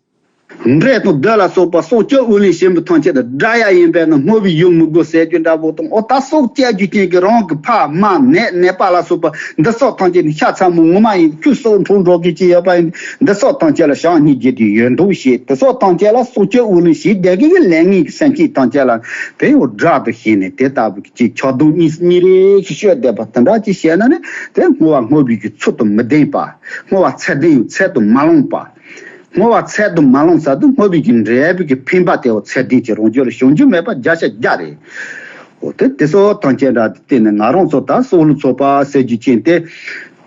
འདྲེ་དང་བདུད་ལ་སོགས་པ་སྲོག་གཅོད་དབུགས་ལེན་བྱེད་མི་ཐམས་ཅད་དང་དགྲ་ཡ་ཡིན་པས་ན་བསྔོ་བའི་ཡུལ་མི་དགོས་ཟེར་རྒྱུ་འདྲ་བོ་དང་། འོ་ད་སྲོག་གཅོད་རྒྱུ་ཅན་གྱི་རང་གི་ཕ་མ་ནད་ནད་པ་ལ་སོགས་པ་འདི་སོགས་ཐམས་ཅད་ནི་ཤ་ཚ་མོ་ངོ་མ་ཡིན། ཁྱོད་སྲོག་འཕྲོག་འགྲོ་གི་ཅི་ཡོད་པ་ཡིན། འདི་སོགས་ཐམས་ཅད་ལ་བྱམས་སྙིང་རྗེ་དེ་ཡོད་མདོག་བྱེད། དེ་སོགས་ཐམས་ཅད་ལ་སྲོག་གཅོད་དབུགས་ལེན་བྱེད་བསྡད་མཁན་གྱི་ལས་ངན་གྱི་སེམས་ཅན་ཐམས་ཅད་ལ་དེ་འོ་དགྲ་དུ་ཤེས་ནས་དེ་ལྟ་བུ་ཅིག་ཆགས་སྡང་གཉིས་གཉིས་རེ་ཞིག་ཤོད་བསྡད་པ་དེ་འདྲ་ཅིག་བྱས་ན་ནི་དེ་བསྔོ་བ་བསྔོ་བའི་གི་ཚུལ་དུ་མི་ལྡན་པ། བསྔོ་བ་ཚད་ལྡན་ཡང་ཚད་དུ་མ་ལོངས་པ། བསྔོ་བ་ཚད་དུ་མ་ལོངས་ས་དུ་བསྔོ་བའི་གི་འབྲས་བུ་གི་ཕན་པ་དེ་འོ་ཚད་ལྡན་གྱི་རང་རྒྱུད་ལ་བྱུང་རྒྱུ་མེད་པ་བརྒྱ་ཆ་བརྒྱ་རེད། འོ་དེ་དེ་སོགས་ཐམས་ཅད་འདྲ་དེ་བརྟེན་ནས་ང་རང་ཚོ་ད་སྲོག་བླུ་ཚོགས་པ་ཟེར་རྒྱུ་ཅན་དེ།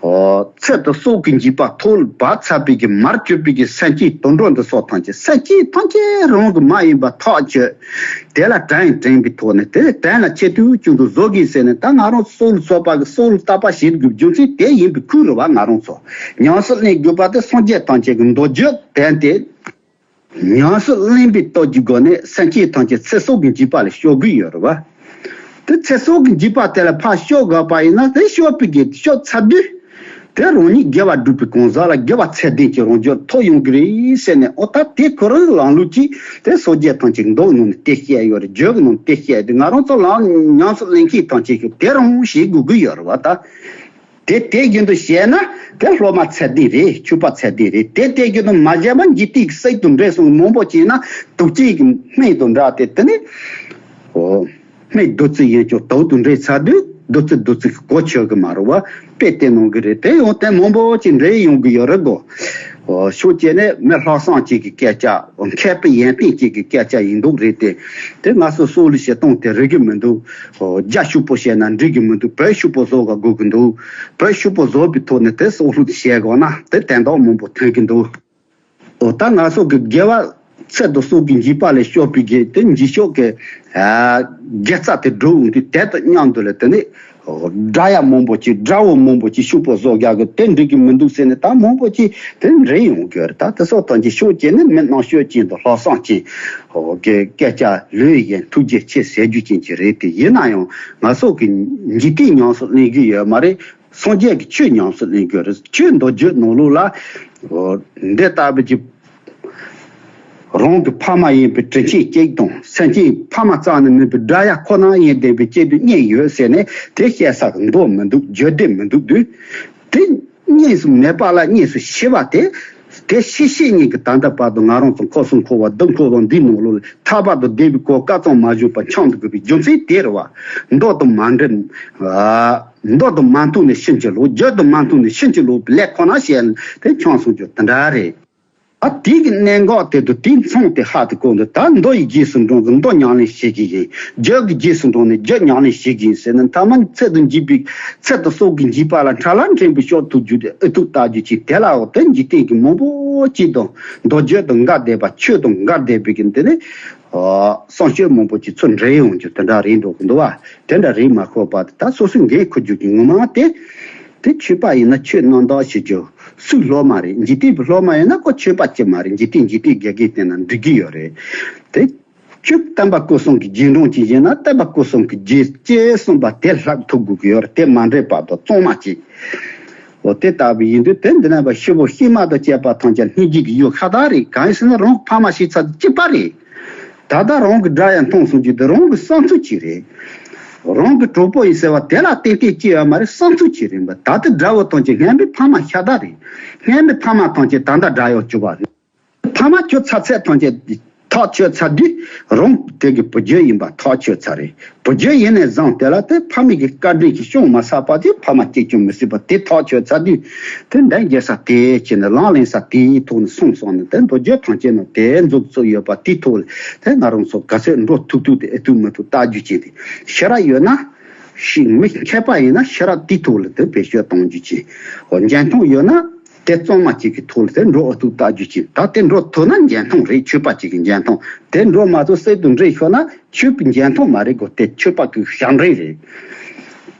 འོ་ཚེ་དང་སྲོག་གི་འཇིགས་པ་ཐོག་ལ་བབས་ཚར་བའི་གི་མར་གྱུར་པའི་གི་སེམས་ཅན་དུད་འགྲོ་འདི་སོགས་ཐམས་ཅད་སེམས་ཅན་ཐམས་ཅད་རང་གི་མ་ཡིན་པ་ཐག་ཆོད། དེ་ལ་དྲིན་དྲན་པའི་ཐོག་ནས་དེ་དྲིན་ལ་ཆེ་དུས་ཀུན་ཏུ་བཟོ་དགོས་ཟེར་ནས། ད་ང་རང་ཚོ་སྲོག་བླུ་ཚོགས་པ་གི་སྲོག་བླུ་བརྟག་པ་བྱེད་དགོས་རྒྱུ་མཚན་དེ་ཡིན་པའི་ཁུལ་རེད་བ། ང་རང་ཚོ་ཉམས་སུ་ལེན་དགོས་པ་དེ་སངས་རྒྱས་ཐམས་ཅད་ཀྱི་མདོ་རྒྱུད་དོན་དེ་ཉམས་སུ་ལེན་པའི་སྟོབས་ཀྱི་སྒོ་ནས་སེམས་ཅན་ཐམས་ཅད་ཚེ་སྲོག་གི་འཇིགས་པ་ལས་སྐྱོབ་དགོས་ཡོད་རེད་བ། དེ་ཚེ་སྲོག་གི་འཇིགས་པ་དེ་ལ་ཕར་སྐྱོབ་དགོས་པ་ཡིན་ན། དེ་སྐྱོབ་པའི་གི་སྐྱོབ་ཚར་དུས། དེ་རང་ཉིད་དགེ་བ་སྒྲུབ་པའི་གང་ཟག་ལ་དགེ་བ་ཚད་ལྡན་གྱི་རང་རྒྱུད་ཐོབ་ཡོང་གི་རེད་ཟེར་ནས། འོ་ད་དེ་ཁོ་རང་ལམ་ལུགས་ཀྱིས་དེ་སངས་རྒྱས་ཐམས་ཅད་མདོ་ནང་ནས་དེ་བཤད་ཡོད་རེད། རྒྱུད་ཀྱི་ནང་དེ་བཤད་དེ། ང་རང་ཚོ་ལམ་ཉམས་སུ་ལེན་མཁན་ཐམས་ཅད་ཀྱིས་དེ་རང་བྱེད་དགོས་ཀྱི་ཡོད་རེད་བ་ད། དེ་དེ་བཞིན་དུ་བྱས་ན་དེ་སློབ་མ་ཚད་ལྡན་རེད། ཆོས་པ་ཚད་ལྡན་རེད། དེ་དེ་བཞིན་དུ་མ་བྱས་པ་འཇིག་རྟེན་གྱི་སྲིད་དང་འདྲེས་སོང་མང་པོ་བྱས་ན་དུག་ཅན་གྱི་སྨན་དང་འདྲ་སྟེ། དེ་ནི་འོ། སྨན་བདུད་རྩི་ཡིན་ཀྱང་དུག་ཏུ་འདྲེས་ཚར་དུས་བདུད་རྩི་བདུད་རྩི་གི་གོ་ཆོད་གི་མ་རེད་བ། དཔེ་དེ་གནང་གི་རེད། དེ་ཡང་དེ་མང་པོ་ཅིག་འདྲེས་ཡོང་གི་ཡོད་རེད་གོ། ཨོ་ཕྱོགས་གཅིག་ནས་མི་ལྷག་བསམ་ཅིག་གི་སྐད་ཆ། མཁས་པའི་ཡོན་ཏན་ཅིག་གི་སྐད་ཆ་ཡིན་མདོག་རེད་དེ། དེ་ང་ཚོ་སྲོག་བླུ་བྱེད་སྟངས་དེ་རིག་གི་མི་འདུག་ཨོ་རྒྱ་ཕྱུག་པོ་བྱས་ན་འགྲིག་གི་མི་འདུག་བོད་ཕྱུག་པོ་བཟོ་ག་དགོས་གི་འདུག་བོད་ཕྱུག་པོ་བཟོ་བའི་ཐོག་ནས་དེ་སྲོག་བླུ་བྱེད་དགོས་ན་དེ་དོན་དག་མང་པོ་ཐོན་གི་འདུག་འོ་ད་ང་ཚོ་གི་དགེ་བ་ ཚེ་དང་སྲོག་གི་འཇིགས་པ་ལས་སྐྱོབ་པའི་གི་དེ་འཇིགས་སྐྱོབ་ཀྱི་ཨ་དགེ་རྩ་དེ་སྒྲུབ་འོང་དུས། དེ་དང་མཉམ་དུ་ལ་དེ་ནས་དགྲ་ཡ་མང་པོ་ཅིག་དགྲ་བོ་མང་པོ་ཅིག་ཤུགས་པོ་བཟོ་རྒྱག་གི་དེ་འགྲིག་གི་མི་འདུག་ཟེར་ནས་ད་མང་པོ་ཅིག་དེ་འདྲེ་ཡོང་གི་རེད། ད་དེ་སོགས་དང་ཅིག་ཤོག་ཅན་ནི་མི་རྣམས་ཤོད་ཅན་དང་ལྷག་བསམ་ཅན་གི་སྐད་ཆ་ལོས་ཡིན་ཐུགས་རྗེ་ཆེ་ཟེར་རྒྱུ་ཅན་ཅིག་རེད། དེ་ཡིན་ན་ཡང་ང་ཚོ་གི་འཇིག་རྟེན་ཉམས་སུ་ལེན་གི་ཡོད་མ་རེད། སངས་རྒྱས་ཀྱི་ཆོས་ཉམས་སུ་ལེན་དགོས་རེད། ཆོས་མདོ་རྒྱུད་ནང་ལོགས་ལ་འདི་ལྟ་བུ་གྱི་རང་གི་ཕ་མ་ཡིན་པའི་དྲིན་ཆེན་གཅིག་དང་སེམས་ཅན་ཕ་མ་རྩ་ནས་མེད་པའི་དགྲ་ཡ་ཁོ་ན་ཡིན་བསྡད་པའི་སྐྱེ་དུས་གཉེན་ཡོད་ཟེར་ནས་དེ་བཤད་ས་གི་མདོ་མི་འདུག་རྒྱུད་སྡེ་མི་འདུག་དུས། དེ་གཉེན་སུ་མེད་པ་ལ་གཉེན་སུ་ཤི་བ་དེ། དེ་ཤི་ཤི་གཉིས་ཀྱི་ད་ལྟ་བར་དུ་ང་རང་ཚོ་འཁོར་གསུམ་འཁོར་བ་བདུན་འཁོར་བ་འདིའི་ནང་ལོགས་ལ་ཐར་པ་དང་བདེ་བའི་གོ་སྐབས་ཙམ་མ་བྱུང་བར་འཁྱམས་དགོས་པའི་རྒྱུ་མཚན་དེ་རེད་བ། མདོ་དང་མ་འདྲེས། མདོ་དང་མ་མཐུན་ནས་ཕྱིན་ཅི་ལོག་རྒྱུད་དང་མ་མཐུན་ནས་ཕྱིན་ཅི་ལོག་པའི་ལས་ཁོ་ན་བྱས་ནས་དེ་འཁྱམས་སོང་རྒྱུ་དེ་འདྲ་རེད། ཨ་དེ་གི་གནད་འགག་དེ་དང་དེའི་མཚུངས་དེ་ཧ་དེ་གོ་འདུག་ད་མདོ་ཡི་རྗེས་སུ་འབྲང་ཚུལ་མདོ་ཉམས་ལེན་བྱེད་ཀྱི་ཡིན། རྒྱུད་ཀྱི་རྗེས་སུ་འབྲང་ནས་རྒྱུད་ཉམས་ལེན་བྱེད་ཀྱི་ཡིན་ཟེར་ན། ཐ་མ་ཚེ་དང་འཇིགས་པའི་ཚེ་དང་སྲོག་གི་འཇིགས་པ་ལ་ཁྲ་ལམ་འདྲེན་པའི་ཕྱོགས་ཐུག་རྒྱུ་དེ་ཨུ་ཐུག་ལྟ་རྒྱུ་ཅིག་དེ་ལའོ་དེ་འཇིག་རྟེན་གྱི་མང་པོ་ཅིག་དང་མདོ་རྒྱུད་དང་འགལ་བསྡད་པ། ཆོས་དང་འགལ་བསྡད་པའི་གི་འདི་ནི་བསམ་སྤྱོད་མང་པོ་ཅིག་ཚུར་འདྲེན་ཡོང་རྒྱུ་དེ་འདྲ་རེད་འགྲོ་གི་འདུག་བ། དེ་འདྲ་རེད་མ་ཁོ་པ་དེ་ད་སོ་སོའི་འགན་འཁུར་རྒྱུ་གི་ངོ་མ་དེ། དེ་ཆོས་པ་ཡིན་ན་ཆོས་རྣམ་དག་བྱེད་རྒྱུ། སུ་སློབ་མ་རེད། འཇིག་རྟེན་པའི་སློབ་མ་ཡིན་ན་ཁོ་ཆོས་པ་ཅི་མ་རེད། འཇིག་རྟེན་འཇིག་རྟེན་དགེ་རྒན་བསྟེན་ན་འགྲིག་གི་ཡོད་རེད། དེ་ཁྱོད་བསྟན་པ་སྐུ་གསུམ་གྱི་རྗེས་འབྲང་ཅིག་ཡིན་ན་བསྟན་པ་སྐུ་གསུམ་གྱི་རྗེས་ཅེས་གསུངས་པ་དེ་ལྷག་ཐུབ་དགོས་ཀྱི་ཡོད་རེད། དེ་མ་འདྲེས་པ་དང་གཙང་མ་ཅིག་འོ་དེ་ལྟ་བུ་ཡིན་དུས་དེ་འདི་ན་པ་ཤི་བོ་ཤི་མ་དང་བཅས་པ་ཐམས་ཅད་སྙིང་རྗེ་གི་ཡུལ་ཤ་སྟག་རེད། གང་ཡིན་ཟེར་ན་རང་གི་ཕ་མ་ཤི་ཚར་གཅིག་པ་རེད། ད་ལྟ་རང་གི་དགྲ་ཡང་མཐོང་སོང་རྒྱུ་དེ་རང་གི་བསམ་ཚུལ་གཅིག་རེད། རང་གི་གྲོགས་པོ་ཡིན་ཟེར་བ་དེ་ལ་ཏན་ཏན་སྐྱེ་ཡོད་མ་རེད། བསམ་ཚུལ་གཅིག་རེད་པ། ད་ལྟ་དགྲ་བོ་ཐམས་ཅད་སྔོན་མའི་ཕ་མ་ཤ་སྟག་རེད། སྔོན་མའི་ཕ་མ་ཐམས་ཅད་ད་ལྟ་དགྲ་ཡང་གྱུར་པ་རེད། ཕ་མ་ཁྱོད་ཚ་ཚད་ཐམས་ཅད་ཐག་ཆོད་ཚར་དུས་རང་དེ་གི་བུ་རྒྱུད་ཡིན་པ་ཐག་ཆོད་ཚར་རེད། བུ་རྒྱུད་ཡིན་ནས་བཟུང་དེ་ལ་དེ་ཕ་མའི་གི་བཀའ་དྲིན་གྱི་ཤོང་མ་བསགས་པ་དེ་ཕ་མ་སྐྱེ་སྐྱོང་མི་སྲིད་པ་དེ་ཐག་ཆོད་ཚར་དུས་དེ་འདྲ་རྒྱལ་ས་དེ་བྱས་ནས་ལག་ལེན་ས་དེའི་ཐོག་ནས་སོང་སོང་ནས་དེ་མདོ་རྒྱུད་ཐམས་ཅད་ནང་དེ་འཛུགས་ཚུགས་ཡོད་པ་དེའི་ཐོག་ལ་དེ་ང་རང་ཚོ་ག་ཚོད་འགྲོ་ཐུབ་ཐུབ་དེ་ཨེ་ཐུབ་མི་ཐུབ་ལྟ་རྒྱུ་བྱས་ཏེ་ཤེས་རབ་ཡོད་ན། ཤིང་མི་མཁས་པ་ཡིན་ན་ཤེས་རབ་དེའི་ཐོག་ལ་དེ་བེད་སྤྱོད་གཏོང་རྒྱུ་བྱས། འོ་འཇོན་ཐང་ཡོད་ན་དེ་གཙང་མ་གཅིག་གི་ཐོག་ལ་དེ་འགྲོ་ཨུ་ཐུག་ལྟ་རྒྱུ་བྱས། ད་དེ་འགྲོ་ཐུབ་ན་འཇོན་ཐང་རེད། ཆོས་པ་གཅིག་གི་འཇོན་ཐང་དེ་འགྲོ་མ་ཐུབ་སྲིད་དུ་འགྲིལ་ཤོར་ན་ཆོས་པའི་འཇོན་ཐང་མ་རེད་གོ། དེ་ཆོས་པ་གི་ཞབས་འདྲེན་རེད།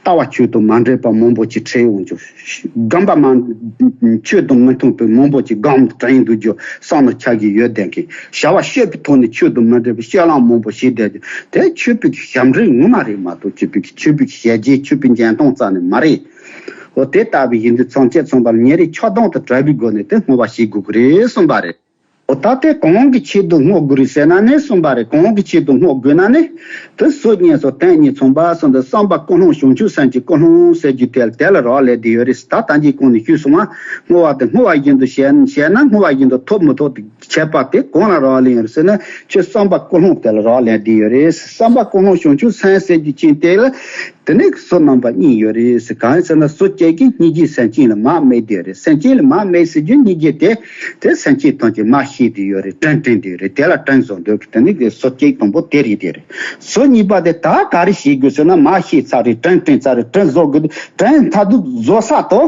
ལྟ་བ་ཆོས་དང་མ་འདྲེས་པ་མང་པོ་ཅིག་འཕྲད་ཡོང་རྒྱུ། སྒོམ་པ་མ་ཆོས་དང་མི་མཐུན་པའི་མང་པོ་ཅིག་སྒོམ་དྲན་འདུག་རྒྱུ་བསམ་བློ་འཆར་གྱི་ཡོད་བསྡད་མཁན། བྱ་བ་སྤྱོད་པའི་ཐོག་ནས་ཆོས་དང་མི་འདྲེས་པའི་སྤྱོད་ལམ་མང་པོ་ཞིག་བསྡད་རྒྱུ་དེ་ཆོས་པའི་ཞབས་འདྲེན་ངོ་མ་རེད་མ་གཏོགས་ཆོས་པའི་ཆོས་པའི་ཞལ་རྒྱས་ཆོས་པའི་འཇོན་ཐང་རྩ་ནས་མ་རེད། འོ་དེ་ལྟ་བུ་ཡིན་དུས་ཚང་ཆེད་ཚང་པར་ཉེ་རིང་ཆགས་སྡང་དང་བྲལ་བའི་སྒོ་ནས་དེ་བསྔོ་བ་བྱེད་དགོས་ཀྱི་རེད་གསུངས་པ་རེད། འོ་ད་དེ་གང་གི་ཆེད་དུ་བསྔོ་དགོས་རེད་ཟེར་ན་ནི་གསུངས་པ་རེད། གང་གི་ཆེད་དུ་བསྔོ་དགོས་ན་ནི། དེ་སོ་གཉིས་སོ་དོན་གཉིས་མཚུངས་པ་གསུམ་དུ་བསམ་པ་ཀུན་སློང་བྱང་ཆུབ་སེམས་ཀྱི་ཀུན་སློང་ཟེར་རྒྱུ་དེ་དེ་ལ་རག་ལས་བསྡད་ཡོད་རེད། ད་ད་གིན་གོང་ནས་ཞུས་སོང་ང་། བསྔོ་བ་དེ་བསྔོ་བ་བཞིན་དུ་བྱས་བྱས་ན་བསྔོ་བ་བཞིན་དུ་ཐོབ་མི་ཐོབ་དེ་ཁྱད་པར་དེ་གང་ལ་རག་ལས་ཡོད་རེད་ཟེར་ན་ཁྱོད་བསམ་པ་ཀུན་སློང་དེ་ལ་རག་ལས་བསྡད་ཡོད་རེད། བསམ་པ་ཀུན་སློང་བྱང་ཆུབ་སེམས་ཟེར་རྒྱུ་ཅན་དེ་ལ། དེ་ནས་བཟོ་རྣམ་པ་གཉིས་ཡོད་རེད་ཟེར། གང་ཡིན་ཟེར་ན་བཟོ་སྐྱེ་གི་སྙིང་རྗེ་སེམས་ཅན་ལ་མར་དམིགས་བསྡད་ཡོད་རེད། སེམས་ཅན་ལ་མར་དམིགས་ཟེར་རྒྱུ་སྙིང་རྗེ་དེ་དེ་སེམས་ཅན་ཐམས་ཅད་མར་ཤེས་བསྡད་ཡོད་རེད། དྲན་དྲན་བསྡད་ཡོད་རེད། དེ་ལ་དྲན་བཟོ་འདོད་གི་དེ་ནི་བཟོ་སྐྱེ་དང་པོ་དེ་རེད་དེ་རེད། བཟོ་གཉིས་པ་དེ་ད་ག་རེ་བྱེད་དགོས་ཟེར་ན་མར་ཤེས་ཚར་རེད། དྲན་དྲན་ཚར་རེད། དྲན་བཟོ་དགོས། དྲན་མཐར་ཐུག་བཟོ་ས་དོ།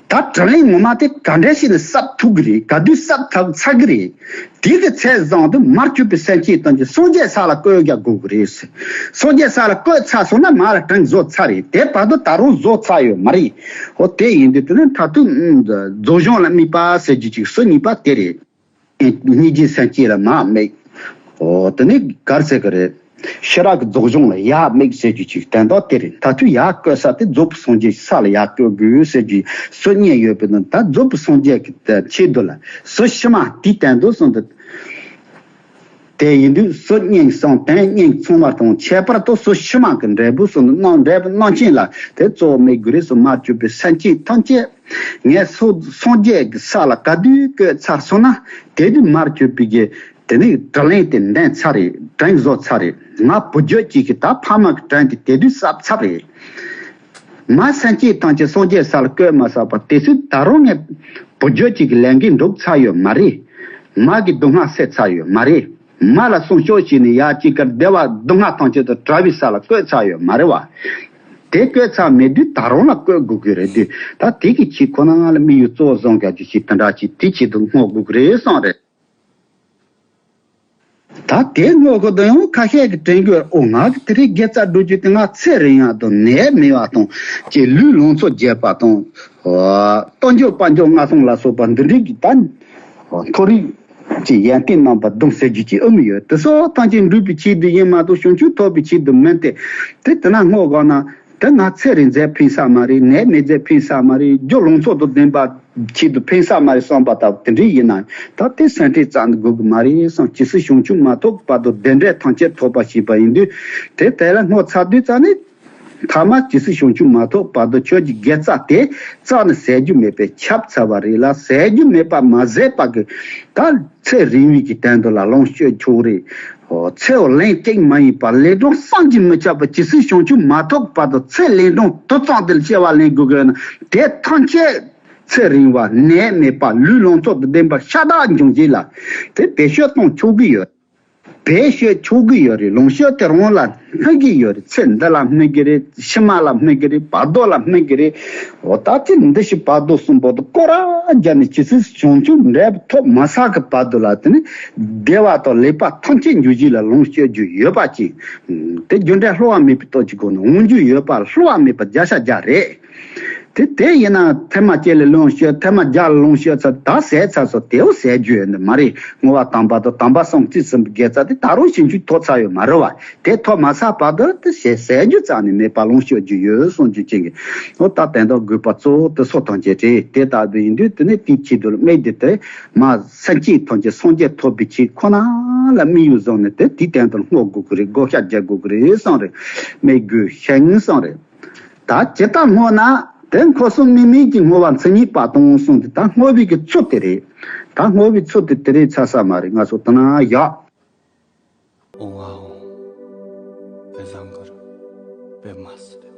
ད་དྲིན་ལན་ངོ་མ་དེ་ག་འདྲ་ཞིག་ནས་གསབ་ཐུབ་གི་རེད། ག་དུས་གསབ་ཐུབ་ཚར་གི་རེད། དེ་གི་ཚད་བཟུང་དུ་མར་གྱུར་པའི་སེམས་ཅན་ཐམས་ཅད་སངས་རྒྱས་ས་ལ་བཀོད་རྒྱག་དགོས་གི་རེད། སངས་རྒྱས་ས་ལ་བཀོད་ཚར་སོང་ན་མར་ལ་དྲིན་བཟོ་ཚར་རེད། དེ་བར་དུ་ད་རུང་བཟོ་ཚར་ཡོད་མ་རེད། འོ་དེ་ཡིན་དུས་དེ་ནི་མཐར་ཐུག་ཨུམ་རྫོགས་བྱང་ལ་དམིགས་པ་ཟེར་རྒྱུ་ཅིག་བཟོ་གཉིས་པ་དེ་རེད། སྙིང་རྗེ་སེམས་ཅན་ལ་མར་དམིགས། འོ་དེ་ནི་ག་རེ་ཟེར་གི་རེད། ཤེས་རབ་ཀྱི་རྫོགས་བྱང་ལ་ཡར་དམིགས་ཟེར་རྒྱུ་ཅིག་དོན་དག་དེ་རེད། མཐར་ཐུག་ཡར་བཀོད་ས་དེ་རྫོགས་པའི་སངས་རྒྱས་ས་ལ་ཡར་བཀོད་དགོས་ཟེར་རྒྱུ་བཟོ་གཉིས་ཡོད་པའི་ནང་ད་རྫོགས་པའི་སངས་རྒྱས་ཀྱི་ཆེད་དུ་ལ་བཟོ་ཕྱི་མ་དེའི་སྟེང་དུ་སོང་དུ། དེ་ཡིན་དུས་བཟོ་གཉིས་སམ་དོན་གཉིས་མཚུངས་པ་དང་ཁྱད་པར་དུ་བཟོ་ཕྱི་མ་གི་འབྲས་བུ་སོང་དུ་རྣམ་འབྲས་བུ་རྣམ་མཁྱེན་ལ་དེ་གཙོ་བོ་དམིགས་དགོས་རེད་གསུངས། མར་གྱུར་པའི་སེམས་ཅན་ཐམས་ཅད་ངས་སོ་སངས་རྒྱས་ཀྱི་ས་ལ་ག་དུས་བཀོད་ཚར་སོང་ན་དེ་དུས་མར་གྱུར་པའི་གི་དེ་ནི་དྲིན་ལན་དེ་འདེང་ཚར་རེད། དྲིན་བཟོ་ཚར་རེད། ང་བུ་རྒྱུད་ཅིག་གི་ད་ཕ་མ་གི་དྲིན་དེ་དེ་དུས་གསབ་ཚར་རེད། མ་སེམས་ཅན་ཐམས་ཅད་སངས་རྒྱས་ས་ལ་བཀོད་མ་ཚར་བར་དེ་ཚོས་ད་རུང་ངས་བུ་རྒྱུད་ཅིག་གི་ལས་འགན་འགྲུབ་ཚར་ཡོད་མ་རེད། མ་གི་སྡུག་བསྔལ་སེལ་ཚར་ཡོད་མ་རེད། མ་ལ་སྲུང་སྐྱོབ་བྱས་ནས་ཡ་གཅིག་ཀར་བདེ་བ་སྡུག་བསྔལ་ཐམས་ཅད་དུ་བྲལ་བའི་ས་ལ་བཀོད་ཚར་ཡོད་མ་རེད་བ། དེ་བཀོད་ཚར་མེད་དུས་ད་རུང་ལ་བཀོད་དགོས་ཀྱི་རེད་དུས་ད་དེ་གི་ཆེད་ཁོ་ན་ང་ལ་དམིགས་ཡུལ་གཙོ་བོ་བཟུང་རྒྱག་རྒྱུ་ཞིག་དེ་འདྲ་ཅིག་དེ་ཆེད་དུ་བསྔོ་དགོས་ཀྱི་རེད་བསམ་རེད། ད་དེ་སྔོན་གོ་དོན་ཡང་ཁ་ཤས་ཀྱི་དྲན་གྱི། ཨོ་ང་གི་དེ་རིང་དགེ་རྩ་སྒྲུབ་རྒྱུ་དེ་ང་ཚེ་རིང་ཡག་དང་ནད་མེད་པ་དང་ཅེས་ལུས་ལོངས་སྤྱོད་རྒྱས་པ་དང་། ཨོ་སྟོབས་འབྱོར་དཔལ་འབྱོར་མངའ་ཐང་ལ་སོགས་པ་འདི་འདྲའི་གི་ད་མཐོ་རིས་ཀྱི་ཡོན་ཏན་རྣམ་པ་སྡོམ་ཟེར་རྒྱུ་ཅིག་ཨེ་མི་ཡོད། དེ་ཚོ་ཐམས་ཅད་འགྲུབ་པའི་ཆེད་དུ་ཡིན་མ་གཏོགས་བྱང་ཆུབ་ཐོབ་པའི་ཆེད་དུ་མིན་ཏེ། དེ་དེ་ན་སྔོན་གོ་ན། དེ་ང་ཚེ་རིང་ཟེར་ཕན་ས་མ་རེད། ནད་མེད་ཟེར་ཕན་ས་མ་རེད། རྒྱུ་ལོངས་སྤྱོད་དང་ལྡན་པ་ཆེད་དུ་ཕན་ས་མ་རེད་བསམ་པ་ལྟ་བུ་དེ་འདྲའི་ཡིན་ན། ད་དེ་སེམས་ཁྲལ་རྩ་ནས་དགོས་ཀྱི་མ་རེད་བསམ། ཇི་སྲིད་བྱང་ཆུབ་མ་ཐོབ་བར་དུ་བདེ་འབྲས་ཐམས་ཅད་ཐོབ་པར་བྱེད་པ་ཡིན་དུས། དེ་དེ་ལ་སྔོ་ཚ་དུས་རྩ་ནས་ཐ་མ་ཇི་སྲིད་བྱང་ཆུབ་མ་ཐོབ་བར་དུ་ཁྱོད་ཀྱི་དགེ་རྩ་དེ་རྩ་ནས་ཟད་རྒྱུ་མེད་པས་ཁྱབ་ཚར་བ་རེད་ལ། ཟད་རྒྱུ་མེད་པ་མ་ཟད་པ་གི་ད་ཚེ་རིང་བའི་གི་དོན་དུ་ལ་ལོངས་སྤྱོད་ཆོག་རེད། ཨོ་ཚེ་འོ་ལན་གཅིག་མ་ཡིན་པར་ལས་སྒྲོན་བསམ་གྱིས་མི་ཁྱབ་པ་ཇི་སྲིད་བྱང་ཆུབ་མ་ཐོབ་བར་དུ་ཚེ་ལས་སྒྲོན་དུད་ཚང་དེ་ལ་སྐྱེ་བ་ལེན་དགོས་ཀྱི་ཡོད་ན། དེ་ཐམས་ཅད་ཚེ་རིང་བ་ནད་མེད་པ་ལུས་ལོངས་སྤྱོད་དང་ལྡན་པ་ཤ་སྟག་འབྱུང་བྱེད་ལ་དེ་བེད་སྤྱོད་གཏོང་ཆོག་གི་ཡོད། བེད་སྤྱོད་ཆོག་གི་ཡོད་རེད། ལོངས་སྤྱོད་དེ་རང་ལ་སྨིན་གྱི་ཡོད་རེད། ཚེ་འདི་ལ་སྨིན་གྱི་རེད། ཕྱི་མ་ལ་སྨིན་གྱི་རེད། བར་དོ་ལ་སྨིན་གྱི་རེད། འོ་ད་ཅི་འདི་ཞིག་བར་དོ་གསུམ་པོ་དུ་སྐོར་ར་རྒྱབ་ནས་ཇི་སྲིད་བྱང་ཆུབ་འབྲས་བུ་ཐོབ་མ་ཚར་གི་བར་དུ་ལ་དེ་ནི་བདེ་བ་དང་ལེགས་པ་ཐམས་ཅད་འབྱུང་བཞི་ལ་ལོངས་སྤྱོད་རྒྱུ་ཡོད་པ་ཅིག་དེ་རྒྱུ་འབྲས་བསླུ་བ་མེད་པའི་སྟོབས་ཀྱི་སྒོ་ནས་འོང་རྒྱུ་ཡོད་པ་བསླུ་བ་མེད་པ་བརྒྱ་ཆ་བརྒྱ་རེད། དེ་དེ་ཡིན་ན་ཐེངས་མ་གཅིག་ལ་ལོངས་སྤྱོད། ཐེངས་མ་བརྒྱ་ལ་ལོངས་སྤྱོད་ཚར། ད་ཟད་ཚར་སོང་། དེའུ་ཟད་རྒྱུ་ཡོད་ནི་མ་རེད། བསྔོ་བ་དམ་པ་དང་དམ་པ་གསུམ་རྩིས་ཟིན་པའི་དགེ་རྩ་དེ་ད་རུང་ཞིབ་འཇུག་ཐོབ་ཚར་ཡོད་མ་རེད་བ། དེ་ཐོབ་མ་ཚར་བར་དུ་དེ་ཟད་ཟད་རྒྱུ་རྩ་ནས་མེད་པ་ལོངས་སྤྱོད་རྒྱུ་ཡོད་གསུང་རྒྱུ་ཅན་གྱི། འོ་ད་དོན་དག་དགོས་པ་གཙོ་བོ་དེ་ཚོ་དང་བཅས་ཏེ། དེ་ལྟ་བུ་ཡིན་དུས་དེ་ནི་དེའི་ཆེད་དུ་དམིགས་ཏེ་དེ་མ་སེམས་ཅན་ཐམས་ཅད་སངས་རྒྱས་ཐོབ་པའི་ཆེད་ཁོ་ན་ལ་དམིགས་ཡུལ་བཟུང་ནས་དེ་དེའི་དོན་དུ་བསྔོ་དགོས་ཀྱི་རེད། བགོ་བཤའ་རྒྱག་དགོས་ཀྱི་རེད་གསུངས་རེད། དམིགས་དགོས་ཤིང་གསུངས་རེད། ད་ཇི་ལྟར་བསྔོ་ན་དེ་འཁོར་གསུམ་དམིགས་མེད་ཀྱི་བསྔོ་བ་མཚན་ཉིད་པ་དང་གསུངས་ཏེ། ད་བསྔོ་བའི་གི་ཚུལ་དེ་རེད། ད་བསྔོ་བའི་ཚུལ་དེ་དེ་རེད་ཚར་ས་མ་རེད། ང་ཚོ་ད་ན་ཡག་ཨོང་ཨ་ཨོང་། པད་བཟང་གུ་རུ་པདྨ་སིདྡྷི།